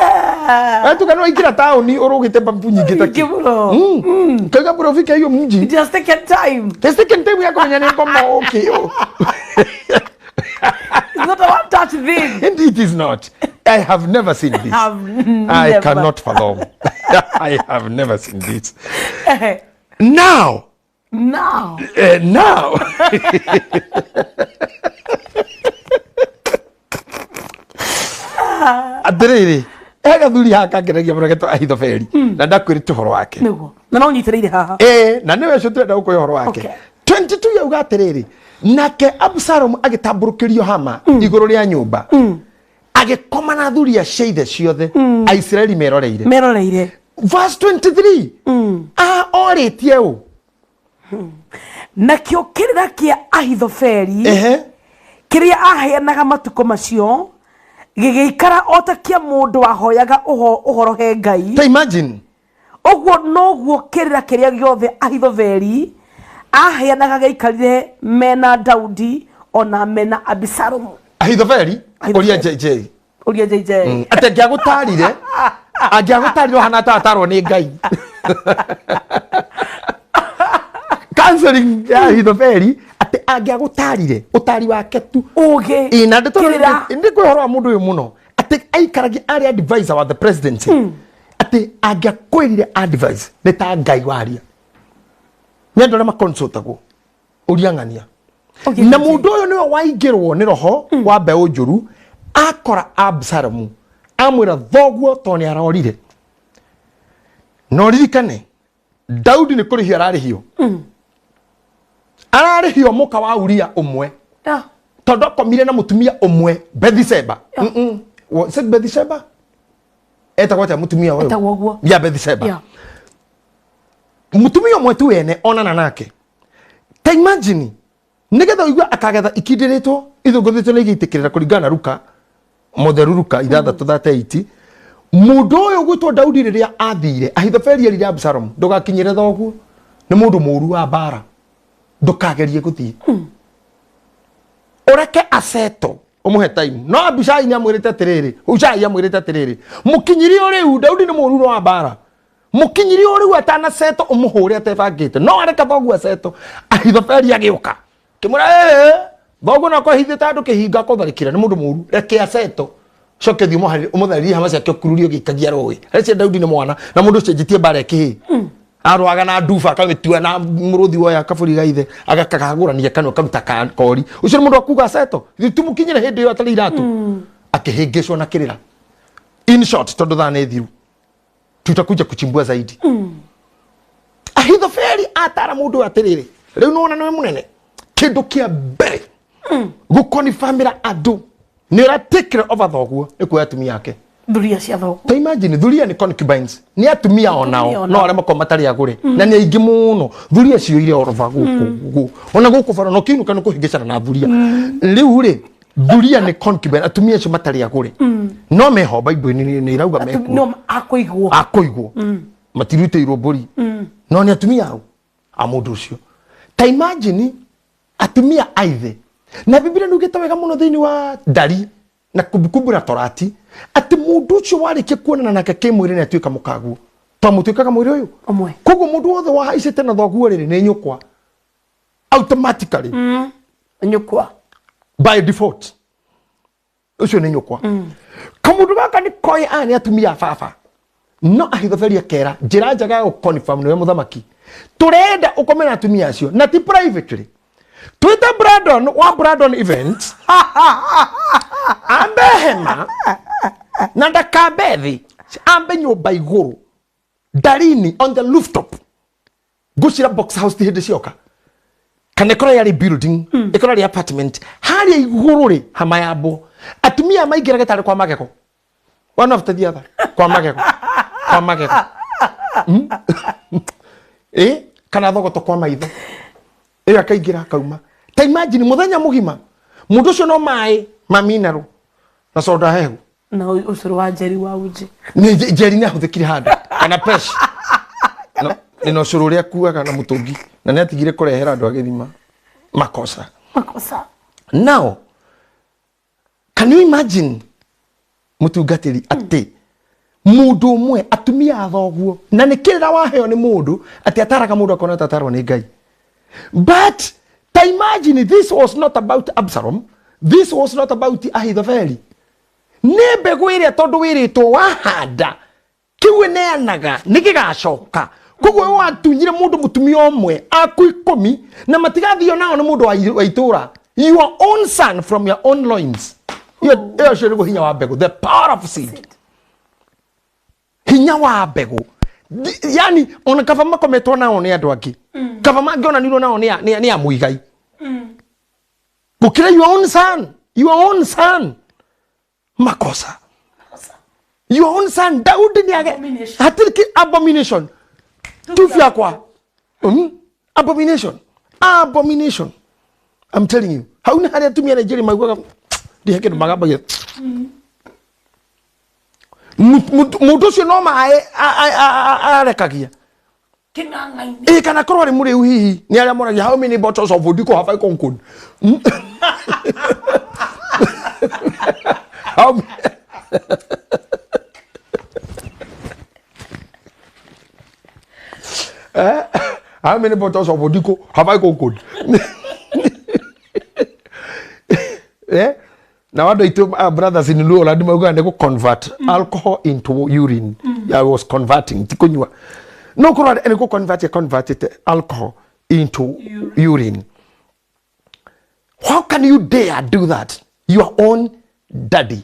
Atuka no ingĩra taũni ũrũgĩte mbabu nyingĩ ta Nyingĩ kĩ. mũno. Kaiga mbura ũfike hiyo mji. It has taken time. It has taken time ya kũmenya nĩ ngoma okay. It's not a one touch thing. And it is not. I have never seen this. I've I never. cannot fathom. I have never seen this. Now. Now. Now. Atĩrĩrĩ, he gathuri haha kangenagia mũno getwo Ahithofeli, na ndakwĩrĩte ũhoro wake. Nĩguo na no nyitĩrĩire haha. Ĩĩ, na nĩwe ũcio tũrenda gũkũhe ũhoro wake. Okay. 22 yauga atĩrĩrĩ, nake Absalom agĩtambũrũkĩrio hama igũrũ rĩa nyũmba, agĩkoma na thuri cia ithe ciothe, Aisiraeli meroreire. Meroreire. Verse 23, a orĩtie ũ? Nakĩo kĩrĩra kĩa Ahithofeli kĩrĩa aheanaga matukũ macio gĩgĩikara o ta kĩa mũndũ wahoyaga ũhoro he Ngai. Ta imagine. Ũguo noguo kĩrĩra kĩrĩa gĩothe Ahithofeli aheanaga gĩaikarire mena Daudi ona mena Abisalomu. Ahithofeli. Ahithofeli. Ũria JJ. Ũria JJ. Atĩ angĩagũtarire ũhana ta atarwo nĩ Ngai. Counseling ya Ahithofeli, atĩ angĩagũtarire ũtari wake tu. Ũgĩ. Ĩ, na ndeto Kĩrĩra. ndĩ kwĩ ũhoro wa mũndũ ũyũ mũno, atĩ aikaragia arĩ advisor wa the presidency, atĩ angĩakwĩrire advice nĩ ta Ngai waria. Nĩ andũ arĩa maconsultagwo, ũria ng'ania. Okay, Na JJ. mũndũ ũyũ nĩwe waingĩrwo nĩ roho wa mbeũ njũru, akora Absalomu, amwĩra thoguo tondũ nĩ arorire. Na ũririkane Daudi nĩ kũrĩhio ararĩhio, ararĩhio mũka wa Uria ũmwe, tondũ akomire na mũtumia ũmwe Bethisheba. Was it Bethisheba? Etagwo atĩa mũtumia ũyũ? Etagwo ũguo. Ya Bethisheba. Mũtumia ũmwe tu wene onana nake. Ta imagine, nĩgetha ũigue akagetha ikindĩrĩtwo ithũngũthĩtio na igĩitĩkĩrĩra kũringana na Luka mũtheru, Luka 6:38. Mũndũ ũyũ gwĩtwo Daudi, rĩrĩa athire, Ahithofeli erire Absalomu, "Ndũgakinyĩre thoguo, nĩ mũndũ mũũru wa mbara, ndũkagerie gũthiĩ, ũreke aceto, ũmũhe time." No Abishai nĩ amwĩrĩte atĩrĩrĩ, Hushai amwĩrĩte atĩrĩrĩ, "Mũkinyirie o rĩu, Daudi nĩ mũũru wa mbara, mũkinyirie o rĩu atanaceto, ũmũhũre atebangĩte." No areka thoguo aceto, Ahithofeli agĩũka kĩmwĩra, "Ĩĩ, thoguo no kwahithĩte andũ kĩhinga kũtharĩkĩra, nĩ mũndũ mũũru, reke aceto, coke thiĩ ũmũtharĩrie hama ciake, ũkururie ũgĩikagia rũĩ." Rece Daudi nĩ mwana na mũndũ ũcio njĩtie mbara ĩkĩhĩ arwaga na nduba, akamĩtua na mũrũthi woya kabũri ga ithe, agakagagũrania kanua, karuta kori. Ũcio nĩ mũndũ akuga aceto tumukinyĩre hĩndĩ ĩyo atarĩ iratũ, akĩhĩngĩcwo na kĩrĩra. In short, tondũ thaa nĩ thiru, tutakuja kuchimbua zaidi. Ahithofeli atara mũndũ ũyũ atĩrĩrĩ, rĩu nĩwona nĩwe mũnene, kĩndũ kĩa mbere gũkonifamĩra andũ nĩ ũratikĩra over thoguo nĩ kuoya atumia ake. Thuria cia thoguo. Ta imagine, thuria nĩ concubines, nĩ atumia onao. Atumia no onao. arĩa makoragwo matarĩ agũre na nĩ aingĩ mũno. Thuria ciyũire orova gũkũ, ona gũkũ bara no kĩinũka nĩ kũhĩngĩcana na thuria. Rĩu rĩ, thuria nĩ concubine, atumia acio matarĩ agũre, no meho Bible-inĩ nĩ irauga mekuo. No akũigwo. Akũigwo, matirutĩirwo mbũri, no nĩ atumia au a mũndũ ũcio. Ta imagine, atumia aithe, na Biblia nĩ wega mũno thĩinĩ wa ndari na Kumbukumbu la Torati atĩ mũndũ ũcio warĩkia kuonana nake kĩmwĩrĩ nĩ atuĩka mũkaguo, to mũtuĩkaga mwĩrĩ ũyũ ũmwe. Koguo mũndũ wothe wahaicĩte na thoguo rĩrĩ nĩ nyũkwa automatically. Nyũkwa. By default ũcio nĩ nyũkwa. Kamũndũ gaka nĩ koĩ aya nĩ atumia a baba, no Ahithofeli akera, njĩra njega ya gũconfirm nĩwe mũthamaki, tũrenda ũkome na atumia acio na ti privately, twĩte Brandon wa Brandon Events ambe hema, na ndakambe thĩ, ambe nyũmba igũrũ darini, on the rooftop. Ngũcira box house ti hĩndĩ cioka, kana ĩkorwo yarĩ building, ĩkorwo yarĩ apartment, harĩa igũrũ rĩ hama yambwo, atumia maingĩrage tarĩ kwa magego, one after the other, kwa magego, kwa magego. Kana thogoto kwa maitho ĩyo, akaingĩra akauma. Ta imagine, mũthenya mũgima mũndũ ũcio no maĩ ma mineral na soda hehu. Na ũcũrũ wa njeri wa uji. Nĩ njeri nĩ ahũthĩkire handũ kana pesh nĩ na ũcũrũ ũrĩa akuaga na mũtũngi, na nĩ atigire kũrehera andũ agĩthima makosa. Makosa. Now can you imagine, mũtungatĩri, atĩ mũndũ ũmwe atumia a thoguo, na nĩ kĩrĩra waheo nĩ mũndũ atĩ ataraga mũndũ akona ta atarwo nĩ Ngai? But ta imagine, this was not about Absalom, this was not about Ahithofeli, nĩ mbegũ ĩrĩa tondũ wĩrĩtwo wahanda kĩu ĩneanaga nĩ gĩgacoka. Koguo watunyire mũndũ mũtumia ũmwe aku 10 na matigathio nao nĩ mũndũ wa itũra, your own son from your own loins. Ĩyo ũcio nĩguo hinya wa mbegũ, the power of seed. Hinya wa mbegũ. Yani ona kaba makometwo nao nĩ andũ angĩ, kaba mangĩonanirwo nao nĩ a mũigai gũkĩra your own son, your own son. Makosa, your own son Daudi nĩ age. Abomination. Hatirĩ abomination tu fyakwa. Abomination, abomination, I'm telling you. Hau nĩ harĩa atumia Nigeria maugaga ndihe kĩndũ magambagia. Mũndũ ũcio no maĩ arekagia. Kĩng'ang'a-inĩ. Ĩ kana korwo arĩ mũrĩu, hihi nĩ arĩa moragia, "How many bottles of Odiko have I conquered?" How many bottles of Odiko have I conquered? Eh? Na andũ aitũ, brothers in Luo maugaga nĩ gũ convert alcohol into urine. I was converting, ti kũnyua, no korwo nĩ gũ convert, converted alcohol into urine. How can you dare do that, your own daddy?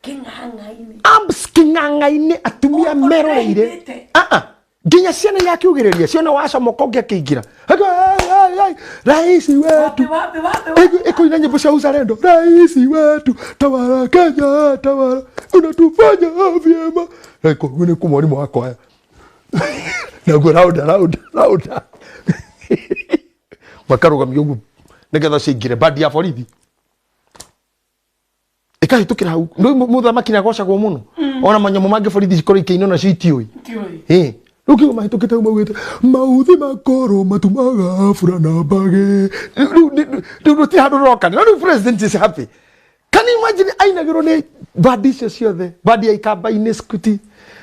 Kĩng'ang'a-inĩ. Abs kĩng'ang'a-inĩ, atumia meroreire. Ũrehithĩte. Ah, ah. Nginya ciana irakĩugĩrĩria ciona wacomoka ũngĩ akĩingĩra. Aka, "Ai, ai, ai, raisi wetu." Wapi, wapi, wapi, wapi? Ĩkũina nyĩmbo cia uzalendo, "Raisi wetu, tawala Kenya, tawala, unatufanya vyema." Eko nĩ kũ mwarimũ wakwa naguo rauda rauda rauda makarũgamio ũguo nĩgetha ciingĩre bandi ya borithi ĩkahĩtũkĩra hau. Nĩ mũthamaki nĩ agocagwo mũno, ona manyamũ mangĩ borithi cikorwo ikĩinwo nacio itiũĩ. Ndiũĩ. Ĩ rĩu kĩguo mahĩtũkĩte hau maugĩte mauthi makoro matumaga burana mbage. Rĩu rũtirĩ handũ rũroka, no rĩu president is happy. Can you imagine ainagĩrwo nĩ bandi icio ciothe, bandi ya ikamba-inĩ, skuti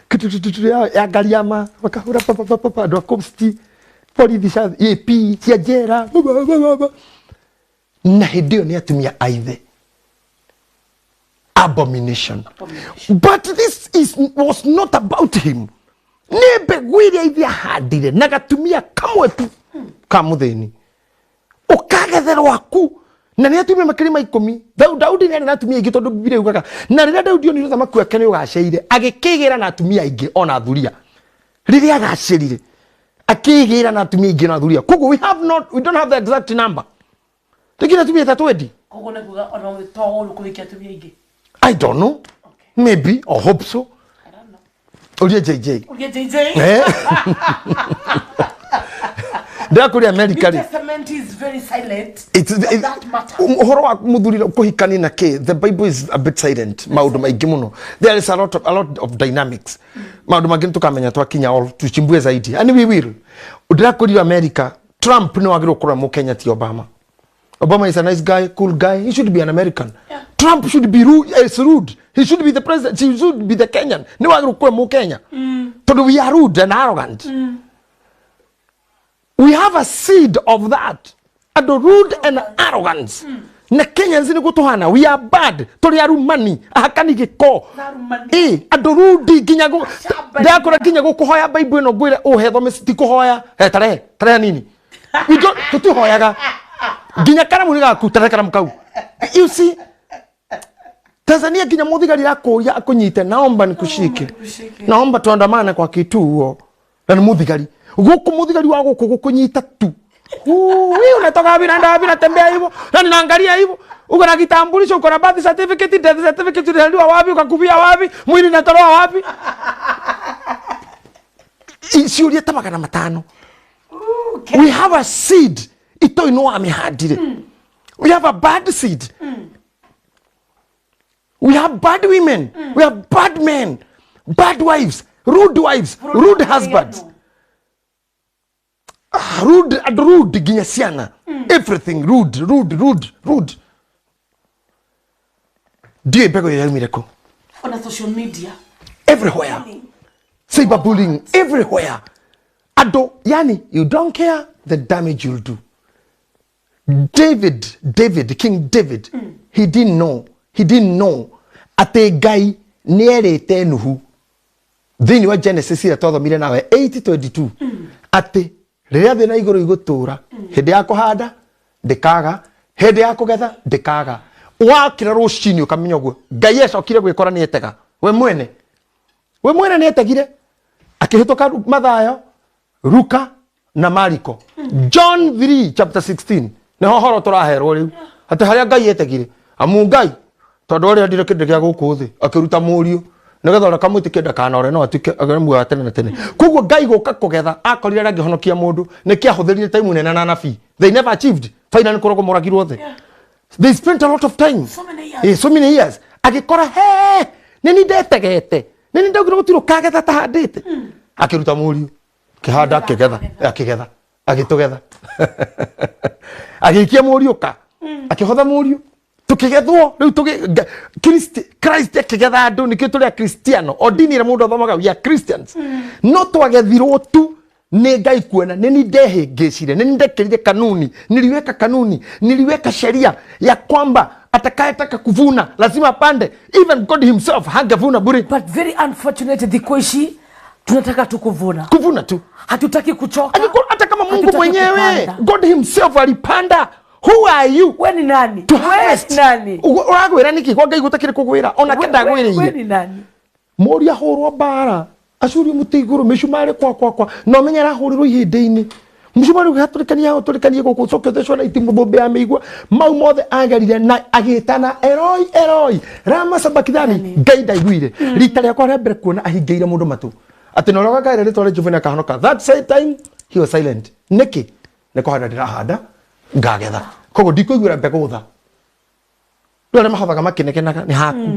kututututu ya ngariama makahũra papapapa, andũ a coast, borithi cia AP cia njera ba, ba, ba, ba. Na hĩndĩ ĩyo nĩ atumia aithe. Abomination. But this is, was not about him. Nĩ mbegũ ĩrĩa ithe ahandire na gatumia kamwe tu ka mũthĩni ũkagetherwo aku, na nĩ atumia makĩria ma 10. Daudi nĩ arĩ na atumia aingĩ, tondũ Bibilia yugaga na rĩrĩa Daudi onire ũthamaki wake nĩ ũgacĩire, agĩkĩgĩra na atumia aingĩ ona athuria. Rĩrĩa agacĩrire, akĩgĩra na atumia aingĩ na athuria. Koguo we have not, we don't have the exact number. Rĩngĩ nĩ atumia ta 20. Koguo nĩ kuga ona to ũru kũhikia atumia aingĩ. I don't know. Maybe or hope so. I don't know. Urie JJ. Ũrie JJ. Eh? Ndĩrakũria America New rĩ. Testament is very silent on that matter. Ũhoro wa mũthuri kũhikania na kĩ, the Bible is a bit silent maũndũ maingĩ mũno. There is a lot of dynamics. Maũndũ mangĩ nĩtũkamenya twakinya all tuchimbue zaidi, and we will. Ndĩrakũria America, Trump nĩ wagĩrĩirwo kũrora mũkenya, ti Obama. Obama is a nice guy, cool guy. He should be an American. Trump should be rude, is rude. He should be the president. He should be the Kenyan. Nĩ wagĩrĩirwo kũrora mũkenya. Tondũ we are rude and arrogant. We have a seed of that. Andũ rude and arrogance. Na Kenyans nĩguo tũhana. We are bad. Tũrĩ arumani, ahakani gĩko. Arumani. Ĩ, andũ rude nginya Acamba. Ndakora nginya gũkũhoya Bible ĩno ngwĩre ũhe thome ti kũhoya. Eh, tarehe, tarehe nini. We don't, tũtihoyaga. Nginya karamu nĩ gaku, tarehe karamu kau. You see? Tanzania nginya mũthigari akũria akũnyite, "Naomba nikushike." Nikushike. "Naomba tuandamane kwa kituo." Na nĩ mũthigari. Gũkũ mũthigari wa gũkũ gũkũnyita tu. "Ui, unatoka wapi, naenda wapi, natembea hivyo na ninaangalia hivyo. Uko na kitambulisho, uko na birth certificate, death certificate, ulizaliwa wapi, ukakufia wapi, mwili inatolewa wapi?" Ciũria ta 500. We have a seed itoi no wamĩhandire. We have a bad seed. We have bad women. We have bad men, bad wives, rude wives, rude husbands. Ah, rude and rude nginya ciana. Everything rude, rude, rude, rude. Ndiũĩ mbegũ ĩyo yaumire kũ. Ona social media. Everywhere. Cyberbullying everywhere. Andũ, yani you don't care the damage you'll do. David, King David, he didn't know, he didn't know atĩ Ngai nĩ erĩte Nuhu thĩinĩ wa Genesis ĩrĩa twathomire nawe 8:22 atĩ rĩrĩa thĩ na igũrũ igũtũũra, hĩndĩ ya kũhanda ndĩkaga, hĩndĩ ya kũgetha ndĩkaga. Wakĩra rũcinĩ ũkamenya ũguo Ngai acokire gwĩkora nĩ etega we mwene, we mwene nĩ etegire. Akĩhĩtũka Mathayo, Luka na Mariko. John 3 chapter 16 nĩho horo tũraherwo rĩu atĩ harĩa Ngai etegire amu Ngai tondũ ũrĩa endire kĩndũ gĩa gũkũ thĩ akĩruta mũriũ nĩgetha ũrĩa kamwĩtĩkia ndakanore no atuĩke agĩe muoyo wa tene na tene. Koguo Ngai gũka kũgetha akorire arĩa angĩhonokia mũndũ nĩkĩ ahũthĩrire time nene na anabii. They never achieved. Finally kũrogwo moragirwo othe. They spent a lot of time. So many years. Eh, so many years. Agĩkora he nĩ ni ndetegete nĩ ni ndaugire gũtirĩ ũkagetha tahandĩte. Akĩruta mũriũ kĩhanda akĩgetha akĩgetha agĩtũgetha agĩikia mũriũ ka akĩhotha mũriũ tukigethwo riu tugi Christ Christ akigetha andu nikio turi akristiano o dini ira mundu athomaga we are Christians no twagethirwo tu nĩ Ngai kuona nĩ ni ndehĩngĩcire, nĩ ni ndekĩrire kanuni, niliweka kanuni, niliweka sheria ya kwamba atakayetaka kuvuna lazima apande. Even God himself hangevuna bure. But very unfortunate, thikũ ici tunataka tu kuvuna, kuvuna tu, hatutaki kuchoka. Hata kama Mungu hatutaki mwenyewe kupanda. God himself alipanda. Who are you We ni nani? to We harvest? ni nani? Ũragwĩra nĩkĩ kwa Ngai gũtakĩrĩ kũgwĩra ona We- kenda we- we agwĩrĩire ni nani? Mũri ahũrwo mbara acurio mũtĩ igũrũ mĩcumarĩ kwa kwa kwa na ũmenye arahũrĩrwo ihĩndĩ-inĩ mũcumarĩ ũgĩhatũrĩkania ũtũrĩkanie gũkũ ũcoke ũthecwo na itimũ thũmbĩ ya mĩigua mau mothe agerire na agĩtana Eloi Eloi lama sabakithani. Ngai ndaiguire. Rita rĩakwa rĩa mbere kuona ahingĩire mũndũ matũ atĩ na ũrĩa ũgakaĩra rĩtwa rĩa Jehova nĩakahonoka. That same time he was silent. Nĩkĩ? Nĩ kũhanda ndĩrahanda ngagetha, koguo ndikũiguĩra mbegũ tha. Rĩu arĩa mahothaga makĩnegenaga nĩ haku,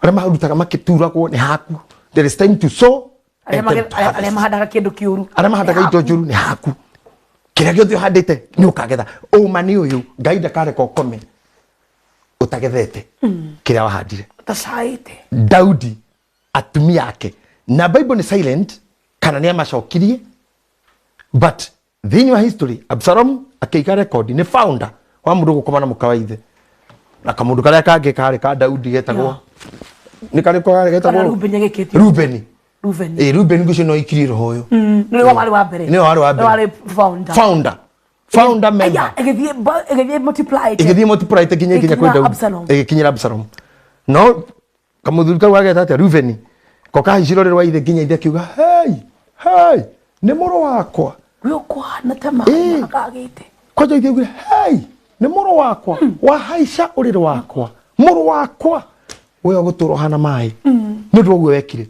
arĩa marutaga makĩturagwo nĩ haku. There is time to sow Arĩa and time to arĩa harvest. mahandaga kĩndũ kĩũru. Arĩa mahandaga indo njũru nĩ haku. Kĩrĩa gĩothe ũhandĩte nĩ ũkagetha. Ũma nĩ ũyũ, Ngai ndakareka ũkome ũtagethete kĩrĩa wahandire. Ũtacaĩte. Daudi atumia ake na Bible nĩ silent kana nĩ amacokirie, but thĩinĩ wa history Absalom akĩiga record nĩ founder wa mũndũ gũkoma na mũka wa ithe na kamũndũ karĩa kangĩ karĩ ka Daudi getagwo nĩ karĩ karĩ getagwo Kana Reuben agĩkĩtio. Rubeni. Reuben. Ĩ Rubeni ũcio no ikirie roho ũyũ. Nĩwe warĩ wa mbere. Nĩwe warĩ wa mbere. Nĩwe warĩ founder. Founder member. Aya, ĩgĩthiĩ multiply. Ĩgĩthiĩ multiply nginya ĩkinya kwĩ Ĩgĩkinyĩra Daudi. Absalom. Ĩgĩkinyĩra Absalom. No kamuthuri kau ageta atĩa Rubeni ko kahaicire ũrĩrĩ wa ithe nginya ithe akiuga hei hei nĩ mũrũ wakwa. We ũkũhana ta Ĩ. maĩ agagĩte. Kwanja ithe augire hei nĩ mũrũ wakwa wahaica ũrĩrĩ wakwa mũrũ wakwa we ũgũtũra ũhana maĩ nĩ ũndũ wa ũguo wekire.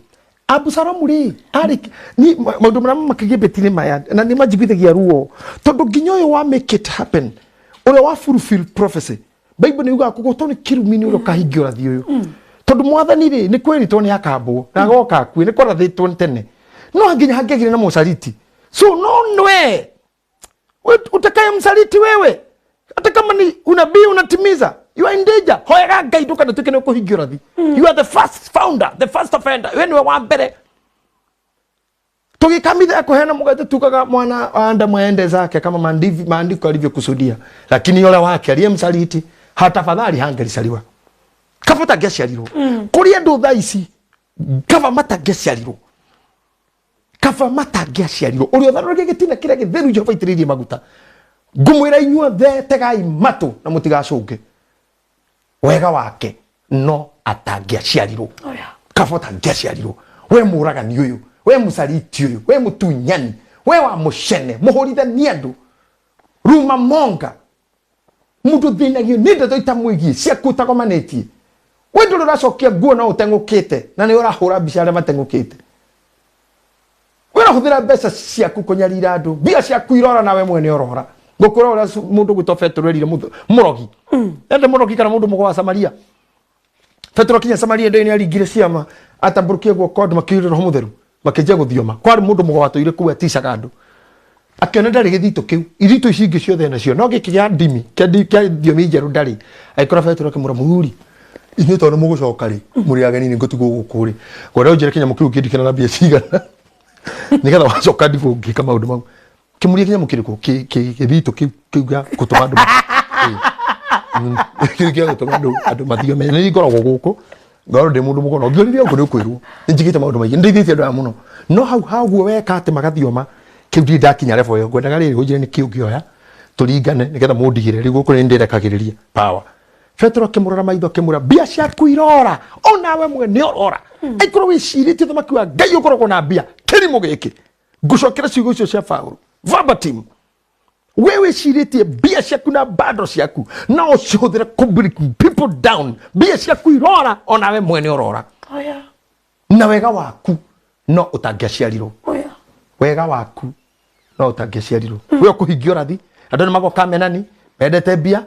Abusalomu rĩ arĩ ni maũndũ marĩa makagia beti nĩ maya na nĩ manjiguithagia ruo tondũ nginya ũyũ wa make it happen ũrĩa wa fulfill prophecy. Bible nĩ yugaga kũgũtwo nĩ kĩrumi nĩ ũrĩa ũkahingia ũrathi ũyũ tondũ mwathani rĩ nĩ kwĩrĩtwo nĩ akambwo na agoka akue nĩ kwarathĩtwo nĩ tene no nginya hangĩagire na mũcariti so no nwe utakaye msaliti wewe hata kama ni unabii unatimiza, you are in danger. Hoyaga Ngai ndũkanatuĩke nĩ ũkũhingia ũrathi. You are the first founder, the first offender. We nĩwe wa mbere. Tũgĩkamitha ya kũheana mũgate tugaga mwana wa Adamu aende zake kama maandiko alivyokusudia, lakini yule wake aliyemsaliti hata fadhali hangelisaliwa kaba tangĩaciarirwo. Kũrĩ andũ thaa ici kaba matangĩaciarirwo, kaba matangĩaciarirwo. Ũrĩa ũtharũragia gĩtina kĩrĩa gĩtheru Jehova aitĩrĩirie maguta, ngũmwĩra inyuothe tegai matũ na mũtigacũnge wega wake no atangĩaciarirwo. Oh, yeah. Kaba ũtangĩaciarirwo we mũragani ũyũ, we mũcariti ũyũ, we mũtunyani, we wa mũcene mũhũrithania andũ ruma monga mũndũ thĩnagio nĩ ndeto itamwĩgiĩ ciaku ũtagomanĩtie. We ndũrĩ ũracokia nguo no ũteng'ũkĩte na nĩ ũrahũra mbica arĩa mateng'ũkĩte. We ũrahũthĩra mbeca ciaku kũnyarira andũ, mbia ciaku irora nawe mwene ũrora. Ngũkwĩra ũrĩa mũndũ gwĩtwo Petero erire mũrogi. Ende mũrogi kana mũndũ mũgo wa Samaria. Petero akinya Samaria ndĩ nĩ aringire ciama, atambũrũkie guoko andũ makĩiyũrio Roho Mũtheru, makĩanjia gũthioma. Kwarĩ mũndũ mũgo watũire kũu aticaga andũ. Akĩona ndarĩ gĩthitũ kĩu, ithitũ ici ingĩ ciothe nacio, no gĩkĩ kĩa ndimi, kĩa thiomi njerũ ndarĩ. Agĩkora Petero akĩmwĩra, mũthuri, inyuĩ tondũ nĩ mũgũcoka rĩ, mũrĩ ageni nĩ ngũtigwo gũkũ rĩ. Ngwenda ũnjĩre kĩnyamũ kĩu ũngĩndikĩra na mbia cigana. Nĩgetha wacoka ndigwo ngĩka maũndũ mau. Kĩmũria kĩnyamũ kĩrĩkũ? Gĩthitũ kĩu gĩa gũtũma andũ kĩu gĩa gũtũma andũ mathiome. Nĩ ngoragwo gũkũ, ngoragwo ndĩ mũndũ mũgono. Ũngĩũrĩria ũguo nĩ ũkwĩrwo. Nĩ njigĩte maũndũ maingĩ, nĩ ndeithĩtie andũ aya mũno. No hau haguo weka atĩ magathioma, kĩu ndirĩ ndakinya level ĩyo. Ngwendaga rĩrĩ ũnjĩre nĩ kĩ ũngĩoya, tũringane nĩgetha mũndigĩre. Rĩu gũkũ nĩ ndĩrekagĩrĩria power. Petero akĩmũrora maitho akĩmwĩra, mbia ciaku irora, onawe mwene ũrora. Aikorwo wĩcirĩtie ũthamaki wa Ngai ũkoragwo na mbia, kĩrimũ gĩkĩ. Ngũcokera ciugo icio cia Paũlũ verbatim. We wĩcirĩtie mbia ciaku na bando ciaku no ũcihũthĩre kũ bring people down. Mbia ciaku irora, onawe mwene ũrora. Oh yeah. Na wega waku no ũtangĩaciarirwo. Oh yeah. Wega waku no ũtangĩaciarirwo. We ũkũhingia ũrathi, andũ nĩ magoka menani, mendete mbia,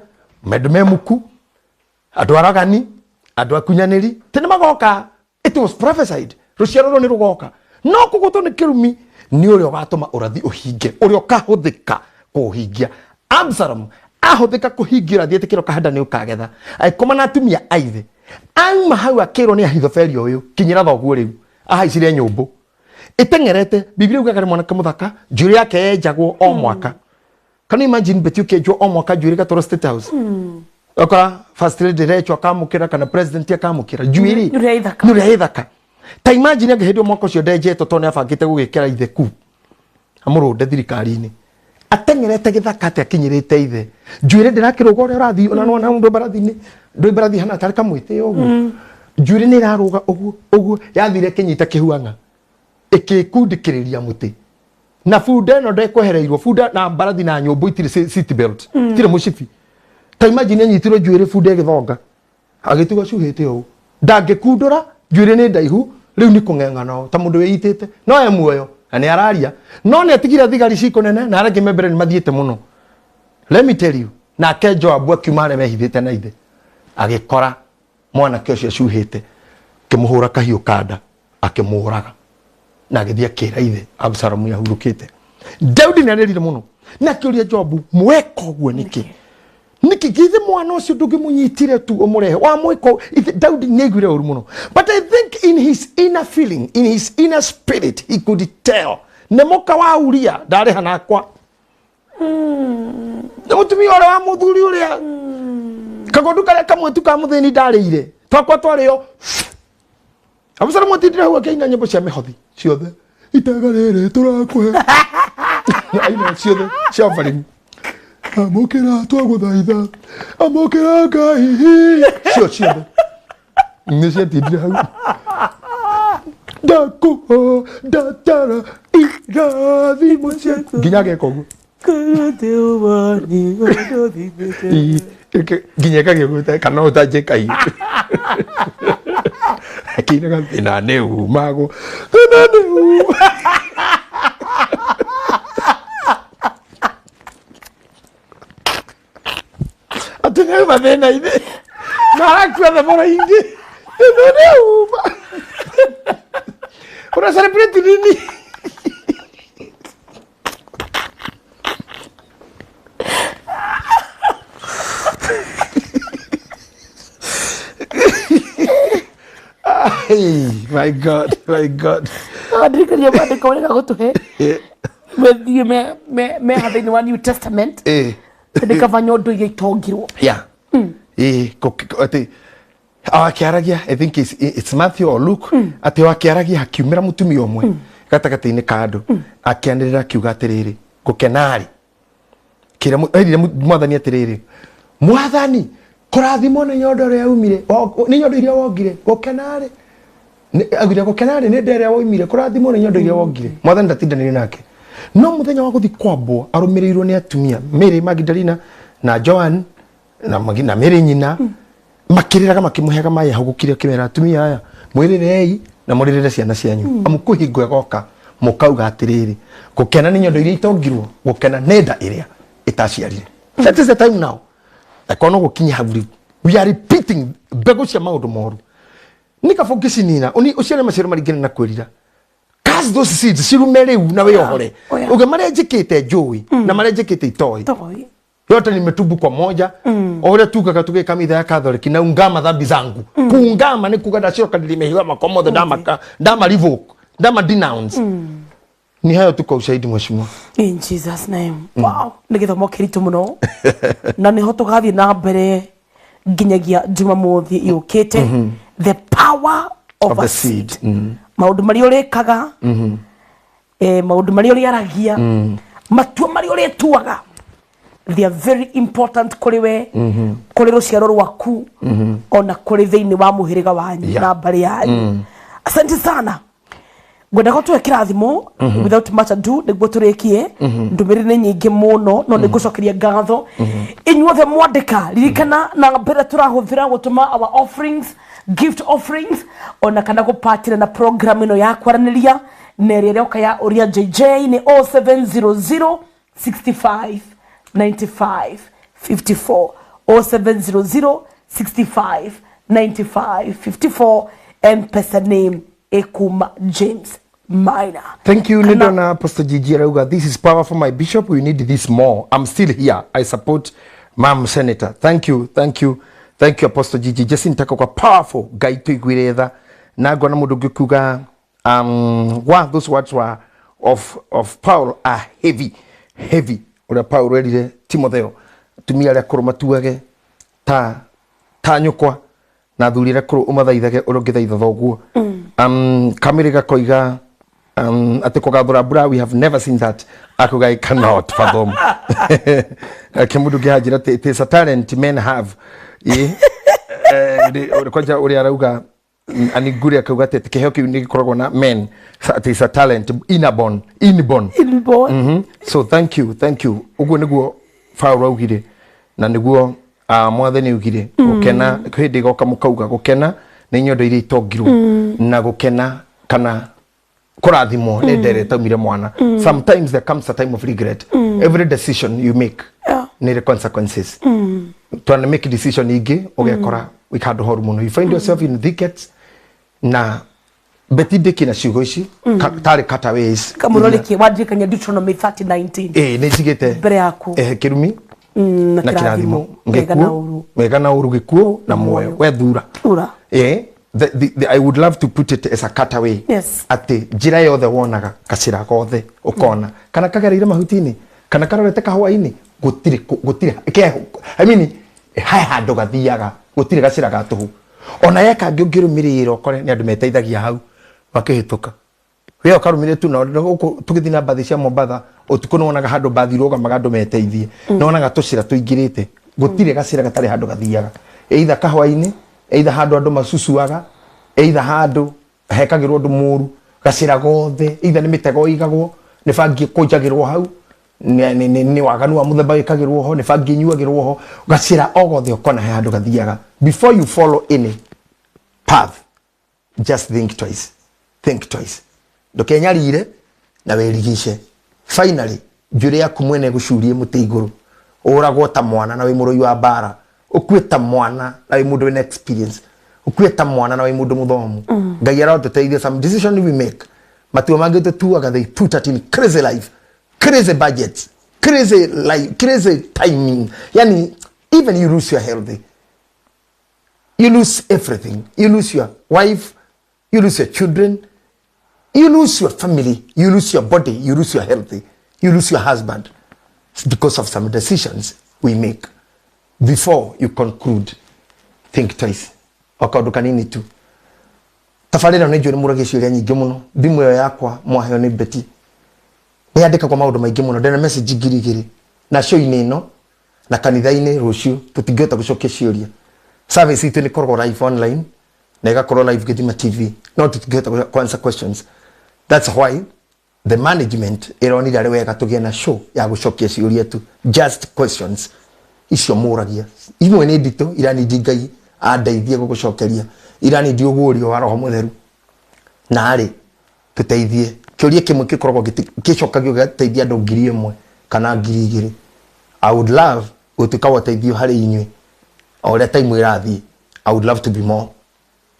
mendũ memuku, andũ aragani, andũ akunyanĩri, ti nĩ magoka. It was prophesied. Rũciaro rũrũ nĩ rũgoka. No kũgũtwo nĩ kĩrumi nĩ ũrĩa ũgatũma ũrathi ũhinge, ũrĩa ũkahũthĩka kũũhingia. Absalom ahũthĩka kũhingia ũrathi etĩkĩra ũkahanda nĩ ũkagetha. Agĩkoma na atumia a ithe. Auma hau akĩrwo nĩ Ahithofeli ũyũ, kinyĩra thoguo rĩu. Ahaicire nyũmbũ. Ĩteng'erete, Biblia yugaga nĩ mwanake mũthaka, njuĩrĩ yake yenjagwo o mwaka. Can you imagine Betty ũkĩenjwo o mwaka njuĩrĩ gatwarwo State House? Ũkora first lady Rachel akamũkĩra kana president akamũkĩra njuĩrĩ. Nĩ ũrĩa ĩthaka. Nĩ ũrĩa ĩthaka. Ta imagine angĩ hĩndĩ ĩyo mwaka ũcio ndenjetwo tondũ nĩ abangĩte gũgĩkĩra ithe ku. Amũrũnde thirikari-inĩ. Ateng'erete gĩthaka atĩ akinyĩrĩte ithe. Njuĩrĩ ndĩrakĩrũga ũrĩa ũrathiĩ ona nĩwona ndũ mbarathi-inĩ. Ndũ mbarathi hana tarĩ kamwĩtĩo ũguo. Njuĩrĩ nĩ ĩrarũga ũguo ũguo yathire ĩkĩnyita kĩhuang'a. Ĩkĩkundĩkĩrĩria mũtĩ. Na bunda ĩno ndekwehereirwo, bunda na mbarathi na nyũmbũ itirĩ seat belt, itirĩ mũcibi. Ta imagine anyitirwo njuĩrĩ bunda ĩgĩthonga. Agĩtigwo cuhĩte ũũ. Ndangĩkundũra, njuĩrĩ nĩ ndaihu, rĩu nĩ kũng'eng'ana ũũ, ta mũndũ wĩitĩte. No e muoyo, na nĩ araria. No nĩ atigire thigari cikũ nene, na arĩa angĩ me mbere nĩ mathiĩte mũno. Let me tell you, nake Joabu akiuma harĩa mehithĩte na ithe. Agĩkora mwanake ũcio acuhĩte, akĩmũhũra kahiũ ka nda, akĩmũraga. Na agĩthiĩ akĩra ithe Absalomu nĩahurũkĩte. Daudi nĩarĩrire mũno na akĩũria Joabu, mweka ũguo nĩkĩ? Nĩkĩ githĩ mwana ũcio ndũngĩmũnyitire tu ũmũrehe wamwĩka ũũ? Ithe Daudi nĩaiguire ũru mũno, but I think in his inner feeling, in his inner spirit, he could tell nĩ mũka wa Uria ndarĩha nakwa, nĩ mũtumia ũrĩa wa mũthuri ũrĩa kagondu karĩa kamwe tu ka mũthĩni ndarĩire twakwa twarĩo. Abusalomu atindire hau akĩina nyĩmbo cia mĩhothi ciothe, itega rĩrĩ tũrakũhe, aina ciothe cia offering, amũkĩra twagũthaitha, amũkĩra Ngai, cio ciothe nĩ ciatindire hau, ndakũho ndatara irathimo ciaku nginya ageka ũguo. Nginya ĩkagĩgũta kana ũtanjĩka hiũ akĩinaga thĩna nĩ umagwo, thĩna nĩ uma. Atĩ nĩ auma thĩna-inĩ na arakua thebora ingĩ, thĩna nĩ uma. Una celebrate nini? Hey, my God, my God. Ndirikania maandĩko marĩa gũtũhe methiĩ meha thĩinĩ wa New Testament. Nĩ kaba nyondo iria itongirwo. Yeah. Atĩ akĩaragia, I think it's Matthew or Luke, atĩ o akĩaragia hakiumĩra mũtumia ũmwe gatagatĩ-inĩ ka andũ, akĩanĩrĩra akiuga atĩrĩrĩ, gũkenarĩ kĩra erire mwathani atĩrĩrĩ, mwathani kũrathimwo nĩ nyondo ĩrĩa yaumire, nĩ nyondo iria wongire, gũkenarĩ augire gũkenarĩ nĩ nda ĩrĩa woimire, kũrathimwo nĩ nyondo iria wongire. Mwathani ndatindanĩire nake, no mũthenya wa gũthiĩ kwambwo arũmĩrĩirwo nĩ atumia Mary Magdalena na Joan na na Mary nyina, makĩrĩraga makĩmũheaga maĩ ahũgũkire, akĩmera, atumia aya mwĩrĩrei na mũrĩrĩre ciana cianyu, amu kwĩ hingo ĩgoka mũkauga atĩrĩrĩ, gũkena nĩ nyondo iria itongirwo, gũkena nĩ nda ĩrĩa ĩtaciarire. That is the time now. Akorwo no gũkinye hau rĩu, we are repeating mbegũ cia maũndũ moru, nĩ kaba ũngĩcinina ũciare maciaro maringane na kwĩrira. Cast those seeds, cirume rĩu na wĩohore. Oh, yeah. Uge marĩa njĩkĩte njũĩ na marĩa njĩkĩte itoĩ. Toĩ. Yote nimetubu kwa moja. O ũrĩa tugaga tũgĩka mitha ya Catholic, na ungama dhambi zangu. Kuungama nĩ kuga ndacokanĩria mehia makwa mothe, ndamaka, ndama revoke, ndama denounce. Ni hayo tu kwa ushahidi, mheshimiwa. In Jesus name. Wow, nĩ gĩthomo kĩritũ mũno na nĩho tũgathiĩ na mbere nginyagia Jumamothi yũkĩte, the power of, of a the seed. Seed. Maũndũ marĩa ũrĩkaga, maũndũ marĩa ũrĩaragia, matua marĩa ũrĩtuaga. They are very important kũrĩ we, kũrĩ rũciaro rwaku, ona kũrĩ thĩinĩ wa mũhĩrĩga wanyu na mbarĩ yanyu. Asante sana. Ngwendaga tũhe kĩrathimo without much ado nĩguo tũrĩkie. Ndũmĩrĩri nĩ nyingĩ mũno, no nĩ ngũcokeria ngatho inyuothe mwandĩka. Ririkana namba ĩrĩa tũrahũthĩra gũtũma our offerings, gift offerings, ona kana gũpatĩra na program ĩno ya kwaranĩria na ĩrĩa ĩroka ya Ũria JJ nĩ 0700 65 95 54, 0700 65 95 54. M-Pesa name ĩkuma James Minor. Thank you. Nindona Apostle Gigi arauga, "This is powerful, my bishop. We need this more. I'm still here. I support Mam Senator." Thank you, thank you, thank you, Apostle Gigi. Jacinta kwa powerful Ngai tuiguire tha. Na ngona mundu ngikuga wow, those words were of Paul are heavy, heavy. Uria Paul erire Timotheo, atumia aria akũrũ matuage ta nyũkwa na athuri arĩa akũrũ ũmathaithage ũrĩa ũngĩthaitha thoguo. Kamĩrĩ gakoiga atĩ kũgathũra mbura, we have never seen that. Akuga, "I cannot fathom." Ke mũndũ ũngĩ hanjĩra atĩ it is a talent men have. Ĩ, kwanja ũrĩa arauga anigure akauga atĩ kĩheo kĩu nĩ gĩkoragwo na men, it is a talent inborn, inborn. Inborn. So thank you, thank you. Ũguo nĩguo Paul augire na nĩguo mwathani augire gũkena hĩndĩ ĩgoka mũkauga gũkena nĩ nyondo iria itongirwo na gũkena kana kũrathimwo nĩ ndere ĩtaumire mwana. Sometimes there comes a time of regret. Every decision you make nĩ consequences. Twana make decision ingĩ ũgekora wĩ handũ horu mũno, you find yourself in thickets. Na beti ndĩki na ciugo ici tarĩ cutaways. Kamũrorĩkie wandirikania Deuteronomy 30:19. Ĩĩ, nĩ njigĩte mbere yaku eh, kĩrumi na na kĩrathimo, kĩrathimo, wega na gĩkuũ ũru. Wega na ũru, gĩkuũ na muoyo, wethura. Ura. Eh, I would love to put it as a cutaway atĩ njĩra yothe wonaga, gacĩra gothe ũkona kana kagereire mahuti-inĩ kana karorete kahũa-inĩ, gũtirĩ gũtirĩ I mean, he handũ gathiaga, gũtirĩ gacĩra ga tũhũ. Ona ye kangĩ ũngĩrũmĩrĩra ũkore nĩ andũ meteithagia hau makĩhĩtũka, we ũkarũmĩrĩra tu. Na gũkũ tũgĩthiĩ na mbathi cia Mombatha ũtukũ nĩ wonaga handũ mbathi irũgamaga andũ meteithie, nĩ wonaga tũcĩra tũingĩrĩte. Gũtirĩ gacĩra gatarĩ handũ gathiaga, either kahũa-inĩ, either handũ andũ macucuaga, either handũ hekagĩrwo ũndũ mũru. Gacĩra gothe, either nĩ mĩtego ĩigagwo, nĩ bangi ĩkũnjagĩrwo hau, nĩ waganu wa mũthemba wĩkagĩrwo ho, nĩ bangi inyuagĩrwo ho. Gacĩra o gothe ũkona he handũ gathiaga. Before you follow any path, just think twice, think twice. Ndũkenyarire na wĩrigice. Finally njuĩrĩ yaku mwene ĩgũcurie mũtĩ igũrũ, ũragwo ta mwana na wĩ mũrũi wa mbara, ũkue ta mwana na wĩ mũndũ wĩna experience, ũkue ta mwana na wĩ mũndũ mũthomu. Ngai arotũteithia. Some decision we make, matua mangĩ tũtuaga, they put us in crazy life, crazy budgets, crazy life, crazy timing. Yani even you lose your health, you lose everything. You lose your wife, you lose your children, you lose your family, you lose your body, you lose your health, you lose your husband. It's because of some decisions we make. Before you conclude, think twice. O kaũndũ kanini tu. Tabarĩra nĩ njũĩ nĩ mũragia ciũria nyingĩ mũno. Thimũ ĩyo yakwa mwaheo nĩ Beti nĩ yandĩkagwo maũndũ maingĩ mũno. Ndĩna message 2000 na show-inĩ ĩno na kanitha-inĩ rũciũ tũtingĩhota gũcokia ciũria. Service itũ nĩ ĩkoragwo live online na ĩgakorwo live Gĩthima TV, no tũtingĩhota ku answer questions. That's why the management ĩronire arĩ wega tũgĩe na show ya gũcokia ciũria tu, just questions icio mũragia. Imwe nĩ nditũ, iranindi Ngai andeithie gũgũcokeria, iranindi ũguũrio wa Roho Mũtheru na rĩ tũteithie. Kĩũria kĩmwe gĩkoragwo gĩcokagio gĩgateithia andũ 1000 kana 2000. I would love gũtuĩka wa ũteithio harĩ inyuĩ o ũrĩa time ĩrathiĩ. I would love to be more,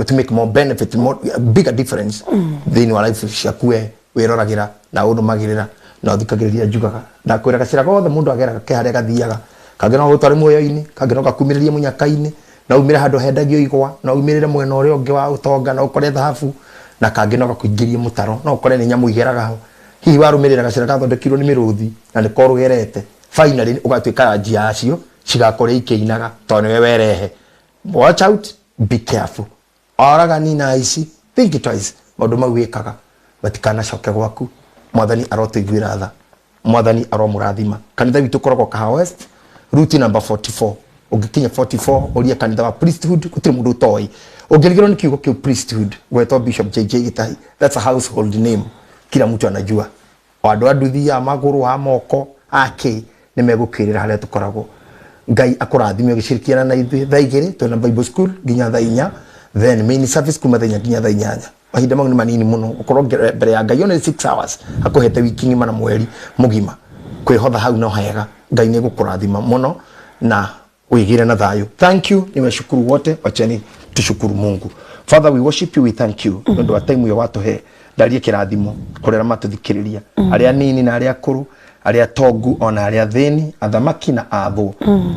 to make more benefit, more bigger difference thĩinĩ wa life ciaku we wĩroragĩra na ũnũmagĩrĩra na ũthikagĩrĩria. Njugaga ndakwĩra gacĩra gothe mũndũ ageraga ke harĩa gathiaga, kangĩ no gũtware muoyo-inĩ, kangĩ no gakumĩrĩrie mũnyaka-inĩ, no umĩre handũ hendagio igwa, no umĩrĩre mwena ũrĩa ũngĩ wa ũtonga, no ũkore thahabu, na kangĩ no gakũingĩrie mũtaro, no ũkore nĩ nyamũ igeraga ho. Hihi warũmĩrĩra gacĩra gathondekirwo nĩ mĩrũthi na nĩko rũgerete, finally ũgatuĩka njia yacio cigakorwo ikĩinaga tondũ nĩwe werehe. Watch out, be careful. Oragani na aici, think twice. Maũndũ mau wĩkaga matikanacoke gwaku. Mwathani arotũiguĩra tha, Mwathani aromũrathima. Kanitha witũ ũkoragwo Kahawa West. Route number 44. Ũngĩkinya 44 ũrie kanitha wa Priesthood, gũtirĩ mũndũ ũtoĩ. Ũngĩrigĩrwo nĩ kiugo kĩu Priesthood, gwetwo Bishop JJ Gitahi, that's a household name, kila mtu anajua. O andũ a nduthi, a magũrũ, a moko, a kĩ, nĩ megũkĩrĩra harĩa tũkoragwo. Ngai akũrathime ũgĩcirikiana na ithuĩ. Thaa 2 twĩna Bible school nginya thaa 4, then main service kuma thaa 4 nginya thaa 8. Mahinda mau nĩ manini mũno gũkorwo mbere ya Ngai, only 6 hours akũhete wiki ng'ima na mweri mũgima. Kwĩhotha hau no hega. Ngai nĩ gũkũrathima mũno na wĩgĩre na thayũ. Thank you. Niwashukuru wote, wacheni tushukuru Mungu. Father, we worship you, we thank you nĩ ũndũ wa time ĩyo watũhe. Ndarie kĩrathimo kũrĩa matũthikĩrĩria, arĩa nini na arĩa akũrũ, arĩa tongu ona arĩa thĩni, athamaki na athũ.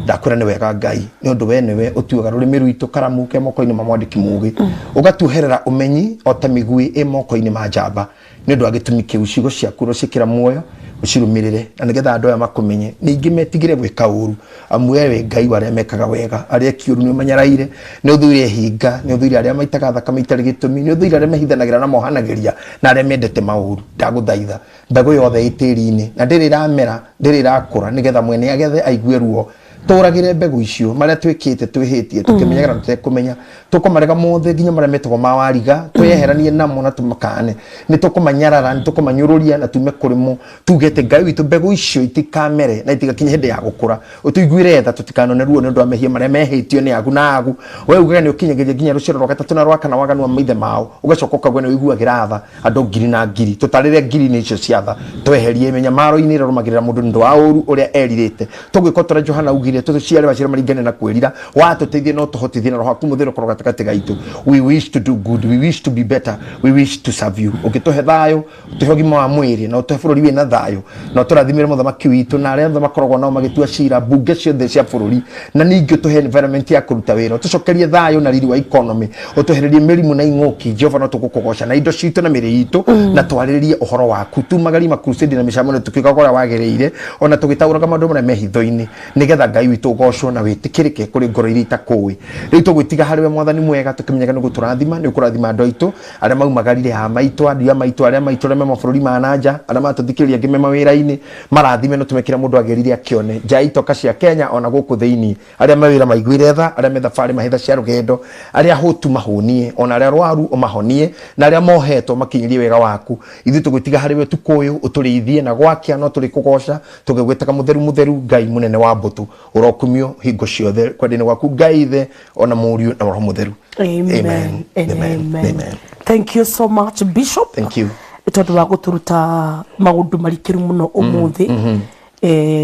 Ndakwĩra nĩ wega Ngai, nĩ ũndũ we nĩwe ũtuaga rũrĩmĩ rwitũ karamu ke moko-inĩ ma mwandĩki mũgĩ, ũgatuoherera ũmenyi o ta mĩguĩ ĩ moko-inĩ ma njamba. Nĩ ũndũ wa gĩtũmi kĩu, ciugo ciaku ũrociĩkĩra muoyo, ũcirũmĩrĩre, na nĩgetha andũ aya makũmenye, ningĩ metigĩre gwĩka ũru, amu we wĩ Ngai wa arĩa mekaga wega. Arĩa eki ũru nĩ ũmanyaraire, nĩ ũthũire hinga, nĩ ũthũire arĩa maitaga thakame itarĩ gĩtũmi, nĩ ũthũire arĩa mehithanagĩra na mohanagĩria na arĩa mendete maũru. Ndagũthaitha, mbegũ yothe ĩ tĩri-inĩ na ndĩrĩ ĩramera, ndĩrĩ ĩrakũra, nĩgetha mwene agethe aigue ruo. Tũragĩre mbegũ icio. Marĩa twĩkĩte, twĩhĩtie tũkĩmenyaga na tũtekũmenya, tũkũmarega mothe, nginya marĩa metagwo ma wariga, twĩyeheranie namo na tũmakane. Nĩ tũkũmanyarara, nĩ tũkũmanyũrũria na tume kũrĩ mo. Tugete Ngai witũ, mbegũ icio itikamere na itigakinye hĩndĩ ya gũkũra. Ũtũiguĩre tha, tũtikanone ruo nĩ ũndũ wa mehia marĩa mehĩtio nĩ agu na agu. We ugaga nĩ ũkinyagĩria nginya rũciaro rwa gatatũ na rwa kana waganu wa maithe mao, ũgacoka ũkauga nĩ ũiguagĩra tha andũ ngiri na ngiri. Tũtarĩre ngiri-inĩ icio cia tha, tweherie mĩnyamaro-inĩ ĩrĩa ĩrũmagĩrĩra mũndũ nĩ ũndũ wa ũru ũrĩa erirĩte. Tũgwĩka o ta ũrĩa Johana augire, tũciare maciaro maringane na kwĩrira. Watũteithie na ũtũhotithie na Roho waku Mũtheru ũkorwo gatagatĩ gaitũ. We wish to do good, we wish to be better, we wish to serve you. Ũngĩtũhe thayũ, ũtũhe ũgima wa mwĩrĩ, na ũtũhe bũrũri wĩna thayũ, na ũtũrathimĩre mũthamaki witũ na arĩa othe makoragwo nao magĩtua cira mbunge ciothe cia bũrũri, na ningĩ ũtũhe environment ya kũruta wĩra, ũtũcokerie thayũ na riri wa economy, ũtwehererie mĩrimũ na ing'ũki. Jehova, no tũgũkũgoca na indo citũ na mĩrĩ itũ, na twarĩrĩrie ũhoro waku, tumagarie ma crusade na mĩcemanio tũkiugaga ũrĩa wagĩrĩire, ona tũgĩtaũraga maũndũ marĩa me hitho-inĩ, nĩgetha Ngai witũ ũgocwo na wĩtĩkĩrĩke kũrĩ ngoro iria itakũĩ. Rĩu tũgwĩtiga harĩ we, Mwathani mwega, tũkĩmenyaga nĩ gũtũrathima, nĩ ũkũrathima andũ aitũ arĩa maumagarire, a maitũ, andũ a maitũ, arĩa maitũ arĩa me mabũrũri ma nanja, arĩa matũthikĩrĩria, angĩ me mawĩra-inĩ. Marathime no tũme kĩrĩa mũndũ agĩrire akĩone nja ya itoka cia Kenya ona gũkũ thĩinĩ. Arĩa me wĩra maiguĩre tha, arĩa me thabarĩ mahe tha cia rũgendo, arĩa ahũtu mahũnie, ona arĩa arwaru ũmahonie, na arĩa mohetwo makinyĩrie wega waku. Ithuĩ tũgwĩtiga harĩ we ũtukũ ũyũ, ũtũrĩithie, na gwakĩa no tũrĩ kũgoca tũgĩgwĩtaga mũtheru mũtheru. Ngai mũnene wa mbũtũ, ũrokumio hingo ciothe kwenda-inĩ gwaku, Ngai Ithe ona Mũriũ na Roho Mũtheru. Amen. Amen. And Amen. amen. Amen. Thank you so much, Bishop. Thank you. Nĩ tondũ wa gũtũruta maũndũ marikĩru mũno ũmũthĩ.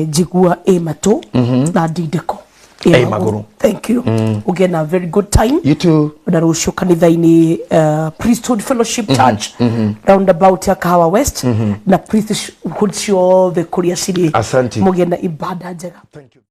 Njigua ĩ matũ na ndindĩko ĩ magũrũ. Thank you. Ũgĩe na very good time. You too. Na rũciũ kanitha-inĩ, Priesthood Fellowship Church, roundabout ya Kahawa West, na priesthood ciothe kũrĩa cirĩ. Asante. Mũgĩe na ibada njega. Thank you.